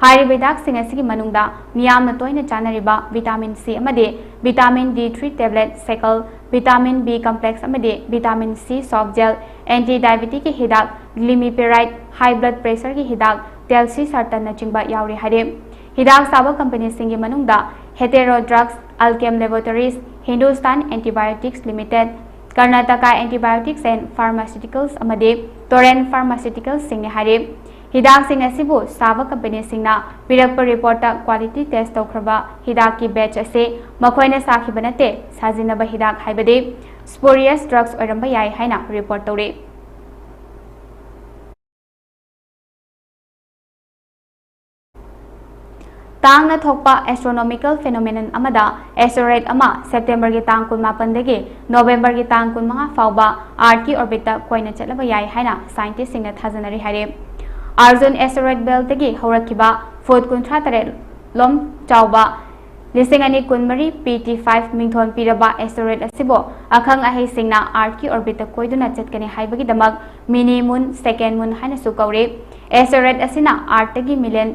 ꯍꯥꯏꯔꯤꯕ ꯍꯤꯗꯥꯛꯁꯤꯡ ꯑꯁꯤꯒꯤ ꯃꯅꯨꯡꯗ ꯃꯤꯌꯥꯝꯅ ꯇꯣꯏꯅ ꯆꯥꯅꯔꯤꯕ vitamin C ꯑꯃꯗꯤ vitamin D three tablet cycle, vitamin B complex ꯑꯃꯗꯤ vitamin C soft gel, anti diabetic ꯀꯤ ꯍꯤꯗꯥꯛ glimepiride, high blood pressure ꯒꯤ ꯍꯤꯗꯥꯛ telcisartan ꯅꯆꯤꯡꯕ ꯌꯥꯎꯔꯤ ꯍꯥꯏꯔꯤ꯫ ꯍꯤꯗꯥꯛ ꯁꯥꯕ ꯀꯝꯄꯅꯤꯁꯤꯡꯒꯤ ꯃꯅꯨꯡꯗ Hetero Drugs, Alkem Laboratories, Hindustan Antibiotics Limited, Karnataka Antibiotics and Pharmaceuticals ꯑꯃꯗꯤ Torrent Pharmaceuticals ꯁꯤꯡꯅꯤ ꯍꯥꯏꯔꯤ꯫ ꯍꯤꯗꯥꯛꯁꯤꯡ ꯑꯁꯤꯕꯨ ꯁꯥꯕ ꯀꯝꯄꯅꯤꯁꯤꯡꯅ ꯄꯤꯔꯛꯄ report ꯇ quality test ꯇꯧꯈ꯭ꯔꯕ ꯍꯤꯗꯥꯛꯀꯤ batch ꯑꯁꯤ ꯃꯈꯣꯏꯅ ꯁꯥꯈꯤꯕ ꯅꯠꯇꯦ, ꯁꯥꯖꯤꯟꯅꯕ ꯍꯤꯗꯥꯛ ꯍꯥꯏꯕꯗꯤ spurious drugs ꯑꯣꯏꯔꯝꯕ ꯌꯥꯏ ꯍꯥꯏꯅ report ꯇꯧꯔꯤ꯫ ꯇꯥꯡꯅ ꯊꯣꯛꯄ ꯑꯦꯁꯇ꯭ꯔꯣꯅꯣꯃꯤꯀꯦꯜ ꯐꯦꯅꯣꯃꯦꯅꯟ ꯑꯃꯗ ꯑꯦꯁꯇ꯭ꯔꯣꯏꯗ ꯑꯃ ꯁꯦꯞꯇꯦꯝꯕꯔꯒꯤ ꯇꯥꯡ ꯀꯨꯟꯃꯥꯄꯟꯗꯒꯤ ꯅꯣꯕꯦꯝꯕꯔꯒꯤ ꯇꯥꯡ ꯀꯨꯟꯃꯉꯥ ꯐꯥꯎꯕ ꯑꯥꯔꯠꯀꯤ ꯑꯣꯔꯕꯤꯠꯇ ꯀꯣꯏꯅ ꯆꯠꯂꯕ ꯌꯥꯏ ꯍꯥꯏꯅ ꯁꯥꯏꯟꯇꯤꯁꯁꯤꯡꯅ ꯊꯥꯖꯅꯔꯤ ꯍꯥꯏꯔꯦ꯫ ꯑꯥꯔꯖꯨꯟ ꯑꯦꯁꯇ꯭ꯔꯣꯏꯗ ꯕꯦꯜꯠꯇꯒꯤ ꯍꯧꯔꯛꯈꯤꯕ ꯐꯨꯠ ꯀꯨꯟꯊ꯭ꯔꯥ ꯇꯔꯦꯠ ꯂꯣꯝ ꯆꯥꯎꯕ ꯂꯤꯁꯤꯡ ꯑꯅꯤ ꯀꯨꯟꯃꯔꯤ ꯄꯤ ꯇꯤ ꯐꯥꯏꯚ ꯃꯤꯡꯊꯣꯟ ꯄꯤꯔꯕ ꯑꯦꯁꯇ꯭ꯔꯣꯏꯗ ꯑꯁꯤꯕꯨ ꯑꯈꯪ ꯑꯍꯩꯁꯤꯡꯅ ꯑꯥꯔꯠꯀꯤ ꯑꯣꯔꯕꯤꯠꯇ ꯀꯣꯏꯗꯨꯅ ꯆꯠꯀꯅꯤ ꯍꯥꯏꯕꯒꯤꯗꯃꯛ ꯃꯤꯅꯤ ꯃꯨꯟ, ꯁꯦꯀꯦꯟ ꯃꯨꯟ ꯍꯥꯏꯅꯁꯨ ꯀꯧꯔꯤ꯫ ꯑꯦꯁꯇ꯭ꯔꯣꯏꯗ ꯑꯁꯤꯅ ꯑꯥꯔꯠꯇꯒꯤ ꯃꯤꯂꯤꯌꯟ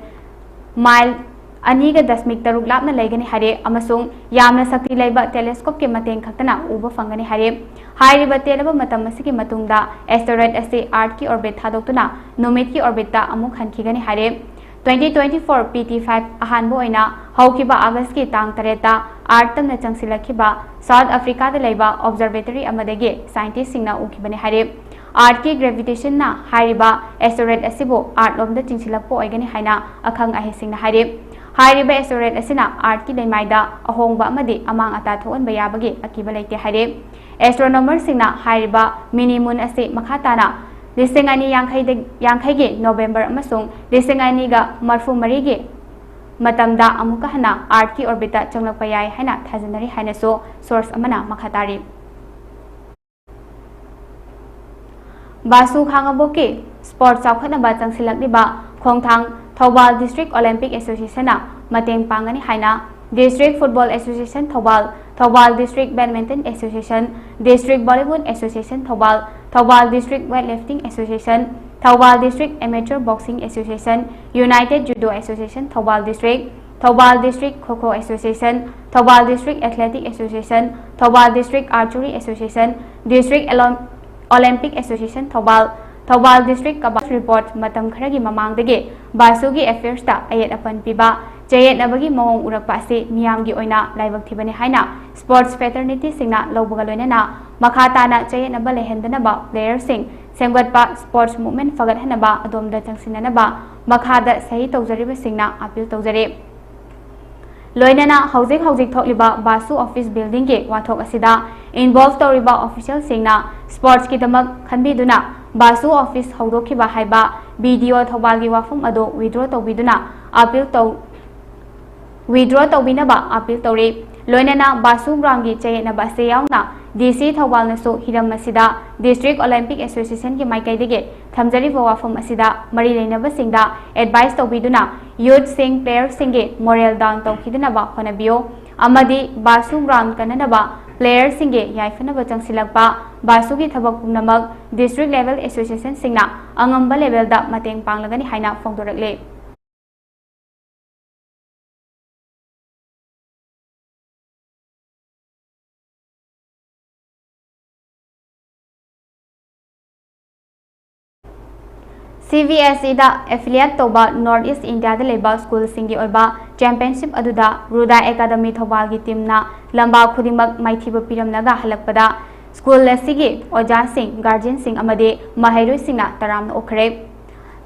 ꯃꯥꯏꯜ ꯑꯅꯤꯒ ꯗꯁꯃꯤꯛ ꯇꯔꯨꯛ ꯂꯥꯞꯅ ꯂꯩꯒꯅꯤ ꯍꯥꯏꯔꯦ ꯑꯃꯁꯨꯡ ꯌꯥꯝꯅ ꯁꯛꯇꯤ ꯂꯩꯕ ꯇꯦꯂꯦꯁꯀꯣꯞꯀꯤ ꯃꯇꯦꯡ ꯈꯛꯇꯅ ꯎꯕ ꯐꯪꯒꯅꯤ ꯍꯥꯏꯔꯦ꯫ ꯍꯥꯏꯔꯤꯕ ꯇꯦꯜꯂꯕ ꯃꯇꯝ ꯑꯁꯤꯒꯤ ꯃꯇꯨꯡꯗ ꯑꯦꯁꯇ꯭ꯔꯣꯏꯗ ꯑꯁꯤ ꯑꯥꯔꯠꯀꯤ ꯑꯣꯔꯕꯤꯠ ꯊꯥꯗꯣꯛꯇꯨꯅ ꯅꯨꯃꯤꯠꯀꯤ ꯑꯣꯔꯕꯤꯠꯇ ꯑꯃꯨꯛ ꯍꯟꯈꯤꯒꯅꯤ ꯍꯥꯏꯔꯦ꯫ Twenty twenty four P T five ꯑꯍꯥꯟꯕ ꯑꯣꯏꯅ ꯍꯧꯈꯤꯕ ꯑꯥꯒꯁꯀꯤ ꯇꯥꯡ ꯇꯔꯦꯠꯇ ꯑꯥꯔꯠ ꯇꯝꯅ ꯆꯪꯁꯤꯜꯂꯛꯈꯤꯕ ꯁꯥꯎꯠ ꯑꯐ꯭ꯔꯤꯀꯥꯗ ꯂꯩꯕ ꯑꯣꯕꯖꯔꯕꯦꯇꯔꯤ ꯑꯃꯗꯒꯤ ꯁꯥꯏꯟꯇꯤꯁꯁꯤꯡꯅ ꯎꯈꯤꯕꯅꯤ ꯍꯥꯏꯔꯦ꯫ ꯑꯥꯔꯠꯀꯤ ꯒ꯭ꯔꯦꯚꯤꯇꯦꯁꯟꯅ ꯍꯥꯏꯔꯤꯕ ꯑꯦꯁꯇ꯭ꯔꯣꯏꯗ ꯑꯁꯤꯕꯨ ꯑꯥꯔꯠ ꯂꯣꯝꯗ ꯆꯤꯡꯁꯤꯜꯂꯛꯄ ꯑꯣꯏꯒꯅꯤ ꯍꯥꯏꯅ ꯑꯈꯪ ꯑꯍꯩꯁꯤꯡꯅ ꯍꯥꯏꯔꯦ꯫ ꯍꯥꯏꯔꯤꯕ ꯑꯦꯁꯇ꯭ꯔꯣꯏꯗ ꯑꯁꯤꯅ ꯑꯥꯔꯠꯀꯤ ꯂꯩꯃꯥꯏꯗ ꯑꯍꯣꯡꯕ ꯑꯃꯗꯤ ꯑꯃꯥꯡ ꯑꯇꯥ ꯊꯣꯛꯍꯟꯕ ꯌꯥꯕꯒꯤ ꯑꯀꯤꯕ ꯂꯩꯇꯦ ꯍꯥꯏꯔꯦ꯫ ꯑꯦꯁꯇ꯭ꯔꯣꯅꯣꯃꯔꯁꯤꯡꯅ ꯍꯥꯏꯔꯤꯕ ꯃꯤꯅꯤ ꯃꯨꯟ ꯑꯁꯤ ꯃꯈꯥ ꯇꯥꯅ ꯂꯤꯁꯤꯡ ꯑꯅꯤ ꯌꯥꯡꯈꯩꯗ, ꯌꯥꯡꯈꯩꯒꯤ ꯅꯣꯕꯦꯝꯕꯔ ꯑꯃꯁꯨꯡ ꯂꯤꯁꯤꯡ ꯑꯅꯤꯒ ꯃꯔꯐꯨ ꯃꯔꯤꯒꯤ ꯃꯇꯝꯗ ꯑꯃꯨꯛꯀ ꯍꯟꯅ ꯑꯥꯔꯠꯀꯤ ꯑꯣꯔꯕꯤꯠꯇ ꯆꯪꯂꯛꯄ ꯌꯥꯏ ꯍꯥꯏꯅ ꯊꯥꯖꯅꯔꯤ ꯍꯥꯏꯅꯁꯨ ꯁꯣꯔꯁ ꯑꯃꯅ ꯃꯈꯥ ꯇꯥꯔꯤ꯫ ꯕꯥꯁꯨ ꯈꯥꯉꯕꯣꯛꯀꯤ ꯁ꯭ꯄꯣꯔꯠꯁ ꯆꯥꯎꯈꯠꯅꯕ ꯆꯪꯁꯤꯜꯂꯛꯂꯤꯕ ꯈꯣꯡꯊꯥꯡ ꯊꯧꯕꯥꯜ ꯗꯤꯁꯇ꯭ꯔꯤꯛ ꯑꯣꯂꯦꯝꯄꯤꯛ ꯑꯦꯁꯣꯁꯤꯌꯦꯁꯟꯅ ꯃꯇꯦꯡ ꯄꯥꯡꯒꯅꯤ ꯍꯥꯏꯅ district football association Thoubal, Thoubal district badminton association, district volleyball association Thoubal, Thoubal district weightlifting association, Thoubal district amateur boxing association, united judo association Thoubal district, Thoubal district kho kho association, Thoubal district athletic association, Thoubal district archery association, district ꯑꯦꯂꯣꯝ-, Olympic association Thoubal, Thoubal district kabaddi report. ꯃꯇꯝ ꯈꯔꯒꯤ ꯃꯃꯥꯡꯗꯒꯤ ꯕꯥꯁꯨꯒꯤ ꯑꯦꯐꯤꯌꯔꯁꯇ ꯑꯌꯦꯠ ꯑꯄꯟ ꯄꯤꯕ, ꯆꯌꯦꯠꯅꯕꯒꯤ ꯃꯑꯣꯡ ꯎꯔꯛꯄ ꯑꯁꯤ ꯃꯤꯌꯥꯝꯒꯤ ꯑꯣꯏꯅ ꯂꯥꯏꯕꯛ ꯊꯤꯕꯅꯤ ꯍꯥꯏꯅ ꯁ꯭ꯄꯣꯔꯠꯁ ꯐꯦꯇꯔꯅꯤꯇꯤꯁꯤꯡꯅ ꯂꯧꯕꯒ ꯂꯣꯏꯅꯅ ꯃꯈꯥ ꯇꯥꯅ ꯆꯌꯦꯠꯅꯕ ꯂꯩꯍꯟꯗꯅꯕ ꯄ꯭ꯂꯦꯌꯔꯁꯤꯡ ꯁꯦꯝꯒꯠꯄ, ꯁ꯭ꯄꯣꯔꯠꯁ ꯃꯨꯚꯃꯦꯟꯠ ꯐꯒꯠꯍꯟꯅꯕ ꯑꯗꯣꯝꯗ ꯆꯪꯁꯤꯟꯅꯅꯕ ꯃꯈꯥꯗ ꯁꯍꯤ ꯇꯧꯖꯔꯤꯕꯁꯤꯡꯅ ꯑꯄꯤꯜ ꯇꯧꯖꯔꯤ꯫ ꯂꯣꯏꯅꯅ ꯍꯧꯖꯤꯛ ꯍꯧꯖꯤꯛ ꯊꯣꯛꯂꯤꯕ ꯕꯥꯁꯨ ꯑꯣꯐꯤꯁ ꯕꯤꯜꯗꯤꯡꯒꯤ ꯋꯥꯊꯣꯛ ꯑꯁꯤꯗ ꯏꯟꯚꯣꯜꯚ ꯇꯧꯔꯤꯕ ꯑꯣꯐꯤꯁꯤꯌꯦꯜꯁꯤꯡꯅ ꯁ꯭ꯄꯣꯔꯠꯁꯀꯤꯗꯃꯛ ꯈꯟꯕꯤꯗꯨꯅ ꯕꯥꯁꯨ ꯑꯣꯐꯤꯁ ꯍꯧꯗꯣꯛꯈꯤꯕ ꯍꯥꯏꯕ ꯕꯤ ꯗꯤ ꯑꯣ ꯊꯧꯕꯥꯜꯒꯤ ꯋꯥꯐꯝ ꯑꯗꯨ ꯋꯤꯗ꯭ꯔꯣ ꯇꯧꯕꯤꯗꯨꯅ ꯑꯄꯤꯜ ꯇꯧ-, withdraw ꯇꯧꯕꯤꯅꯕ appeal ꯇꯧꯔꯤ꯫ ꯂꯣꯏꯅꯅ ꯕꯥꯁꯨ groundꯒꯤ ꯆꯌꯦꯠꯅꯕ ꯑꯁꯤ ꯌꯥꯎꯅ DC ꯊꯧꯕꯥꯜꯅꯁꯨ ꯍꯤꯔꯝ ꯑꯁꯤꯗ District Olympic Associationꯒꯤ ꯃꯥꯏꯀꯩꯗꯒꯤ ꯊꯝꯖꯔꯤꯕ ꯋꯥꯐꯝ ꯑꯁꯤꯗ ꯃꯔꯤ ꯂꯩꯅꯕꯁꯤꯡꯗ advice ꯇꯧꯕꯤꯗꯨꯅ youthꯁꯤꯡ, playerꯁꯤꯡꯒꯤ moral down ꯇꯧꯈꯤꯗꯅꯕ ꯍꯣꯠꯅꯕꯤꯌꯨ ꯑꯃꯗꯤ ꯕꯥꯁꯨ ground ꯀꯟꯅꯅꯕ playerꯁꯤꯡꯒꯤ ꯌꯥꯏꯐꯅꯕ ꯆꯪꯁꯤꯜꯂꯛꯄ ꯕꯥꯁꯨꯒꯤ ꯊꯕꯛ ꯄꯨꯝꯅꯃꯛ district level associationꯁꯤꯡꯅ ꯑꯉꯝꯕ levelꯗ ꯃꯇꯦꯡ ꯄꯥꯡꯂꯒꯅꯤ ꯍꯥꯏꯅ ꯐꯣꯡꯗꯣꯔꯛꯂꯤ꯫ CBSEꯗ affiliate ꯇꯧꯕ North East Indiaꯗ ꯂꯩꯕ schoolꯁꯤꯡꯒꯤ ꯑꯣꯏꯕ championship ꯑꯗꯨꯗ ꯔꯨꯗꯥ Academy ꯊꯧꯕꯥꯜꯒꯤ teamꯅ ꯂꯝꯕꯥ ꯈꯨꯗꯤꯡꯃꯛ ꯃꯥꯏꯊꯤꯕ ꯄꯤꯔꯝꯂꯒ ꯍꯜꯂꯛꯄꯗ school ꯑꯁꯤꯒꯤ ꯑꯣꯖꯥꯁꯤꯡ, guardianꯁꯤꯡ ꯑꯃꯗꯤ ꯃꯍꯩꯔꯣꯏꯁꯤꯡꯅ ꯇꯔꯥꯝꯅ ꯑꯣꯛꯈ꯭ꯔꯦ꯫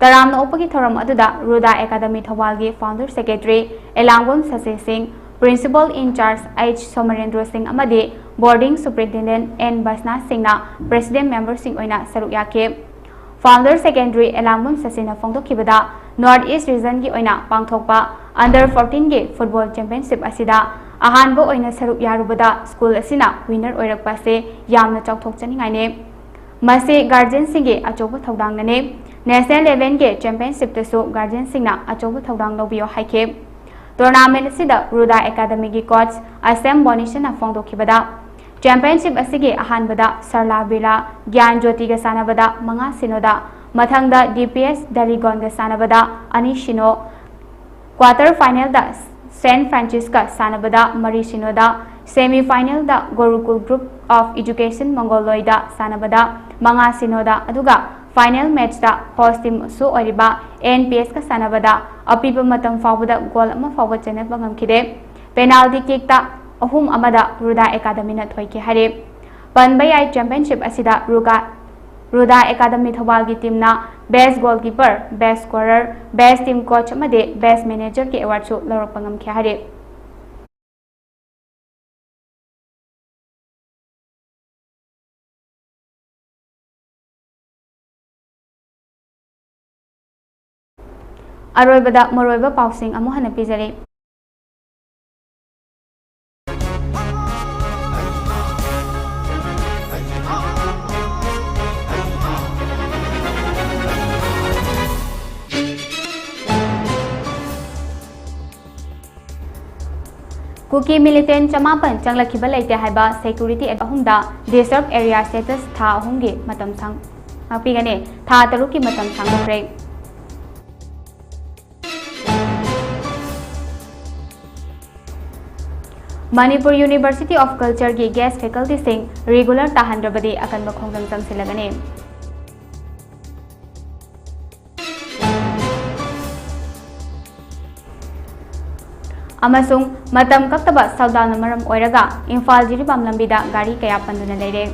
ꯇꯔꯥꯝꯅ ꯑꯣꯛꯄꯒꯤ ꯊꯧꯔꯝ ꯑꯗꯨꯗ ꯔꯨꯗꯥ Academy ꯊꯧꯕꯥꯜꯒꯤ founder secretary ꯑꯦꯂꯥꯡꯕꯝ ꯁꯆꯤꯟ ꯁꯤꯡ, Principal in charge H ꯁꯣꯃꯔꯦꯟꯗ꯭ꯔꯣ ꯁꯤꯡ ꯑꯃꯗꯤ boarding superintendent N ꯕꯁꯅꯥ ꯁꯤꯡꯅ president memberꯁꯤꯡ ꯑꯣꯏꯅ ꯁꯔꯨꯛ ꯌꯥꯈꯤ꯫ Founder secretary ꯑꯦꯂꯥꯡꯕꯝ ꯁꯆꯤꯟꯅ ꯐꯣꯡꯗꯣꯛꯈꯤꯕꯗ, North East regionꯒꯤ ꯑꯣꯏꯅ ꯄꯥꯡꯊꯣꯛꯄ under fourteenꯒꯤ football championship ꯑꯁꯤꯗ ꯑꯍꯥꯟꯕ ꯑꯣꯏꯅ ꯁꯔꯨꯛ ꯌꯥꯔꯨꯕꯗ school ꯑꯁꯤꯅ winner ꯑꯣꯏꯔꯛꯄ ꯑꯁꯤ ꯌꯥꯝꯅ ꯆꯥꯎꯊꯣꯛꯆꯅꯤꯡꯉꯥꯏꯅꯤ꯫ ꯃꯁꯤ guardianꯁꯤꯡꯒꯤ ꯑꯆꯧꯕ ꯊꯧꯗꯥꯡꯅꯅꯤ꯫ National levelꯒꯤ championshipꯇꯁꯨ guardianꯁꯤꯡꯅ ꯑꯆꯧꯕ ꯊꯧꯗꯥꯡ ꯂꯧꯕꯤꯌꯨ ꯍꯥꯏꯈꯤ꯫ Tournament ꯑꯁꯤꯗ ꯔꯨꯗꯥ Academyꯒꯤ coach ꯑꯁꯦꯝ ꯕꯣꯅꯤꯁꯟꯅ ꯐꯣꯡꯗꯣꯛꯈꯤꯕꯗ, championship ꯑꯁꯤꯒꯤ ꯑꯍꯥꯟꯕꯗ ꯁꯔꯂꯥ ꯕꯤꯔꯂꯥ ꯒ꯭ꯌꯥꯟ ꯖꯣꯇꯤꯒ ꯁꯥꯟꯅꯕꯗ ꯃꯉꯥ ꯁꯤꯅꯣꯗ, ꯃꯊꯪꯗ DPS ꯗꯂꯤꯒꯣꯟꯒ ꯁꯥꯟꯅꯕꯗ ꯑꯅꯤ ꯁꯤꯅꯣ, quarter finalꯗ Saint Francisꯀ ꯁꯥꯟꯅꯕꯗ ꯃꯔꯤ ꯁꯤꯅꯣꯗ, semi finalꯗ Gurukul Group of Education ꯃꯪꯒꯣꯂꯣꯏꯗ ꯁꯥꯟꯅꯕꯗ ꯃꯉꯥ ꯁꯤꯅꯣꯗ, ꯑꯗꯨꯒ final matchꯇ host teamꯁꯨ ꯑꯣꯏꯔꯤꯕ NPSꯀ ꯁꯥꯟꯅꯕꯗ ꯑꯄꯤꯕ ꯃꯇꯝ ꯐꯥꯎꯕꯗ goal ꯑꯃ ꯐꯥꯎꯕ ꯆꯟꯅꯕ ꯉꯝꯈꯤꯗꯦ꯫ Penalty kickꯇ ꯑꯍꯨꯝ ꯑꯃꯗ ꯔꯨꯗꯥ Academyꯅ ꯊꯣꯏꯈꯤ ꯍꯥꯏꯔꯤ꯫ ꯄꯟꯕ ꯌꯥꯏ, championship ꯑꯁꯤꯗ ꯔꯨꯒꯥ, ꯔꯨꯗꯥ Academy ꯊꯧꯕꯥꯜꯒꯤ teamꯅ best goalkeeper, best scorer, best team coach ꯑꯃꯗꯤ best managerꯒꯤ awardꯁꯨ ꯂꯧꯔꯛꯄ ꯉꯝꯈꯤ ꯍꯥꯏꯔꯤ꯫ ꯑꯔꯣꯏꯕꯗ ꯃꯔꯨꯑꯣꯏꯕ ꯄꯥꯎꯁꯤꯡ ꯑꯃꯨꯛ ꯍꯟꯅ ꯄꯤꯖꯔꯤ꯫ ꯀꯨꯀꯤ ꯃꯤꯂꯤꯇꯦꯟ ꯆꯃꯥꯄꯟ ꯆꯪꯂꯛꯈꯤꯕ ꯂꯩꯇꯦ ꯍꯥꯏꯕ ꯁꯦꯀ꯭ꯌꯨꯔꯤꯇꯤ ꯑꯍꯨꯝꯗ ꯗꯤꯁꯇꯔꯕ ꯑꯦꯔꯤꯌꯥ ꯁ꯭ꯇꯦꯇꯁ ꯊꯥ ꯑꯍꯨꯝꯒꯤ ꯃꯇꯝ ꯁꯥꯡ-, ꯉꯥꯛꯄꯤꯒꯅꯤ꯫ ꯊꯥ ꯇꯔꯨꯛꯀꯤ ꯃꯇꯝ ꯁꯥꯡꯗꯣꯛꯈ꯭ꯔꯦ꯫ ꯃꯅꯤꯄꯨꯔ University of Cultureꯒꯤ ꯒꯦꯁ ꯐꯦꯀꯜꯇꯤꯁꯤꯡ ꯔꯤꯒꯨꯂꯔ ꯇꯥꯍꯟꯗ꯭ꯔꯕꯗꯤ ꯑꯀꯟꯕ ꯈꯣꯡꯖꯪ ꯆꯪꯁꯤꯜꯂꯒꯅꯤ꯫ ꯑꯃꯁꯨꯡ ꯃꯇꯝ ꯀꯛꯇꯕ ꯁꯠꯗꯥꯎꯟꯅ ꯃꯔꯝ ꯑꯣꯏꯔꯒ ꯏꯝꯐꯥꯜ ꯖꯤꯔꯤꯕꯥꯝ ꯂꯝꯕꯤꯗ ꯒꯥꯔꯤ ꯀꯌꯥ ꯄꯟꯗꯨꯅ ꯂꯩꯔꯦ꯫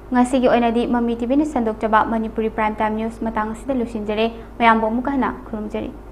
ꯉꯁꯤꯒꯤ ꯑꯣꯏꯅꯗꯤ ꯃꯃꯤ ꯇꯤꯚꯤꯅ ꯁꯟꯗꯣꯛꯆꯕ ꯃꯅꯤꯄꯨꯔꯤ Prime Time News ꯃꯇꯥꯡ ꯑꯁꯤꯗ ꯂꯣꯏꯁꯤꯟꯖꯔꯦ꯫ ꯃꯌꯥꯝꯕꯨ ꯑꯃꯨꯛꯀ ꯍꯟꯅ ꯈꯨꯔꯨꯝꯖꯔꯤ꯫